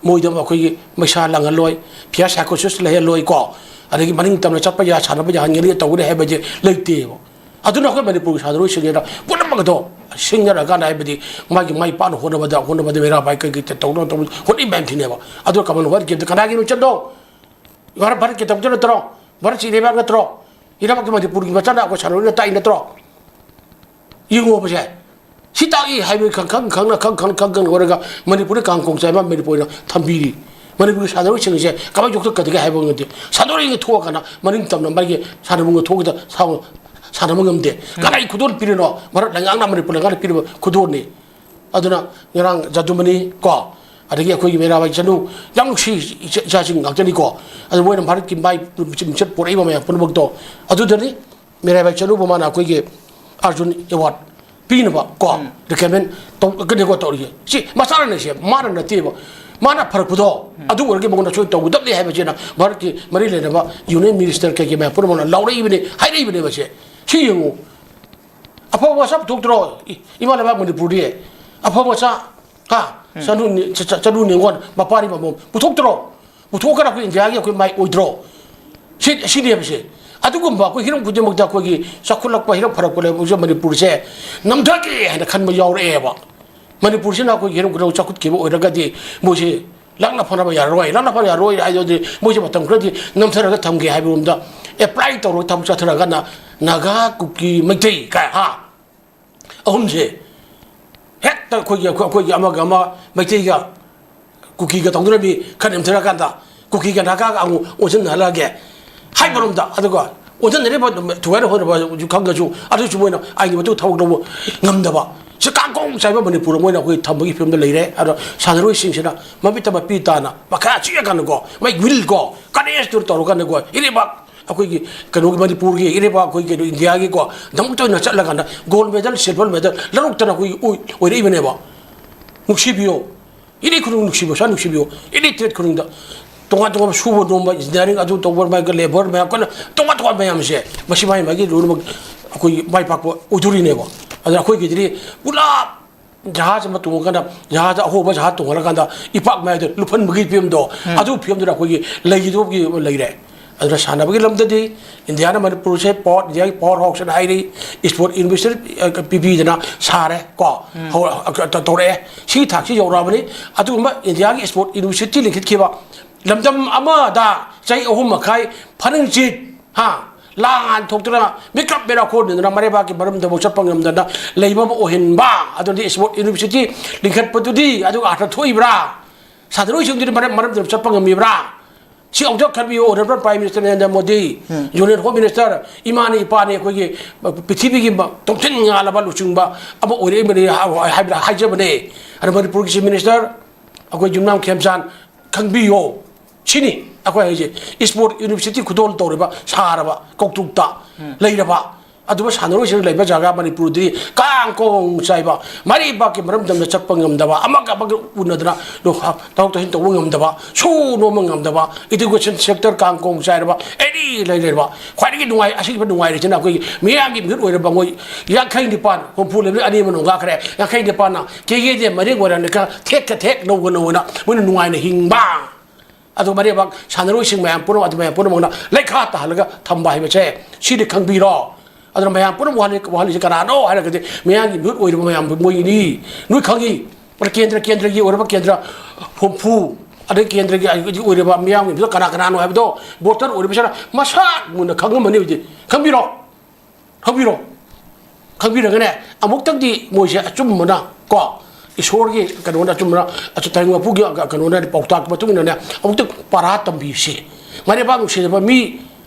ꯃꯣꯏꯗ ꯑꯩꯈꯣꯏꯒꯤ ꯃꯩꯁꯥ ꯂꯥꯡꯍꯜꯂꯣꯏ, ꯐꯤꯌꯔ ꯁꯥꯏꯀꯣꯁꯤꯁ ꯂꯩꯍꯜꯂꯣꯏꯀꯣ, ꯑꯗꯒꯤ ꯃꯅꯤꯡ ꯇꯝꯅ ꯆꯠꯄ ꯌꯥ-, ꯁꯥꯟꯅꯕ ꯌꯥꯍꯟꯒꯅꯤ ꯇꯧꯒꯅꯤ ꯍꯥꯏꯕꯁꯦ ꯂꯩꯇꯦꯕ꯫ ꯑꯗꯨꯅ ꯑꯩꯈꯣꯏ ꯃꯅꯤꯄꯨꯔꯒꯤ ꯁꯥꯟꯅꯔꯣꯏꯁꯤꯡꯁꯤꯅ ꯄꯨꯝꯅꯃꯛ ꯑꯗꯣ ꯁꯤꯡꯅꯔꯀꯥꯟꯗ ꯍꯥꯏꯕꯗꯤ ꯃꯥꯒꯤ ꯃꯥꯏ ꯄꯥꯛꯅ ꯍꯣꯠꯅꯕꯗ, ꯍꯣꯠꯅꯕꯗ ꯃꯩꯔꯥ ꯄꯥꯏ ꯀꯩ ꯀꯩ ꯇꯧꯅꯕ ꯇꯧꯕ ꯍꯣꯠꯅꯔꯤ ꯃꯌꯥꯝꯁꯤꯅꯦꯕ꯫ ꯑꯗꯣ ꯀꯃꯟꯋꯦꯜꯊ ꯒꯦꯝꯗ ꯀꯅꯥꯒꯤ ꯃꯤꯡꯆꯠꯅꯣ? ꯚꯥꯔꯠ, ꯚꯥꯔꯠꯀꯤ ꯇꯧꯗꯣꯏ ꯅꯠꯇ꯭ꯔꯣ? ꯚꯥꯔꯠꯁꯤ ꯏꯔꯩꯕꯥꯛ ꯅꯠꯇ꯭ꯔꯣ? ꯏꯔꯩꯕꯥꯛꯀꯤ ꯃꯅꯤꯄꯨꯔꯒꯤ ꯃꯆꯥꯅ ꯑꯩꯈꯣꯏ ꯁꯥꯟꯅꯔꯣꯏꯅ ꯇꯥꯛꯏ ꯅꯠꯇ꯭ꯔꯣ? ꯌꯦꯡꯉꯣꯕꯁꯦ꯫ ꯁꯤ ꯇꯥꯛꯏ ꯍꯥꯏꯕꯒꯤ ꯈꯪ-, ꯈꯪ-, ꯈꯪꯅ, ꯈꯪ-, ꯈꯪ-, ꯈꯪ-, ꯈꯪ ꯑꯣꯏꯔꯒ ꯃꯅꯤꯄꯨꯔꯗ ꯀꯥꯡ ꯀꯣꯡ ꯆꯥꯏꯕ ꯃꯅꯤꯄꯨꯔꯅ ꯊꯝꯕꯤꯔꯤ꯫ ꯃꯅꯤꯄꯨꯔꯒꯤ ꯁꯥꯟꯅꯔꯣꯏꯁꯤꯡꯁꯦ ꯀꯃꯥꯏꯅ ꯌꯣꯛꯈꯠꯀꯗꯒꯦ ꯍꯥꯏꯕ ꯉꯝꯗꯦ꯫ ꯁꯥꯟꯅꯔꯣꯏꯒꯤ ꯊꯣꯛꯑꯀꯥꯟꯗ ꯃꯅꯤꯡ ꯇꯝꯅ ꯃꯥꯒꯤ ꯁꯥꯟꯅꯕ ꯊꯣꯛꯈꯤꯗ ꯁꯥ-, ꯁꯥꯟꯅꯕ ꯉꯝꯗꯦ꯫ ꯀꯅꯥꯒꯤ ꯈꯨꯗꯣꯜ ꯄꯤꯔꯤꯅꯣ? ꯚꯥꯔꯠ ꯂꯩꯉꯥꯛꯅ ꯃꯅꯤꯄꯨꯔ ꯂꯩꯉꯥꯛꯅ ꯄꯤꯔꯤꯕ ꯈꯨꯗꯣꯜꯅꯤ꯫ ꯑꯗꯨꯅ ꯉꯔꯥꯡ ꯖꯥꯗꯨꯃꯅꯤ ꯀꯣ, ꯑꯗꯒꯤ ꯑꯩꯈꯣꯏꯒꯤ ꯃꯤꯔꯥꯕꯥꯏ ꯆꯅꯨ, ꯌꯥꯝ ꯅꯨꯡꯁꯤ ꯏꯆꯥ-, ꯏꯆꯥꯁꯤꯡ ꯉꯥꯛꯇꯅꯤꯀꯣ꯫ ꯑꯗꯨ ꯃꯣꯏꯅ ꯚꯥꯔꯠꯀꯤ ꯃꯥꯏ ꯃꯤꯡꯆꯠ ꯄꯨꯔꯛꯏꯕ ꯃꯌꯥꯝ ꯄꯨꯝꯅꯃꯛꯇꯣ ꯑꯗꯨꯗꯅꯤ꯫ ꯃꯤꯔꯥꯕꯥꯏ ꯆꯅꯨꯕꯨ ꯃꯥꯅ ꯑꯩꯈꯣꯏꯒꯤ ꯑꯥꯔꯖꯨꯟ ꯑꯦꯋꯥꯔꯗ ꯄꯤꯅꯕ ꯀꯣ, ꯔꯤꯀꯃꯦꯟ ꯇꯧꯒꯅꯤꯀꯣ ꯇꯧꯔꯤꯁꯦ꯫ ꯁꯤ ꯃꯆꯥꯅ ꯁꯦ ꯃꯥꯅ ꯅꯠꯇꯦꯕ꯫ ꯃꯥꯅ ꯐꯔꯛꯄꯗꯣ ꯑꯗꯨ ꯑꯣꯏꯔꯒꯗꯤ ꯃꯉꯣꯟꯗ ꯁꯣꯏꯅ ꯇꯧꯒꯗꯕꯅꯤ ꯍꯥꯏꯕꯁꯤꯅ ꯚꯥꯔꯠꯀꯤ ꯃꯔꯤ ꯂꯩꯅꯕ ꯌꯨꯅꯤꯌꯟ ꯃꯤꯅꯤꯁꯇꯔ ꯀꯩꯀꯩ ꯃꯌꯥꯝ ꯄꯨꯝꯅꯃꯛꯅ ꯂꯥꯎꯔꯛꯏꯕꯅꯤ, ꯍꯥꯏꯔꯛꯏꯕꯅꯦꯕ꯫ ꯁꯦ ꯁꯤ ꯌꯦꯡꯉꯨ, ꯑꯐꯕ ꯃꯆꯥ ꯄꯨꯊꯣꯛꯇ꯭ꯔꯣ? ꯏ-, ꯏꯃꯥ ꯂꯩꯕꯥꯛ ꯃꯅꯤꯄꯨꯔꯗꯤ ꯑꯐꯕ ꯃꯆꯥ, ꯍꯥ? ꯆꯅꯨ ꯅꯤ-, ꯆ-, ꯆ-, ꯆꯅꯨ ꯅꯤꯉꯣꯜ ꯃꯄꯥꯔꯤ ꯃꯃꯣꯝ ꯄꯨꯊꯣꯛꯇ꯭ꯔꯣ? ꯄꯨꯊꯣꯛꯈ꯭ꯔ ꯑꯩꯈꯣꯏ ꯏꯟꯗꯤꯌꯥꯒꯤ ꯑꯩꯈꯣꯏ ꯃꯥꯏ ꯑꯣꯏꯗ꯭ꯔꯣ? ꯁꯤ, ꯁꯤꯅꯦꯕꯁꯦ꯫ ꯑꯗꯨꯒꯨꯝꯕ ꯑꯩꯈꯣꯏ ꯍꯤꯔꯝ ꯈꯨꯗꯤꯡꯃꯛꯇ ꯑꯩꯈꯣꯏꯒꯤ ꯆꯥꯎꯈꯠꯂꯛꯄ, ꯍꯤꯔꯝ ꯐꯔꯛꯄ ꯂꯩꯕꯁꯦ ꯃꯅꯤꯄꯨꯔꯁꯦ ꯅꯝꯊꯒꯦ ꯍꯥꯏꯅ ꯈꯟꯕ ꯌꯥꯎꯔꯛꯑꯦꯕ꯫ ꯃꯅꯤꯄꯨꯔꯁꯤꯅ ꯑꯩꯈꯣꯏꯒꯤ ꯍꯤꯔꯝ ꯈꯨꯗꯤꯡꯃꯛ ꯆꯥꯎꯈꯠꯈꯤꯕ ꯑꯣꯏꯔꯒꯗꯤ ꯃꯣꯏꯁꯦ ꯂꯥꯛꯅ ꯐꯅꯕ ꯌꯥꯔꯔꯣꯏ, ꯂꯥꯛꯅ ꯐꯅ ꯌꯥꯔꯔꯣꯏ ꯍꯥꯏꯗꯨꯗꯤ ꯃꯣꯏꯁꯦ ꯃꯇꯝ ꯈꯔꯗꯤ ꯅꯝꯊꯔꯒ ꯊꯝꯒꯦ ꯍꯥꯏꯕꯔꯣꯝꯗ ꯑꯦꯄ꯭ꯂꯥꯏ ꯇꯧꯔꯒ ꯊꯕꯛ ꯆꯠꯊꯔꯀꯥꯟꯗ ꯅꯥꯒꯥ, ꯀꯨꯀꯤ, ꯃꯩꯇꯩ ꯀꯥꯏ, ꯍꯥ, ꯑꯍꯨꯝꯁꯦ ꯍꯦꯛꯇ ꯑꯩꯈꯣꯏꯒꯤ, ꯑꯩꯈꯣꯏ-, ꯑꯩꯈꯣꯏꯒꯤ ꯑꯃꯒ ꯑꯃ, ꯃꯩꯇꯩꯒ ꯀꯨꯀꯤꯒ ꯇꯧꯗꯣꯔꯝꯃꯤ, ꯈꯠꯅ ꯅꯩꯅꯔꯀꯥꯟꯗ ꯀꯨꯀꯤꯒ ꯅꯥꯒꯥꯒ ꯑꯃꯨꯛ ꯑꯣꯟꯁꯤꯟꯅꯍꯜꯂꯛꯑꯒꯦ ꯍꯥꯏꯕꯔꯣꯝꯗ, ꯑꯗꯨꯒ ꯑꯣꯟꯁꯤꯟꯅꯔꯤꯕ ꯊꯨꯒꯥꯏꯅ ꯍꯣꯠꯅꯕ ꯈꯪꯉꯁꯨ, ꯑꯗꯨꯁꯨ ꯃꯣꯏꯅ ꯑꯥꯏꯟꯒꯤ ꯃꯇꯨꯡ ꯊꯕꯛ ꯂꯧꯕ ꯉꯝꯗꯕ, ꯁꯤ ꯀꯥꯡꯀꯣꯡ ꯆꯥꯏꯕ ꯃꯅꯤꯄꯨꯔ ꯃꯣꯏꯅ ꯑꯩꯈꯣꯏ ꯊꯝꯕꯒꯤ ꯐꯤꯕꯝꯗ ꯂꯩꯔꯦ꯫ ꯑꯗꯣ ꯁꯥꯟꯅꯔꯣꯏꯁꯤꯡꯁꯤꯅ ꯃꯃꯤꯠꯇ ꯃꯄꯤ ꯇꯥꯅ ꯃꯈꯥ ꯆꯤꯛꯑꯀꯥꯟꯗꯀꯣ, ꯃꯥꯏ ꯋꯤꯜ ꯀꯣ, ꯀꯔꯦꯖꯇꯨ ꯇꯧꯔꯀꯥꯟꯗꯀꯣ, ꯏꯔꯩꯕꯥꯛ ꯑꯩꯈꯣꯏꯒꯤ ꯀꯩꯅꯣꯒꯤ, ꯃꯅꯤꯄꯨꯔꯒꯤ ꯏꯔꯩꯕꯥꯛ, ꯑꯩꯈꯣꯏꯒꯤ ꯀꯩꯅꯣ, ꯏꯟꯗꯤꯌꯥꯒꯤꯀꯣ, ꯗꯃꯛꯇ ꯑꯣꯏꯅ ꯆꯠꯂꯀꯥꯟꯗ ꯒꯣꯜ ꯃꯦꯗꯜ, ꯁꯤꯜꯚꯔ ꯃꯦꯗꯜ ꯂꯧꯔꯛꯇꯅ ꯑꯩꯈꯣꯏꯒꯤ ꯑꯣꯏ-, ꯑꯣꯏꯔꯛꯏꯕꯅꯦꯕ꯫ ꯅꯨꯡꯁꯤꯕꯤꯌꯣ꯫ ꯏꯔꯩ ꯈꯨꯅꯨꯡ ꯅꯨꯡꯁꯤꯕꯤꯌꯣ, ꯁꯥ ꯅꯨꯡꯁꯤꯕꯤꯌꯣ꯫ ꯏꯔꯩ ꯇꯔꯦꯠ ꯈꯨꯅꯨꯡꯗ ꯇꯣꯉꯥꯟ ꯇꯣꯉꯥꯟꯕ ꯁꯨꯕ ꯅꯣꯝꯕ, ꯏꯟꯖꯤꯅꯤꯌꯥꯔꯤꯡ ꯑꯗꯨ ꯇꯧꯕ, ꯃꯥꯒꯤ ꯂꯦꯕꯔ ꯃꯌꯥꯝ ꯀꯟꯅ ꯇꯣꯉꯥꯟ ꯇꯣꯉꯥꯟꯕ ꯃꯌꯥꯝꯁꯦ, ꯃꯁꯤ ꯃꯥꯒꯤ ꯃꯥꯒꯤ ꯂꯣꯏꯅꯃꯛ ꯑꯩꯈꯣꯏꯒꯤ ꯃꯥꯏ ꯄꯥꯛꯄ ꯑꯣꯏꯗꯣꯔꯤꯅꯦꯕ꯫ ꯑꯗꯨꯅ ꯑꯩꯈꯣꯏꯒꯤꯗꯤ ꯄꯨꯂꯞ ꯖꯍꯥꯖ ꯑꯃ ꯇꯣꯡꯉꯀꯥꯟꯗ, ꯖꯍꯥꯖ ꯑꯍꯣꯕ ꯖꯍꯥꯖ ꯇꯣꯡꯍꯜꯂꯀꯥꯟꯗ ꯏꯄꯥꯛ ꯃꯌꯥꯏꯗ ꯂꯨꯞꯍꯟꯕꯒꯤ ꯐꯤꯕꯝꯗꯣ, ꯎꯝ꯫ ꯑꯗꯨ ꯐꯤꯕꯝꯗꯨꯗ ꯑꯩꯈꯣꯏꯒꯤ ꯂꯩꯈꯤꯗꯧꯒꯤ ꯂꯩꯔꯦ꯫ ꯑꯗꯨꯅ ꯁꯥꯟꯅꯕꯒꯤ ꯂꯝꯗꯗꯤ ꯏꯟꯗꯤꯌꯥꯅ ꯃꯅꯤꯄꯨꯔꯁꯦ ꯄꯥꯋꯔ, ꯏꯟꯗꯤꯌꯥꯒꯤ ꯄꯥꯋꯔ ꯍꯥꯎꯁ ꯍꯥꯏꯅ ꯍꯥꯏꯔꯤ, ꯏꯁꯄꯣꯔꯠ ꯌꯨꯅꯤꯚꯔꯁꯤꯇꯤ, ꯑ, ꯄꯤꯕꯤꯗꯅ ꯁꯥꯔꯦ ꯀꯣ꯫ ꯎꯝ꯫ ꯍꯧ-, ꯑ, ꯇ-, ꯇꯧꯔꯛꯑꯦ꯫ ꯁꯤꯒꯤ ꯊꯥꯛꯁꯤ ꯌꯧꯔꯛꯑꯕꯅꯤ꯫ ꯑꯗꯨꯒꯨꯝꯕ ꯏꯟꯗꯤꯌꯥꯒꯤ ꯏꯁꯄꯣꯔꯠ ꯌꯨꯅꯤꯚꯔꯁꯤꯇꯤ ꯂꯤꯡꯈꯠꯈꯤꯕ ꯂꯝꯗꯝ ꯑꯃꯗ ꯆꯍꯤ ꯑꯍꯨꯝ ꯃꯈꯥꯏ ꯐꯅꯤꯡꯆꯤꯠ, ꯍꯥ, ꯂꯥꯟ ꯊꯣꯛꯇꯅ ꯃꯤꯀꯞ ꯃꯤꯔꯥ ꯈꯣꯟꯗꯅ ꯃꯔꯩꯕꯥꯛꯀꯤ ꯃꯔꯝꯗꯐꯥꯎ ꯆꯠꯄ ꯉꯝꯗꯅ ꯂꯩꯕ ꯑꯃ ꯑꯣꯏꯍꯟꯕ, ꯑꯗꯨꯗꯤ ꯏꯁꯄꯣꯔꯠ ꯌꯨꯅꯤꯚꯔꯁꯤꯇꯤ ꯂꯤꯡꯈꯠꯄꯗꯨꯗꯤ ꯑꯗꯨꯒ ꯑꯥꯔꯊ ꯊꯣꯛꯏꯕ꯭ꯔꯥ? ꯁꯥꯟꯅꯔꯣꯏꯁꯤꯡꯗꯨꯗꯤ ꯃꯔꯝ, ꯃꯔꯝꯗꯝ ꯆꯠꯄ ꯉꯝꯃꯤꯕ꯭ꯔꯥ? ꯁꯤ ꯑꯃꯨꯛꯇ ꯈꯟꯕꯤꯌꯨ, Honourable Prime Minister Narendra Modi, ꯎꯝ꯫ Union Home Minister, ꯏꯃꯥꯅꯤ ꯏꯄꯥꯅꯤ ꯑꯩꯈꯣꯏꯒꯤ ꯄ꯭ꯔꯤꯊꯤꯕꯤꯒꯤ ꯃ-, ꯇꯣꯡꯊꯤꯟ ꯉꯥꯜꯂꯕ ꯂꯨꯆꯤꯡꯕ ꯑꯃ ꯑꯣꯏꯔꯛꯏꯕꯅꯤ ꯍꯥꯏ-, ꯍꯥꯏꯕ ꯍꯥꯏꯖꯕꯅꯦ꯫ ꯑꯗ ꯃꯅꯤꯄꯨꯔꯒꯤ Chief Minister ꯑꯩꯈꯣꯏ ꯌꯨꯝꯅꯥꯝ ꯈꯦꯝꯆꯥꯟ ꯈꯪꯕꯤꯌꯣ꯫ ꯁꯤꯅꯤ ꯑꯩꯈꯣꯏ ꯍꯥꯏꯁꯦ꯫ ꯏꯁꯄꯣꯔꯠ ꯌꯨꯅꯤꯚꯔꯁꯤꯇꯤ ꯈꯨꯗꯣꯜ ꯇꯧꯔꯤꯕ, ꯁꯥꯔꯕ, ꯀꯧꯇꯨꯛꯇ ꯎꯝ꯫ ꯂꯩꯔꯕ, ꯑꯗꯨꯒ ꯁꯥꯟꯅꯔꯣꯏꯁꯤꯡ ꯂꯩꯕ ꯖꯒꯥ ꯃꯅꯤꯄꯨꯔꯗꯤ ꯀꯥꯡ ꯀꯣꯡ ꯆꯥꯏꯕ, ꯃꯔꯩꯕꯥꯛꯀꯤ ꯃꯔꯝꯗꯝꯗ ꯆꯠꯄ ꯉꯝꯗꯕ, ꯑꯃꯒ ꯑꯃꯒ ꯎꯅꯗꯅ ꯂꯣ-, ꯊꯕꯛ ꯊꯧꯁꯤꯟ ꯇꯧꯕ ꯉꯝꯗꯕ, ꯁꯨ ꯅꯣꯝꯕ ꯉꯝꯗꯕ, education sector ꯀꯥꯡ ꯀꯣꯡ ꯆꯥꯏꯔꯕ, ꯑꯦꯅꯤ ꯂꯩ ꯂꯩꯔꯕ꯫ ꯈ꯭ꯋꯥꯏꯗꯒꯤ ꯅꯨꯡꯉꯥꯏ, ꯑꯁꯤꯕ ꯅꯨꯡꯉꯥꯏꯔꯤꯁꯤꯅ ꯑꯩꯈꯣꯏꯒꯤ ꯃꯤꯌꯥꯝꯒꯤ ꯃꯤꯍꯨꯠ ꯑꯣꯏꯔꯕ ꯃꯣꯏ ꯌꯥꯡꯈꯩ ꯅꯤꯄꯥꯟ, ꯍꯨꯝꯐꯨ ꯂꯩꯕ ꯑꯅꯤ ꯑꯃ ꯅꯣꯡꯒꯥꯈ꯭ꯔꯦ, ꯌꯥꯡꯈꯩ ꯅꯤꯄꯥꯟꯅ ꯀꯦꯒꯦꯗꯦ ꯃꯔꯦꯡ ꯑꯣꯏꯔꯝꯅꯤ ꯈꯔ ꯊꯦꯛꯀ ꯊꯦꯛ ꯅꯧꯒ ꯅꯧꯅ ꯃꯣꯏꯅ ꯅꯨꯡꯉꯥꯏꯅ ꯍꯤꯡꯕ꯫ ꯑꯗꯨ ꯃꯔꯩꯕꯥꯛ ꯁꯥꯟꯅꯔꯣꯏꯁꯤꯡ ꯃꯌꯥꯝ ꯄꯨꯝꯅꯃꯛ, ꯑꯗꯨ ꯃꯌꯥꯝ ꯄꯨꯝꯅꯃꯛꯅ ꯂꯩꯈꯥ ꯇꯥꯍꯜꯂꯒ ꯊꯝꯕ ꯍꯥꯏꯕꯁꯦ, ꯁꯤꯗꯤ ꯈꯪꯕꯤꯔꯣ꯫ ꯑꯗꯨꯅ ꯃꯌꯥꯝ ꯄꯨꯝꯅꯃꯛ ꯋꯥꯍꯜꯂꯤ-, ꯋꯥꯍꯜꯂꯤꯁꯤ ꯀꯅꯥꯅꯣ ꯍꯥꯏꯔꯒꯗꯤ, ꯃꯌꯥꯝꯒꯤ ꯃꯤꯍꯨꯠ ꯑꯣꯏꯔꯤꯕ ꯃꯌꯥꯝ ꯃꯣꯏꯒꯤꯅꯤ꯫ ꯅꯣꯏ ꯈꯪꯉꯤ, ꯀꯦꯟꯗ꯭ꯔ, ꯀꯦꯟꯗ꯭ꯔꯒꯤ ꯑꯣꯏꯔꯕ ꯀꯦꯟꯗ꯭ꯔ ꯍꯨꯝꯐꯨ, ꯑꯗꯩ ꯀꯦꯟꯗ꯭ꯔꯒꯤ ꯑꯣꯏꯔꯤꯕ ꯃꯤꯌꯥꯝꯒꯤ ꯃꯤꯗꯣ ꯀꯅꯥ ꯀꯅꯥꯅꯣ ꯍꯥꯏꯕꯗꯣ ꯚꯣꯇꯔ ꯑꯣꯏꯔꯤꯕꯁꯤꯅ ꯃꯁꯥ ꯃꯨꯟꯅ ꯈꯪꯉꯝꯃꯅꯤ ꯍꯧꯖꯤꯛ꯫ ꯈꯪꯕꯤꯔꯣ꯫ ꯈꯪꯕꯤꯔꯣ꯫ ꯈꯪꯕꯤꯔꯒꯅꯦ, ꯑꯃꯨꯛꯇꯪꯗꯤ ꯃꯣꯏꯁꯦ ꯑꯆꯨꯝꯕꯅ ꯀꯣ, ꯏꯁꯣꯔꯒꯤ ꯀꯩꯅꯣꯅ ꯑꯆꯨꯝꯕꯅ, ꯑꯆꯨ-, ꯇꯥꯏꯕꯪ ꯃꯄꯨꯒꯤ ꯀꯩꯅꯣꯅ ꯄꯥꯎꯇꯥꯛꯀꯤ ꯃꯇꯨꯡ ꯏꯟꯅꯅꯦ, ꯑꯃꯨꯛꯇꯪ ꯄꯔꯥ ꯇꯝꯕꯤꯁꯤ꯫ ꯃꯔꯩꯕꯥꯛ ꯅꯨꯡꯁꯤꯖꯕ ꯃꯤ,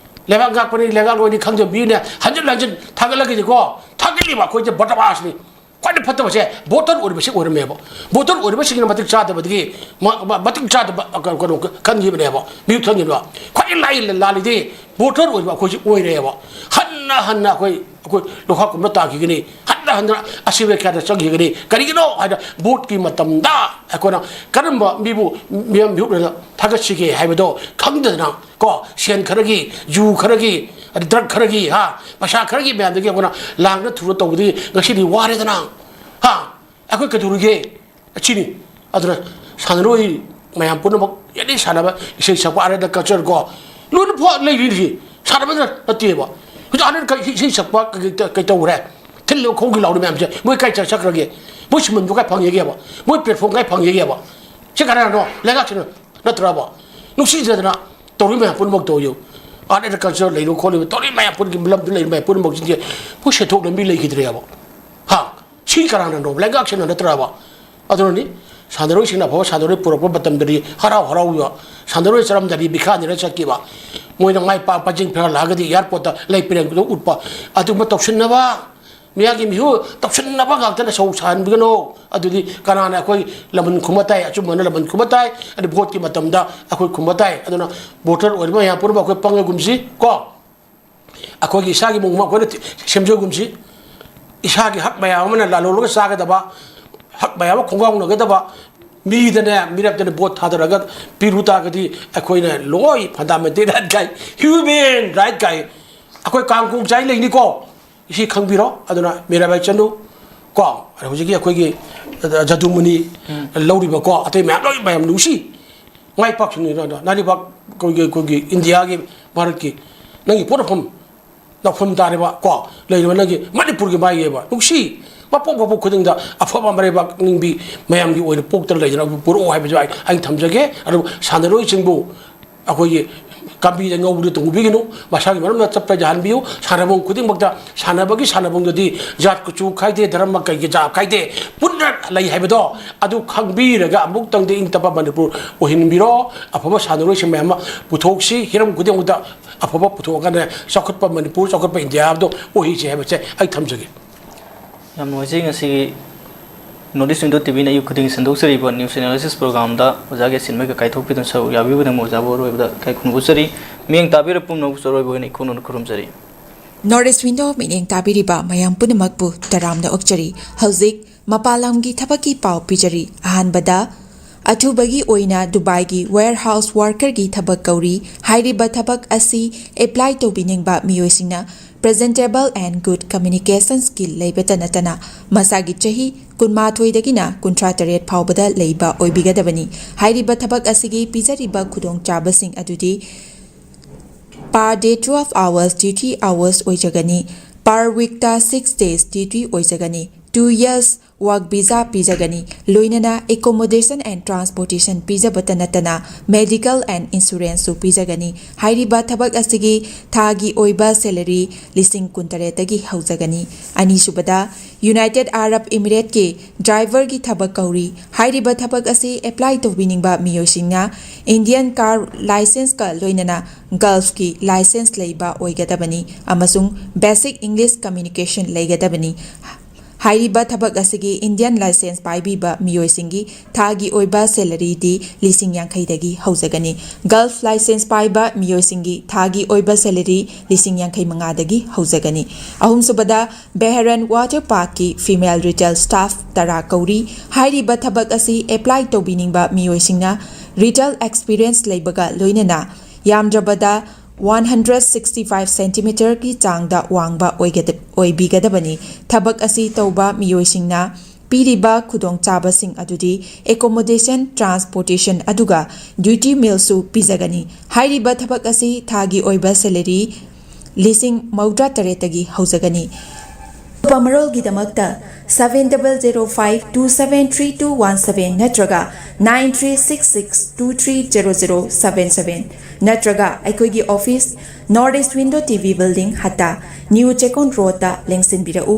ꯂꯩꯕꯥꯛ ꯉꯥꯛꯄꯅꯤ, ꯂꯩꯕꯥꯛ ꯂꯣꯏꯅꯤ ꯈꯪꯗꯕ ꯃꯤꯅ ꯍꯟꯖꯤꯟ ꯍꯟꯖꯤꯟ ꯊꯥꯒꯠꯂꯒꯗꯤꯀꯣ, ꯊꯥꯒꯠꯂꯤꯕ ꯑꯩꯈꯣꯏꯁꯦ ꯕꯗꯃꯥꯁꯅꯤ꯫ ꯈ꯭ꯋꯥꯏꯗꯒꯤ ꯐꯠꯇꯕꯁꯦ ꯚꯣꯇꯔ ꯑꯣꯏꯔꯤꯕꯁꯤ ꯑꯣꯏꯔꯝꯃꯦꯕ꯫ ꯚꯣꯇꯔ ꯑꯣꯏꯔꯤꯕꯁꯤꯡꯅ ꯃꯇꯤꯛ ꯆꯥꯗꯕꯗꯒꯤ, ꯃ-, ꯃ-, ꯃꯇꯤꯛ ꯆꯥꯗꯕ, ꯑ, ꯀꯩꯅꯣ, ꯀꯩꯅꯣ ꯈꯟꯈꯤꯕꯅꯦꯕ, ꯃꯤꯍꯨꯠ ꯈꯟꯈꯤꯕ꯫ ꯈ꯭ꯋꯥꯏꯗꯒꯤ ꯂꯥꯏ-, ꯂꯥꯜꯂꯤꯗꯤ ꯚꯣꯇꯔ ꯑꯣꯏꯕ ꯑꯩꯈꯣꯏꯁꯤ ꯑꯣꯏꯔꯦꯕ꯫ ꯍꯟꯅ ꯍꯟꯅ ꯑꯩꯈꯣꯏ, ꯑꯩꯈꯣꯏ ꯂꯣꯛꯈꯥꯛ ꯀꯨꯝꯅ ꯇꯥꯈꯤꯒꯅꯤ, ꯍꯟꯅ ꯍꯟꯅ ꯑꯁꯤꯕ ꯀꯌꯥꯗ ꯆꯪꯈꯤꯒꯅꯤ꯫ ꯀꯔꯤꯒꯤꯅꯣ ꯍꯥꯏꯅ ꯚꯣꯠꯀꯤ ꯃꯇꯝꯗ ꯑꯩꯈꯣꯏꯅ ꯀꯔꯝꯕ ꯃꯤꯕꯨ, ꯃꯤꯍꯨꯠ ꯑꯣꯏꯅ ꯊꯥꯒꯠꯁꯤꯒꯦ ꯍꯥꯏꯕꯗꯣ ꯈꯪꯗꯗꯅ ꯀꯣ, ꯁꯦꯟ ꯈꯔꯒꯤ, ꯖꯨ ꯈꯔꯒꯤ, ꯑꯗꯩ ꯗ꯭ꯔꯒ ꯈꯔꯒꯤ, ꯍꯥ, ꯄꯩꯁꯥ ꯈꯔꯒꯤ ꯃꯌꯥꯝꯗꯒꯤ ꯑꯩꯈꯣꯏꯅ ꯂꯥꯡꯅ ꯊꯨꯔ ꯇꯧꯕꯗꯒꯤ ꯉꯁꯤꯗꯤ ꯋꯥꯔꯦꯗꯅ, ꯍꯥ, ꯑꯩꯈꯣꯏ ꯀꯩꯗꯧꯔꯤꯒꯦ? ꯑꯁꯤꯅꯤ꯫ ꯑꯗꯨꯅ ꯁꯥꯟꯅꯔꯣꯏ ꯃꯌꯥꯝ ꯄꯨꯝꯅꯃꯛ ꯑꯦꯅꯤ ꯁꯥꯟꯅꯕ, ꯏꯁꯩ ꯁꯛꯄ, ꯑꯥꯔꯠ ꯑꯦꯟ ꯀꯜꯆꯔ ꯀꯣ, ꯂꯣꯏꯅ ꯐ-, ꯂꯩꯔꯤꯅꯤ꯫ ꯁꯥꯟꯅꯕꯗ ꯅꯠꯇꯦꯕ꯫ ꯍꯧꯖꯤꯛ ꯑꯥꯔꯠ ꯑꯦꯟ ꯀ-, ꯏꯁꯩ ꯁꯛꯄ ꯀꯩ, ꯀꯩ, ꯀꯩ ꯇꯧꯈ꯭ꯔꯦ? ꯊꯤꯜꯂꯤꯕ ꯈꯣꯡꯒꯤ ꯂꯥꯎꯔꯤ ꯃꯌꯥꯝꯁꯦ ꯃꯣꯏ ꯀꯥꯏ ꯆꯠ-, ꯆꯠꯈ꯭ꯔꯒꯦ? ꯃꯣꯏ ꯁꯤꯟꯐꯝꯗꯨ ꯀꯥꯏ ꯐꯪꯉꯦꯒꯦꯕ? ꯃꯣꯏ ꯄ꯭ꯂꯦꯠꯐꯣꯝ ꯀꯥꯏ ꯐꯪꯉꯦꯒꯦꯕ? ꯁꯤ ꯀꯅꯥꯅꯣ? ꯂꯩꯉꯥꯛꯁꯤꯅ ꯅꯠꯇ꯭ꯔꯕ? ꯅꯨꯡꯁꯤꯖꯗꯅ ꯇꯧꯔꯤ ꯃꯌꯥꯝ ꯄꯨꯝꯅꯃꯛꯇꯣ ꯌꯦꯡꯉꯨ꯫ ꯑꯥꯔꯠ ꯑꯦꯟ ꯀꯜꯆꯔ ꯂꯩꯔꯤꯕ ꯈꯣꯠꯂꯤꯕ ꯇꯧꯔꯤ ꯃꯌꯥꯝ ꯄꯨꯝꯅꯃꯛ, ꯂꯝꯗꯨ ꯂꯩꯔꯤ ꯃꯌꯥꯝ ꯄꯨꯝꯅꯃꯛꯁꯤꯡꯁꯦ ꯃꯣꯏ ꯁꯦꯟꯊꯣꯛ ꯂꯝꯕꯤ ꯂꯩꯈꯤꯗ꯭ꯔꯦꯕ꯫ ꯍꯥ? ꯁꯤ ꯀꯅꯥꯅꯅꯣ? ꯂꯩꯉꯥꯛꯁꯤꯅ ꯅꯠꯇ꯭ꯔꯕ? ꯑꯗꯨꯅꯅꯤ ꯁꯥꯟꯅꯔꯣꯏꯁꯤꯡꯅ ꯑꯐꯕ ꯁꯥꯟꯅꯔꯣꯏ ꯄꯨꯔꯛꯄ ꯃꯇꯝꯗꯗꯤ ꯍꯔꯥꯎ ꯍꯔꯥꯎꯕ, ꯁꯥꯟꯅꯔꯣꯏ ꯆꯠꯂꯝꯗꯥꯏꯗꯤ ꯕꯤꯈꯥ ꯅꯤꯔ ꯆꯠꯈꯤꯕ, ꯃꯣꯏꯅ ꯃꯥꯏ ꯄꯥꯛ ꯄꯥꯖꯤꯡ ꯐꯤꯔꯥꯜꯂꯛꯑꯒꯗꯤ ꯑꯦꯌꯥꯔꯄꯣꯔꯠꯇ ꯂꯩ ꯄꯔꯦꯡꯗꯨꯗ ꯎꯠꯄ, ꯑꯗꯨꯒꯨꯝꯕ ꯇꯧꯁꯤꯟꯅꯕ, ꯃꯤꯌꯥꯝꯒꯤ ꯃꯤꯍꯨ ꯇꯧꯁꯤꯟꯅꯕ ꯉꯥꯛꯇꯅ ꯁꯧ ꯁꯥꯍꯟꯕꯤꯒꯅꯨ꯫ ꯑꯗꯨꯗꯤ ꯀꯅꯥꯅ ꯑꯩꯈꯣꯏ ꯂꯃꯟ ꯈꯨꯝꯕ ꯇꯥꯏ? ꯑꯆꯨꯝꯕꯅ ꯂꯃꯟ ꯈꯨꯝꯕ ꯇꯥꯏ꯫ ꯑꯗꯨ ꯚꯣꯠꯀꯤ ꯃꯇꯝꯗ ꯑꯩꯈꯣꯏ ꯈꯨꯝꯕ ꯇꯥꯏ꯫ ꯑꯗꯨꯅ ꯚꯣꯇꯔ ꯑꯣꯏꯔꯤꯕ ꯃꯌꯥꯝ ꯄꯨꯝꯅꯃꯛ ꯑꯩꯈꯣꯏ ꯄꯪꯉꯒꯨꯝꯁꯤ ꯀꯣ꯫ ꯑꯩꯈꯣꯏꯒꯤ ꯏꯁꯥꯒꯤ ꯃꯣꯡꯃ ꯑꯩꯈꯣꯏꯅ ꯊꯤ-, ꯁꯦꯝꯖꯒꯨꯝꯁꯤ꯫ ꯏꯁꯥꯒꯤ ꯍꯛ ꯃꯌꯥꯝ ꯑꯃꯅ ꯂꯥꯂꯣꯜꯂꯒ ꯆꯥꯒꯗꯕ, ꯍꯛ ꯃꯌꯥꯝ ꯑꯃ ꯈꯣꯡꯒꯥꯎꯅꯒꯗꯕ, ꯃꯤꯗꯅꯦ, ꯃꯤꯔꯛꯇꯅꯦ ꯚꯣꯠ ꯊꯥꯗꯔꯒ ꯄꯤꯔꯨ ꯇꯥꯔꯒꯗꯤ ꯑꯩꯈꯣꯏꯅ ꯂꯣꯏ ꯐꯟꯗꯥꯃꯦꯟꯇꯦꯜ ꯔꯥꯏꯠ ꯀꯥꯏ, ꯍ꯭ꯌꯨꯃꯦꯟ ꯔꯥꯏꯠ ꯀꯥꯏ, ꯑꯩꯈꯣꯏ ꯀꯥꯡ ꯀꯣꯡ ꯆꯥꯏ ꯂꯩꯅꯤꯀꯣ꯫ ꯁꯤ ꯈꯪꯕꯤꯔꯣ꯫ ꯑꯗꯨꯅ ꯃꯤꯔꯥꯕꯥꯏ ꯆꯅꯨ ꯀꯣ, ꯍꯧꯖꯤꯛꯀꯤ ꯑꯩꯈꯣꯏꯒꯤ ꯖꯗꯨꯃꯨꯅꯤ ꯎꯝ꯫ ꯂꯧꯔꯤꯕꯀꯣ, ꯑꯇꯩ ꯃꯌꯥꯝ ꯂꯣꯏ ꯃꯌꯥꯝ ꯅꯨꯡꯁꯤ꯫ ꯃꯥꯏ ꯄꯥꯛꯁꯅꯨ ꯅ-, ꯅ-, ꯅꯥꯔꯤꯕ ꯑꯩꯈꯣꯏꯒꯤ, ꯑꯩꯈꯣꯏꯒꯤ ꯏꯟꯗꯤꯌꯥꯒꯤ, ꯚꯥꯔꯠꯀꯤ ꯅꯪꯒꯤ ꯄꯣꯠꯅꯐꯝ, ꯂꯧꯐꯝ ꯇꯥꯔꯤꯕ ꯀꯣ, ꯂꯩꯔꯤꯕ ꯅꯪꯒꯤ ꯃꯅꯤꯄꯨꯔꯒꯤ ꯃꯥꯏꯒꯤꯕ ꯅꯨꯡꯁꯤ꯫ ꯑꯄꯣꯛ ꯑꯄꯣꯛ ꯈꯨꯗꯤꯡꯗ ꯑꯐꯕ ꯃꯔꯩꯕꯥꯛ ꯅꯤꯡꯕꯤ ꯃꯌꯥꯝꯒꯤ ꯑꯣꯏꯅ ꯄꯣꯛꯇꯅ ꯂꯩꯗꯅ ꯄꯨꯔꯛꯑꯣ ꯍꯥꯏꯕꯁꯨ ꯑꯩ ꯑꯩ ꯊꯝꯖꯒꯦ꯫ ꯑꯗꯨꯕꯨ ꯁꯥꯟꯅꯔꯣꯏꯁꯤꯡꯕꯨ ꯑꯩꯈꯣꯏꯒꯤ ꯀꯥꯡꯕꯤꯗ ꯉꯧꯕꯗ ꯇꯣꯡꯕꯤꯒꯅꯨ꯫ ꯃꯁꯥꯒꯤ ꯃꯔꯝꯗ ꯆꯠꯄ ꯌꯥꯍꯟꯕꯤꯌꯨ꯫ ꯁꯥꯟꯅꯐꯝ ꯈꯨꯗꯤꯡꯃꯛꯇ ꯁꯥꯟꯅꯕꯒꯤ ꯁꯥꯟꯅꯐꯝꯗꯗꯤ ꯖꯥꯠ ꯀꯨꯆꯨ ꯈꯥꯏꯗꯦ, ꯙꯔꯃ ꯀꯩꯒꯤ ꯖꯥꯠ ꯈꯥꯏꯗꯦ, ꯄꯨꯟꯅ ꯂꯩ ꯍꯥꯏꯕꯗꯣ ꯑꯗꯨ ꯈꯪꯕꯤꯔꯒ ꯑꯃꯨꯛꯇꯪꯗꯤ ꯏꯪ ꯇꯞꯄ ꯃꯅꯤꯄꯨꯔ ꯑꯣꯏꯍꯟꯕꯤꯔꯣ꯫ ꯑꯐꯕ ꯁꯥꯟꯅꯔꯣꯏꯁꯤꯡ ꯃꯌꯥꯝ ꯑꯃ ꯄꯨꯊꯣꯛꯁꯤ꯫ ꯍꯤꯔꯝ ꯈꯨꯗꯤꯡꯃꯛꯇ ꯑꯐꯕ ꯄꯨꯊꯣꯛꯑꯀꯥꯟꯗ ꯆꯥꯎꯈꯠꯄ ꯃꯅꯤꯄꯨꯔ, ꯆꯥꯎꯈꯠꯄ ꯏꯟꯗꯤꯌꯥ ꯍꯥꯏꯕꯗꯣ ꯑꯣꯏꯍꯩꯁꯤ ꯍꯥꯏꯕꯁꯦ ꯑꯩ ꯊꯝꯖꯒꯦ꯫ ꯌꯥꯝ ꯅꯨꯡꯉꯥꯏꯖꯩ꯫ ꯉꯁꯤꯒꯤ North East Window ꯇꯤ ꯚꯤꯅ ꯑꯌꯨꯛ ꯈꯨꯗꯤꯡꯒꯤ ꯁꯟꯗꯣꯛꯆꯔꯤꯕ news analysis programꯗ ꯑꯣꯖꯥꯒꯤ ꯑꯁꯤꯟꯕ ꯀꯥꯏꯊꯣꯛꯄꯤꯗꯨꯅ ꯁꯔꯨꯛ ꯌꯥꯕꯤꯕꯒꯤꯗꯃꯛ ꯑꯣꯖꯥꯕꯨ ꯑꯔꯣꯏꯕꯗ ꯏꯀꯥꯏ ꯈꯨꯝꯅꯕ ꯎꯠꯆꯔꯤ꯫ ꯃꯤꯠꯌꯦꯡ ꯇꯥꯕꯤꯔꯤꯕ ꯄꯨꯝꯅꯃꯛꯄꯨꯁꯨ ꯑꯔꯣꯏꯕ ꯑꯣꯏꯅ ꯏꯈꯣ ꯅꯣꯟꯅ ꯈꯨꯔꯨꯝꯖꯔꯤ꯫ North East Window ꯃꯤꯠꯌꯦꯡ ꯇꯥꯕꯤꯔꯤꯕ ꯃꯌꯥꯝ ꯄꯨꯝꯅꯃꯛꯄꯨ ꯇꯔꯥꯝꯅ ꯑꯣꯛꯆꯔꯤ꯫ ꯍꯧꯖꯤꯛ ꯃꯄꯥꯟ ꯂꯝꯒꯤ ꯊꯕꯛꯀꯤ ꯄꯥꯎ ꯄꯤꯖꯔꯤ꯫ ꯑꯍꯥꯟꯕꯗ, ꯑꯊꯨꯕꯒꯤ ꯑꯣꯏꯅ ꯗꯨꯕꯥꯏꯒꯤ warehouse workerꯒꯤ ꯊꯕꯛ ꯀꯧꯔꯤ꯫ ꯍꯥꯏꯔꯤꯕ ꯊꯕꯛ ꯑꯁꯤ apply ꯇꯧꯕꯤꯅꯤꯡꯕ ꯃꯤꯑꯣꯏꯁꯤꯡꯅ presentable and good communication skill ꯂꯩꯕꯇ ꯅꯠꯇꯅ ꯃꯁꯥꯒꯤ ꯆꯍꯤ ꯀꯨꯟꯃꯥꯊꯣꯏꯗꯒꯤꯅ ꯀꯨꯟꯊ꯭ꯔꯥ ꯇꯔꯦꯠ ꯐꯥꯎꯕꯗ ꯂꯩꯕ ꯑꯣꯏꯕꯤꯒꯗꯕꯅꯤ꯫ ꯍꯥꯏꯔꯤꯕ ꯊꯕꯛ ꯑꯁꯤꯒꯤ ꯄꯤꯖꯔꯤꯕ ꯈꯨꯗꯣꯡꯆꯥꯕꯁꯤꯡ ꯑꯗꯨꯗꯤ per day twelve hours duty hours ꯑꯣꯏꯖꯒꯅꯤ꯫ Per weekꯇ six days duty ꯑꯣꯏꯖꯒꯅꯤ꯫ Two years work visa ꯄꯤꯖꯒꯅꯤ꯫ ꯂꯣꯏꯅꯅ accommodation and transportation ꯄꯤꯖꯕꯇ ꯅꯠꯇꯅ medical and insuranceꯁꯨ ꯄꯤꯖꯒꯅꯤ꯫ ꯍꯥꯏꯔꯤꯕ ꯊꯕꯛ ꯑꯁꯤꯒꯤ ꯊꯥꯒꯤ ꯑꯣꯏꯕ salary ꯂꯤꯁꯤꯡ ꯀꯨꯟꯇꯔꯦꯠꯇꯒꯤ ꯍꯧꯖꯒꯅꯤ꯫ ꯑꯅꯤꯁꯨꯕꯗ, United Arab Emirateꯀꯤ driverꯒꯤ ꯊꯕꯛ ꯀꯧꯔꯤ꯫ ꯍꯥꯏꯔꯤꯕ ꯊꯕꯛ ꯑꯁꯤ apply ꯇꯧꯕꯤꯅꯤꯡꯕ ꯃꯤꯑꯣꯏꯁꯤꯡꯅ Indian car licenceꯀ ꯂꯣꯏꯅꯅ Gulfꯀꯤ license ꯂꯩꯕ ꯑꯣꯏꯒꯗꯕꯅꯤ ꯑꯃꯁꯨꯡ basic English communication ꯂꯩꯒꯗꯕꯅꯤ꯫ ꯍꯥꯏꯔꯤꯕ ꯊꯕꯛ ꯑꯁꯤꯒꯤ Indian license ꯄꯥꯏꯕꯤꯕ ꯃꯤꯑꯣꯏꯁꯤꯡꯒꯤ ꯊꯥꯒꯤ ꯑꯣꯏꯕ salaryꯗꯤ ꯂꯤꯁꯤꯡ ꯌꯥꯡꯈꯩꯗꯒꯤ ꯍꯧꯖꯒꯅꯤ꯫ Gulf license ꯄꯥꯏꯕ ꯃꯤꯑꯣꯏꯁꯤꯡꯒꯤ ꯊꯥꯒꯤ ꯑꯣꯏꯕ salary ꯂꯤꯁꯤꯡ ꯌꯥꯡꯈꯩ ꯃꯉꯥꯗꯒꯤ ꯍꯧꯖꯒꯅꯤ꯫ ꯑꯍꯨꯝꯁꯨꯕꯗ, Bahrain water parkꯀꯤ female retail staff ꯇꯔꯥ ꯀꯧꯔꯤ꯫ ꯍꯥꯏꯔꯤꯕ ꯊꯕꯛ ꯑꯁꯤ apply ꯇꯧꯕꯤꯅꯤꯡꯕ ꯃꯤꯑꯣꯏꯁꯤꯡꯅ retail experience ꯂꯩꯕꯒ ꯂꯣꯏꯅꯅ ꯌꯥꯝꯗ꯭ꯔꯕꯗ one hundred sixty five centimeterꯒꯤ ꯆꯥꯡꯗ ꯋꯥꯡꯕ ꯑꯣꯏꯒꯗ-, ꯑꯣꯏꯕꯤꯒꯗꯕꯅꯤ꯫ ꯊꯕꯛ ꯑꯁꯤ ꯇꯧꯕ ꯃꯤꯑꯣꯏꯁꯤꯡꯅ ꯄꯤꯔꯤꯕ ꯈꯨꯗꯣꯡꯆꯥꯕꯁꯤꯡ ꯑꯗꯨꯗꯤ accommodation, transportation ꯑꯗꯨꯒ duty mealꯁꯨ ꯄꯤꯖꯒꯅꯤ꯫ ꯍꯥꯏꯔꯤꯕ ꯊꯕꯛ ꯑꯁꯤ ꯊꯥꯒꯤ ꯑꯣꯏꯕ salary ꯂꯤꯁꯤꯡ ꯃꯧꯗ꯭ꯔꯥ ꯇꯔꯦꯠꯇꯒꯤ ꯍꯧꯖꯒꯅꯤ꯫ ꯑꯀꯨꯞꯄ ꯃꯔꯣꯜꯒꯤꯗꯃꯛꯇ seven double zero five two seven three two one seven ꯅꯠꯇ꯭ꯔꯒ nine three six six two three zero zero seven seven ꯅꯠꯇ꯭ꯔꯒ ꯑꯩꯈꯣꯏꯒꯤ office, North East Window T V Building, ꯍꯠꯇꯥ, New Chekon Road ꯇ ꯂꯦꯡꯁꯤꯟꯕꯤꯔꯛꯎ꯫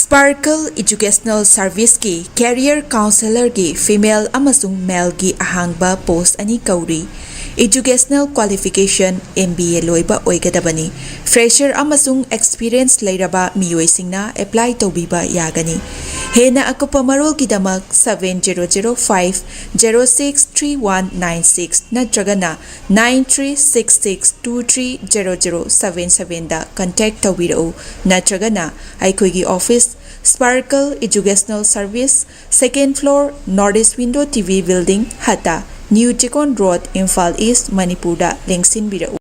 Sparkle Educational Service ꯀꯤ Career Counselor ꯒꯤ female ꯑꯃꯁꯨꯡ male ꯒꯤ ꯑꯍꯥꯡꯕ post ꯑꯅꯤ ꯀꯧꯔꯤ꯫ Educational qualification M B A ꯂꯣꯏꯕ ꯑꯣꯏꯒꯗꯕꯅꯤ꯫ Fresher ꯑꯃꯁꯨꯡ experience ꯂꯩꯔꯕ ꯃꯤꯑꯣꯏꯁꯤꯡꯅ apply ꯇꯧꯕꯤꯕ ꯌꯥꯒꯅꯤ꯫ ꯍꯦꯟꯅ ꯑꯀꯨꯞꯄ ꯃꯔꯣꯜꯒꯤꯗꯃꯛ seven zero zero five zero six three one nine six ꯅꯠꯇ꯭ꯔꯒꯅ nine three six six two three zero zero seven seven ꯗ contact ꯇꯧꯕꯤꯔꯛꯎ, ꯅꯠꯇ꯭ꯔꯒꯅ ꯑꯩꯈꯣꯏꯒꯤ office, Sparkle Educational Service, second floor, North East Window T V Building, ꯍꯠꯇꯥ, New Chekon Road, Imphal East, ꯃꯅꯤꯄꯨꯔꯗ ꯂꯦꯡꯁꯤꯟꯕꯤꯔꯛꯎ꯫